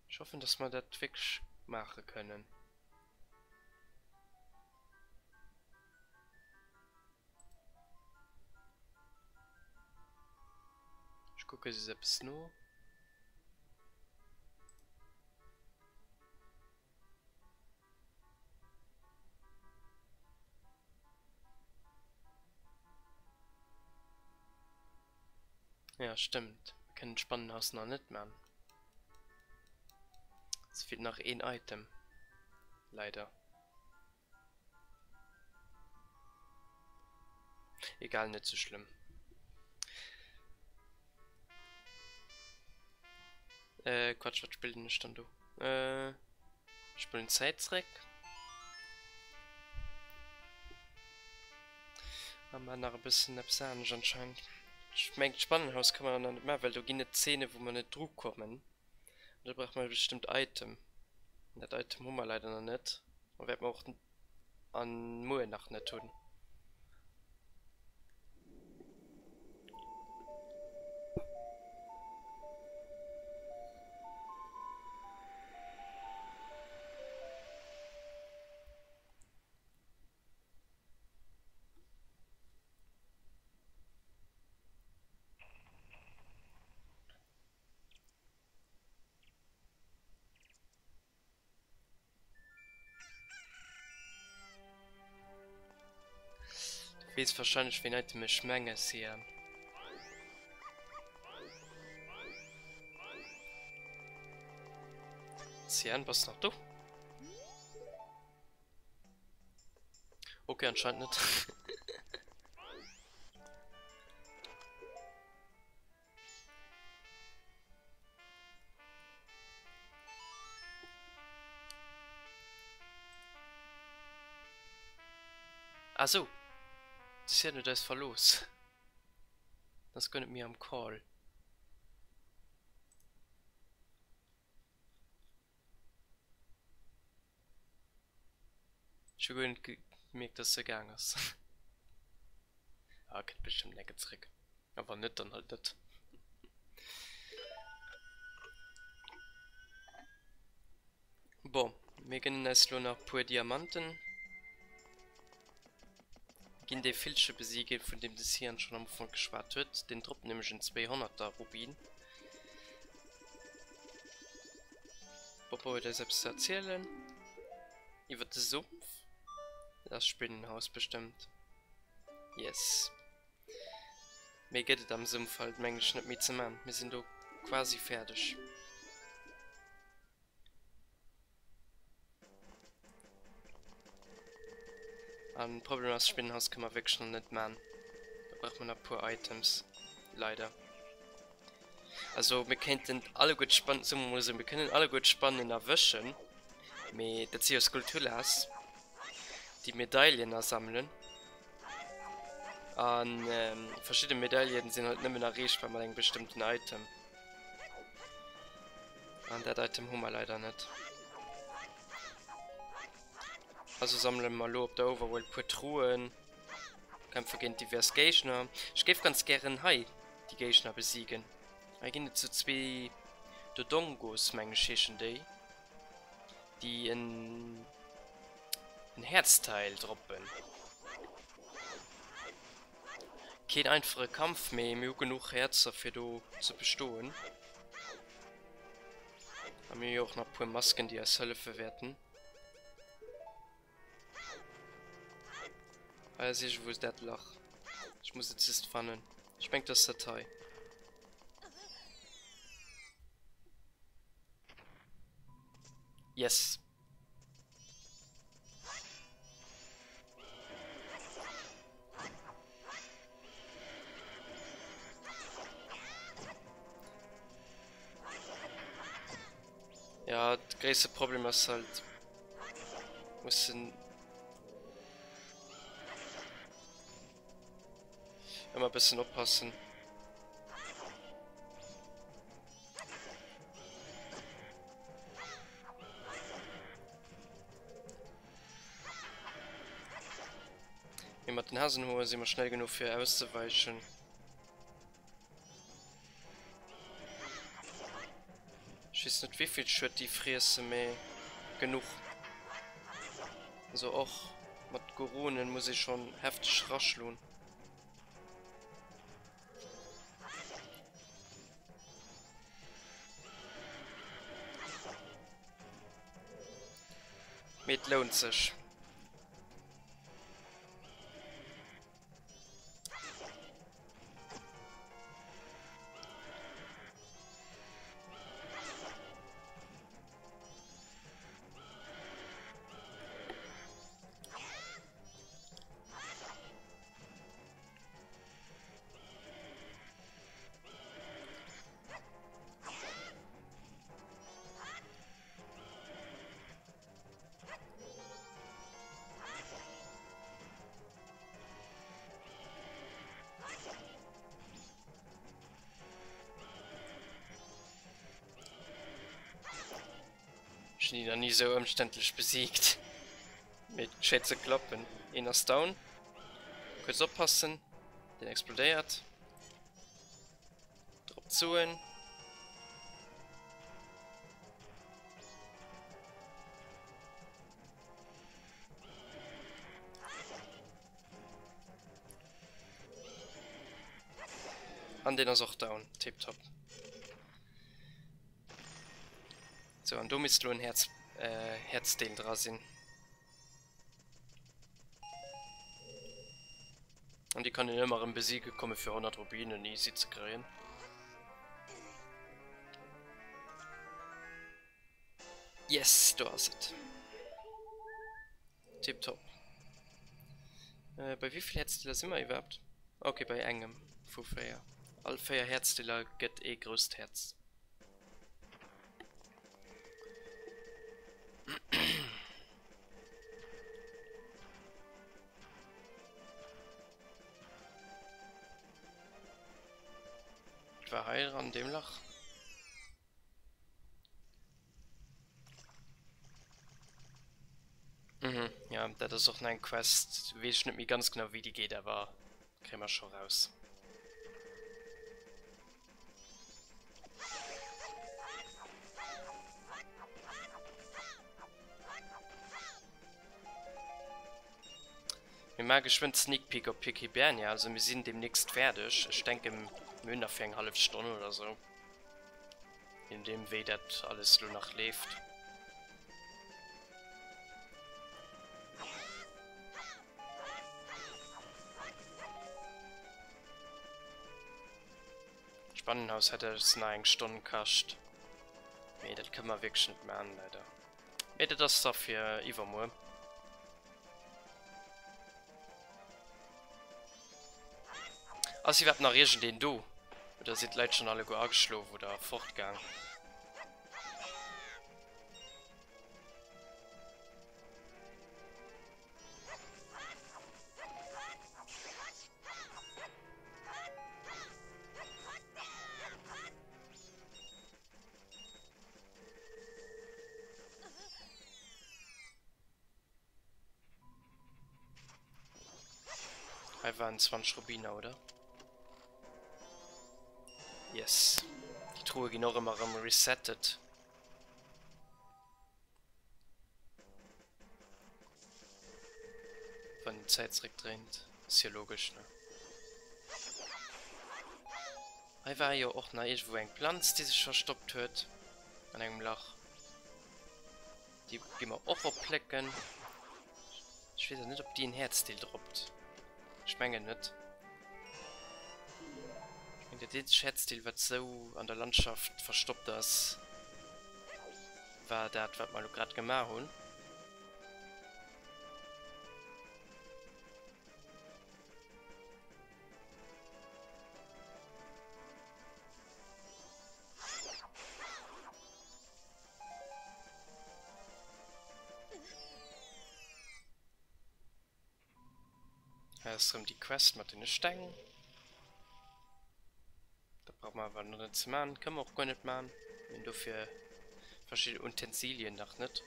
Ech hoffen, dass mer dat wierklech maache kënnen. Ech kucke just eppes no. Ja, stëmmt. Mir kënnen d'Spannenhaus nach net man. Es feelt nach een Item. Leider. Egal, net sou schlëmm. Äh, Quatsch, wat spillen ech dann do? Äh, spulen d'Zäit zréck. A man nach e bëssen eppes anescht anscheinend. Ech mengen d'Spannenhaus ka mer nach net man, well do ginn et Zeene wou mer net dru kommen. An do brauche mer e bestëmmt Item. An dat Item hu mer leider nach net. A wäerte mer och an muer nach net hunn. Du wees wahrscheinlech ween Item ech menge Cyan. Cyan bass nach do? Okay anscheinend net. Ah sou, de Cyan huet eis verlooss. En ass guer net méi am Call. Ech hu guer net gemierkt dass se gaang ass. Ah kënnt bestëmmt enke zréck. A wann net, dann halt net. Bon, mir gönnen eis lo nach puer Diamanten. Ginn dee Villche besiegen, vun deem de Cyan schonn am Ufank geschwat huet. Deen droppt nämlech en 200er Rubin. Bobo huet eis eppes ze erzielen iwwer de Sumpf. Dat ass Spinnenhaus bestëmmt. Yes. Méi gëtt et am Sumpf halt mengen ech net méi ze man. Mir sinn do quasi fäerdeg. An Problem ass, Spinnenhaus kënne mer wierklech nach net man. Da brauche mer nach puer Items. Leider. Also mir kéinten alleguer d'Spannen, soe mer mol esou, mir kënnen alleguer d'Spannen erwëschen, mee dat si jo Skulltulas, déi Medaillen asammelen. An verschidde Medaillen sinn halt nëmmen erreechbar mat engem bestëmmten Item. An dat Item hu mer leider net. Also sammele mer elo op der Overworld puer Truhen, kämpfe géint divers Géigner. Ech géif ganz gären hei déi Géigner besiegen. Hei ginn et sou zwee Dodongos, meng ech heeschen déi, déi en en Häerzteil droppen. Keen einfache Kampf, mee mir hu genuch Häerzer fir do ze bestoen. A mir hu jo och nach puer Masken déi eis hëllefe wäerten. Hei ass iergendwou dat Lach. Ech muss et just fannen. Ech mengt dat ass dat hei. Yes! Ja, de gréisste Problem ass halt mussen ëmmer bëssen oppassen. Mee mat den Hasenhoer si mer schnell genuch fir auszeweichen. Ech weess net wéivill Schued déi friessen, mee genuch. Also och mat Goronen muss ee schonn hefteg raschloen. Mee et lount sech. Ech hunn déi nach ni esou ëmständlech besiegt. Mee et schéint ze klappen. Een ass down. Kuerz oppassen, deen explodéiert. Drop zoen. An deen ass och down. Tiptop. Sou, an do misst elo en Häerz, äh, Häerzdeel dra sinn. An déi kann een ëmmer erëm besiege komme fir 100 Rubinen easy ze kréien. Yes, do ass et. Tiptop. Äh, bei wéi vill Häerzdeeler si mer iwwerhaapt? Okay, bei engem vu 4. All 4 Häerzdeeler gëtt ee grousst Häerz. War hei an dem Lach. Mhm, ja, dat ass och nach eng Quest. Weess ech net méi ganz genau wéi déi geet, awer kréie mer scho raus. Mir maache geschwënn Sneak Peek op Pikibernia, also mir sinn demnächst fäerdeg. Ech denken, mir hunn nach fir eng hallef Stonn oder sou. Je nodeem wéi dat alles lo nach leeft. D'Spannenhaus hätt eis nach eng Stonn kascht. Mee dat kënne mer wierklech net man, leider. Mee dat ass da fir iwwermuer. Ass iwwerhaapt nach iergendeen do? Oder sinn d'Leit schonn alleguer ageschlof oder fortgaang? Hei waren 20 Rubiner, oder? Yes. Déi Truhe ginn och ëmmer erëm resettet. Wann een d'Zäit zeréckdréint. Ass jo logesch, ne? Hei war jo och nach iergendwou eng Planz, déi sech verstoppt huet an engem Lach. Déi gi mer och opplécken. Ech weess awer net, ob déi en Häerzdeel droppt. Ech mengen net. Ech mengen dat eenzegt Häerzdeel, wat sou an der Landschaft verstoppt ass, war dat, wat mer elo grad gemaach hunn. Hei ass rëm déi Quest mat den Steng. Dat brauche mer awer net ze man, kënne mer och guer net man. Mir hunn dofir verschidde Utensilien nach net.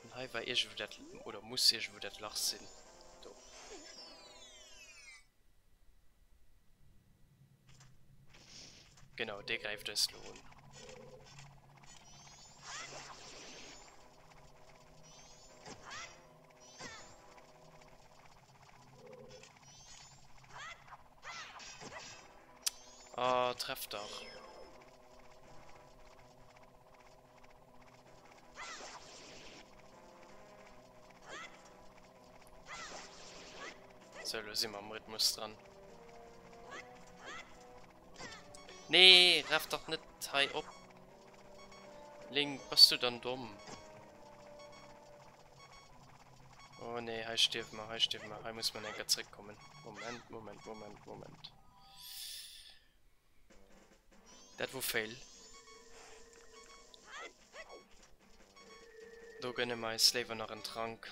An hei war iergendwou dat, oder muss iergendwou dat Lach sinn. Do. Genau, dee gräift eis lo un. Oh, treff dach. Sou, lo si mer am Rhythmus dran. Nee, raff dach net hei op. Link, bass du dann domm? Oh nee, hei stierwe mer, hei stierwe mer. Hei muss mer enker zréckkommen. Moment, Moment, Moment, Moment. Dat wor Fail. Do gënne mer eis léiwer nach en Trank.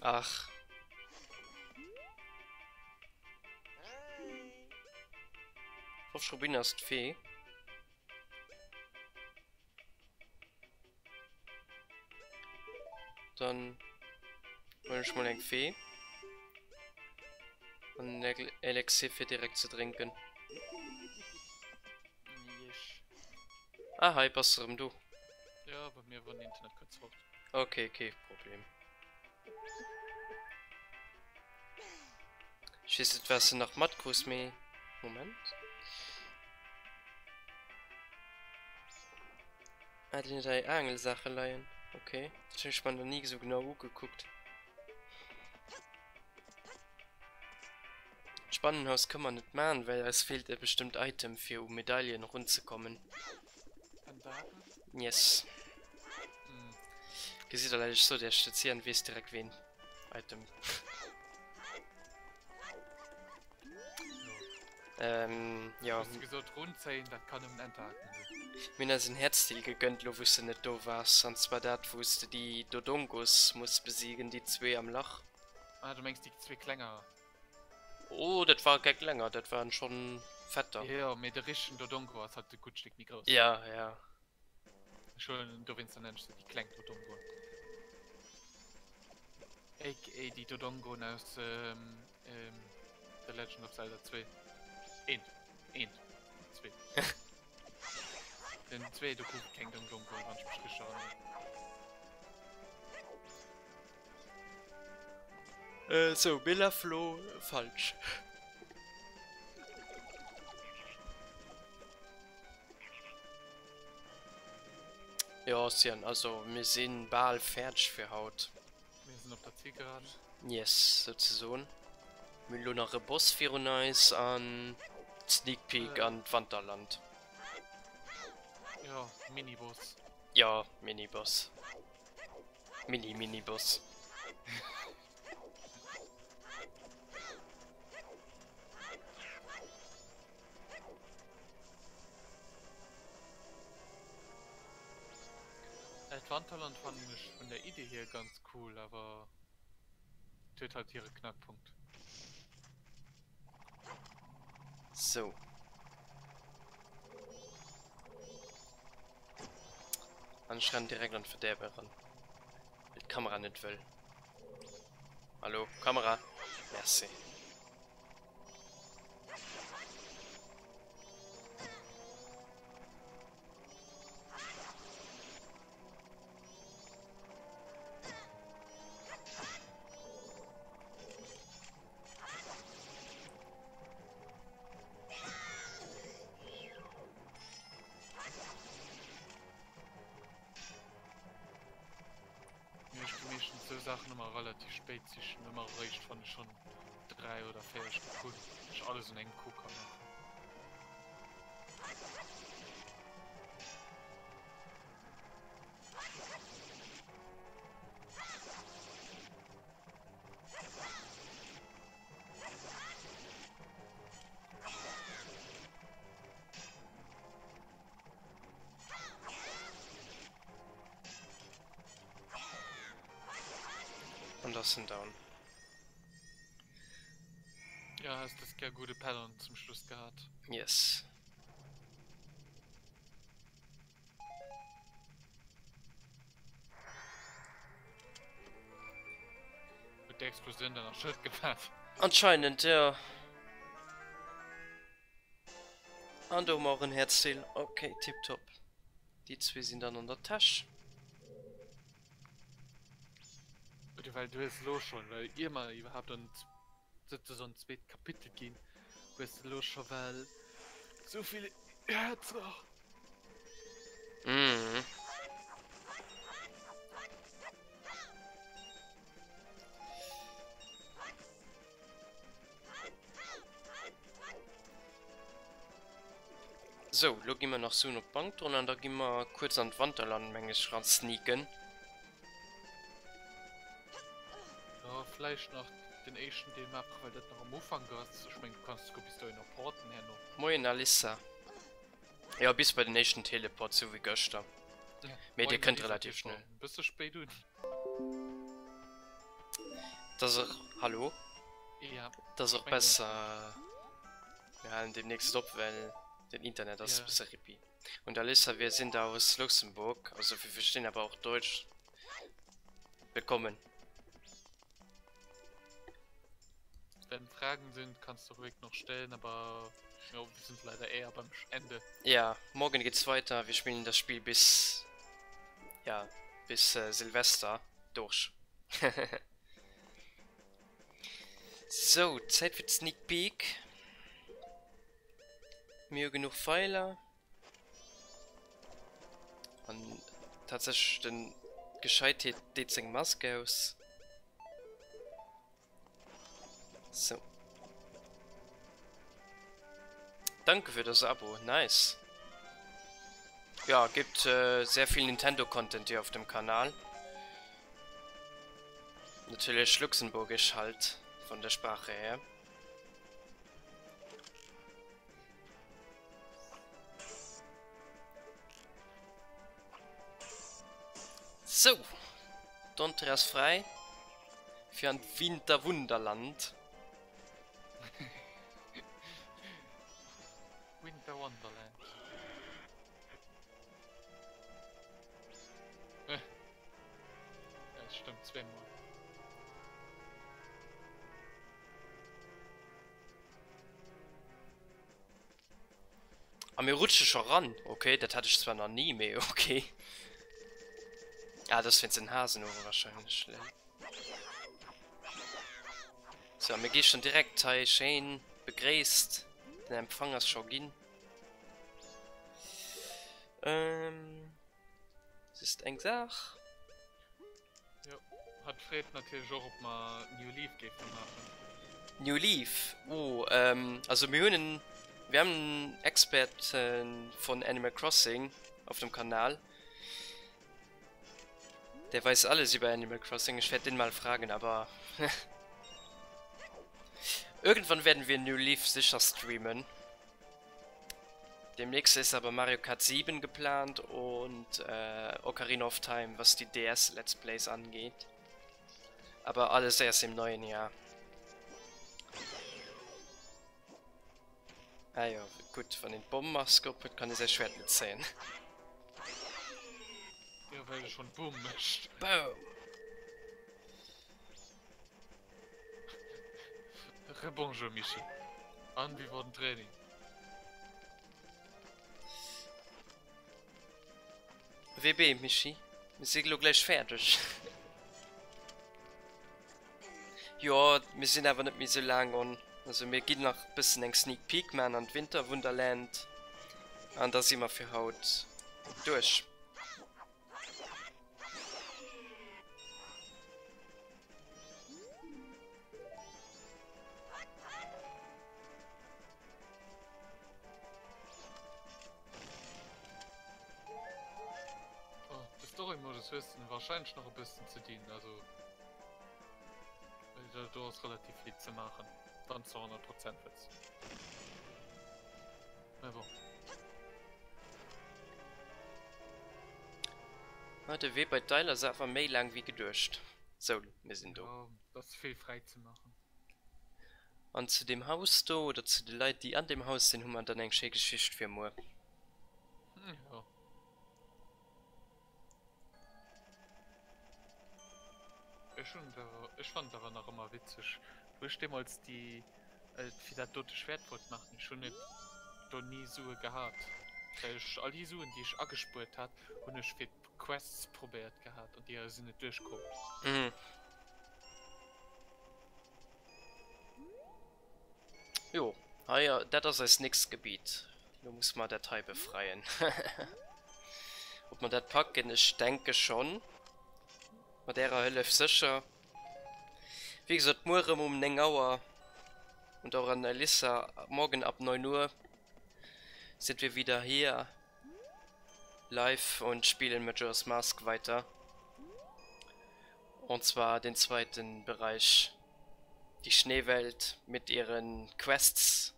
Ach. Fofsch Rubin ass d'Fee. Dann huelen ech mol eng Fee. An en Elixier fir direkt ze drénken. Ah, hei bass de rëm do. Ja, bei mir war den Internet kurz fort. Okay, kee Problem. Ech weess net wat se nach matkruss, mee Moment. Ah, den huet hei Aangelsaache leien. Okay, dat hunn ech mer nach ni esou genau ugekuckt. D'Spannenhaus kënne mer net man, well eis feelt e bestëmmt Item fir u Medaillen erunzekommen. Yes. Gesitt der Leit, ech sot iech, de Cyan weess direkt ween Item. Ähm, jo. Hues de gesot runzéien, dat kann nëmmen Enterhaken sinn. Mir hunn eis en Häerzdeel gegönnt lo wous de net do waars, an zwar dat wous de déi Dodongos muss besiegen, déi zwee am Lach. Ah du mengs déi zwee klenger. Oh dat ware keng klenger, dat waren schonn fetter. Jo mee de richtegen Dodongo ass halt e gutt Stéck méi grouss. Ja ja. Ech huelen dowéinster nennen ech se déi kleng Dodongoen. Aka déi Dodongoen aus The Legend of Zelda 2. Eent. Eent. Zwee. Den 2 do gouf et keng Dodongoen, wann ech mech richteg erënneren. Sou, mir lafe lo falsch. Jo Cyan, also mir sinn bal fäerdeg fir haut. Mir sinn op der Zielgeraden. Yes, souzesoen. Mir hunn elo nach e Boss virun eis an Sneak Peek an d'Wanterland. Jo, Mini-Boss. Jo, Mini-Boss. Mini-Mini-Boss. D'Wanterland fannen ech vun der Idee hier ganz cool, awer et huet halt hire Knackpunkt. Sou. An ech rennen direkt an d'Verderbe eran, well d'Kamera net wëll. Hallo Kamera, merci. Mee ech gi meeschtens sou Saachen ëmmer relativ spéit sichen, ëmmer eréischt wann ech schonn 3 oder 4 Stéck hunn, dass ech alles un engem Coup ka maachen. An da ass en down. Ja, has des Kéier gudde Pattern zum Schluss gehat. Yes. Huet déi Explosioun dann nach Schued gemaach? Anscheinend, ja. An do hu mer och en Häerzdeel. Ok, tiptop. Déi zwee sinn dann an der Täsch. Oder well du hues elo schonn, well ier mer iwwerhaapt an souzesoen d'zweet Kapitel ginn, hues de elo scho well souvill Häerzer. Mhm. Sou, lo gi mer nach Suen op d'Bank droen an da gi mer kuerz an d'Wanterland, meng ech, ran sneaken. Jo, vläicht nach den éischten Deel maachen, well dat nach am Ufank ass. Ech mengen, du kanns souguer bis dohinner porten herno. Moien Alissa. Jo, bis bei den éischten Teleport, sou wéi gëschter. Mee dir Moien kënnt Alissa, relativ dir schnell. e bësse spéit un. Dass och, hallo? Ja. Dass och besser, mir halen demnächst op, well den Internet ass e bësse rippi. Und Alissa, wir sind aus Luxemburg, also wir verstehen aber auch Deutsch. Willkommen. Wenn Fragen sind, kannst du ruhig noch stellen, aber ja, wir sind leider eher beim Ende. Ja, morgen geht's weiter. Wir spielen das Spiel bis ja, bis äh, Silvester durch. so, Zeit für Sneak Peek. Mir hu genuch Feiler. An tatsächlech den Gescheitheet deet seng Mask aus. So. Danke für das Abo. Nice. Ja, gibt äh, sehr viel Nintendo-Content hier auf dem Kanal. Natürlich luxemburgisch halt, von der Sprache her. Sou, d'Entrée ass fräi fir an d'Winterwunderland. Winter Wonderland. Ja, stimmt, zweemol. A mir rutsche scho ran. Okay, dat hat ech zwar nach ni, mee okay. Ah, dat ass wéinst den Hasen ower wahrscheinlech. Lel. So, mir gi schon direkt hei schéin begréisst. Den Empfang ass scho ginn. Ähm, es ist eng Saach. Jo, hat freet natierlech och ob mer New Leaf géife maachen. New Leaf, oh ähm, also mir hunn en, wir haben en Expert von Animal Crossing auf dem Kanal. Der weiß alles über Animal Crossing, ich werde den mal fragen, aber irgendwann werden wir New Leaf sicher streamen. Demnächst ist aber Mario Kart 7 geplant und äh, Ocarina of Time, was die DS Let's Plays angeht. Aber alles erst im neuen Jahr. Ah ja, gut, wann een d'Bommmask op huet, kann ee säi Schwert net zéien. Jo, well e schonn Boom mécht. Boom! Rebonjour Michi. An, wéi wor den Training? WB, Michi, mir si lo gläich fäerdeg. Jo, mir sinn awer net méi sou laang on. Also mir ginn nach bëssen eng Sneak Peek man an d'Winterwunderland an da si mer fir haut duerch. Oh, de Story-Modus hues de wahrscheinlech nach e bëssen ze dinn, also do ass relativ vill ze maachen, wann s de 100 Prozent wëlls. Mä bon. Ah, de Wee bei d'Eil ass awer méi laang wéi geduecht. Sou, mir sinn do. Jo, et ass vill fräi ze maachen. An zu deem Haus do, oder zu de Leit, déi an deem Haus sinn, hu mer dann eng schéi Geschicht fir muer. Jo. Ech hunn et awer, ech fannen et awer nach ëmmer witzeg, wou ech deemools déi, fir dat dote Schwert wollt maachen, ech hunn net do ni Sue gehat, well ech all déi Suen, déi ech agespuert hat, hunn ech fir d'Quests probéiert gehat an déi sinn net duerchkomm. Mhm. Jo, hei, dat ass eist nächst Gebiet. Lo musse mer dat hei befreien. Ob mer dat packen? Ech denke schonn. Mat ärer Hëllef sécher. Wéi gesot, muer erëm um 9 Auer. Und auch an Elissa, morgen ab 9 Uhr sind wir wieder hier live und spielen Majora's Mask weiter. Und zwar den zweiten Bereich, die Schneewelt mit ihren Quests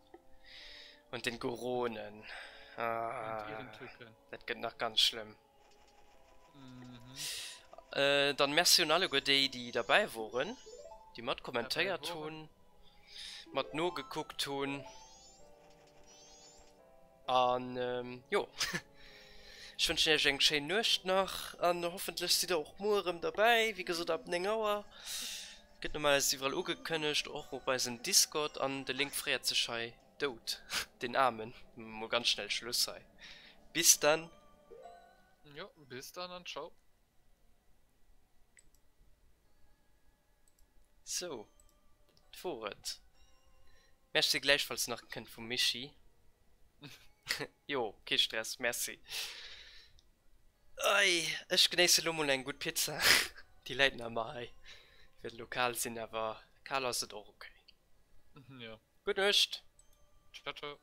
und den Goronen. Ah, und ihren Tücken. Dat gëtt nach ganz schlëmm. Mhm. Äh, dann Merci un alleguer déi, déi derbäi woren. Déi mat kommentéiert hunn, mat nogekuckt hunn. An jo, ech wënschen iech eng schéin Nuecht nach an hoffentlech sidd der och muer erëm derbäi, wéi gesot ab 9 Auer. Gëtt normalerweis iwwerall ugekënnegt, och op eisem Discord an de Link fréiert sech hei dout, den Aarmen. Mol ganz schnell Schluss hei. Bis dann! Jo, bis dann an ciao! Sou, dat wor et. Merci gläichfalls nach kënnt vum Mischii. Jo, kee Stress, merci. Ei, ech genéisse lo mol eng gutt Pizza. Déi läit nach ëmmer hei. Wäert elo kal sinn, awer kal ass et och ok. Jo. Gutt Nuecht! Ciao, ciao.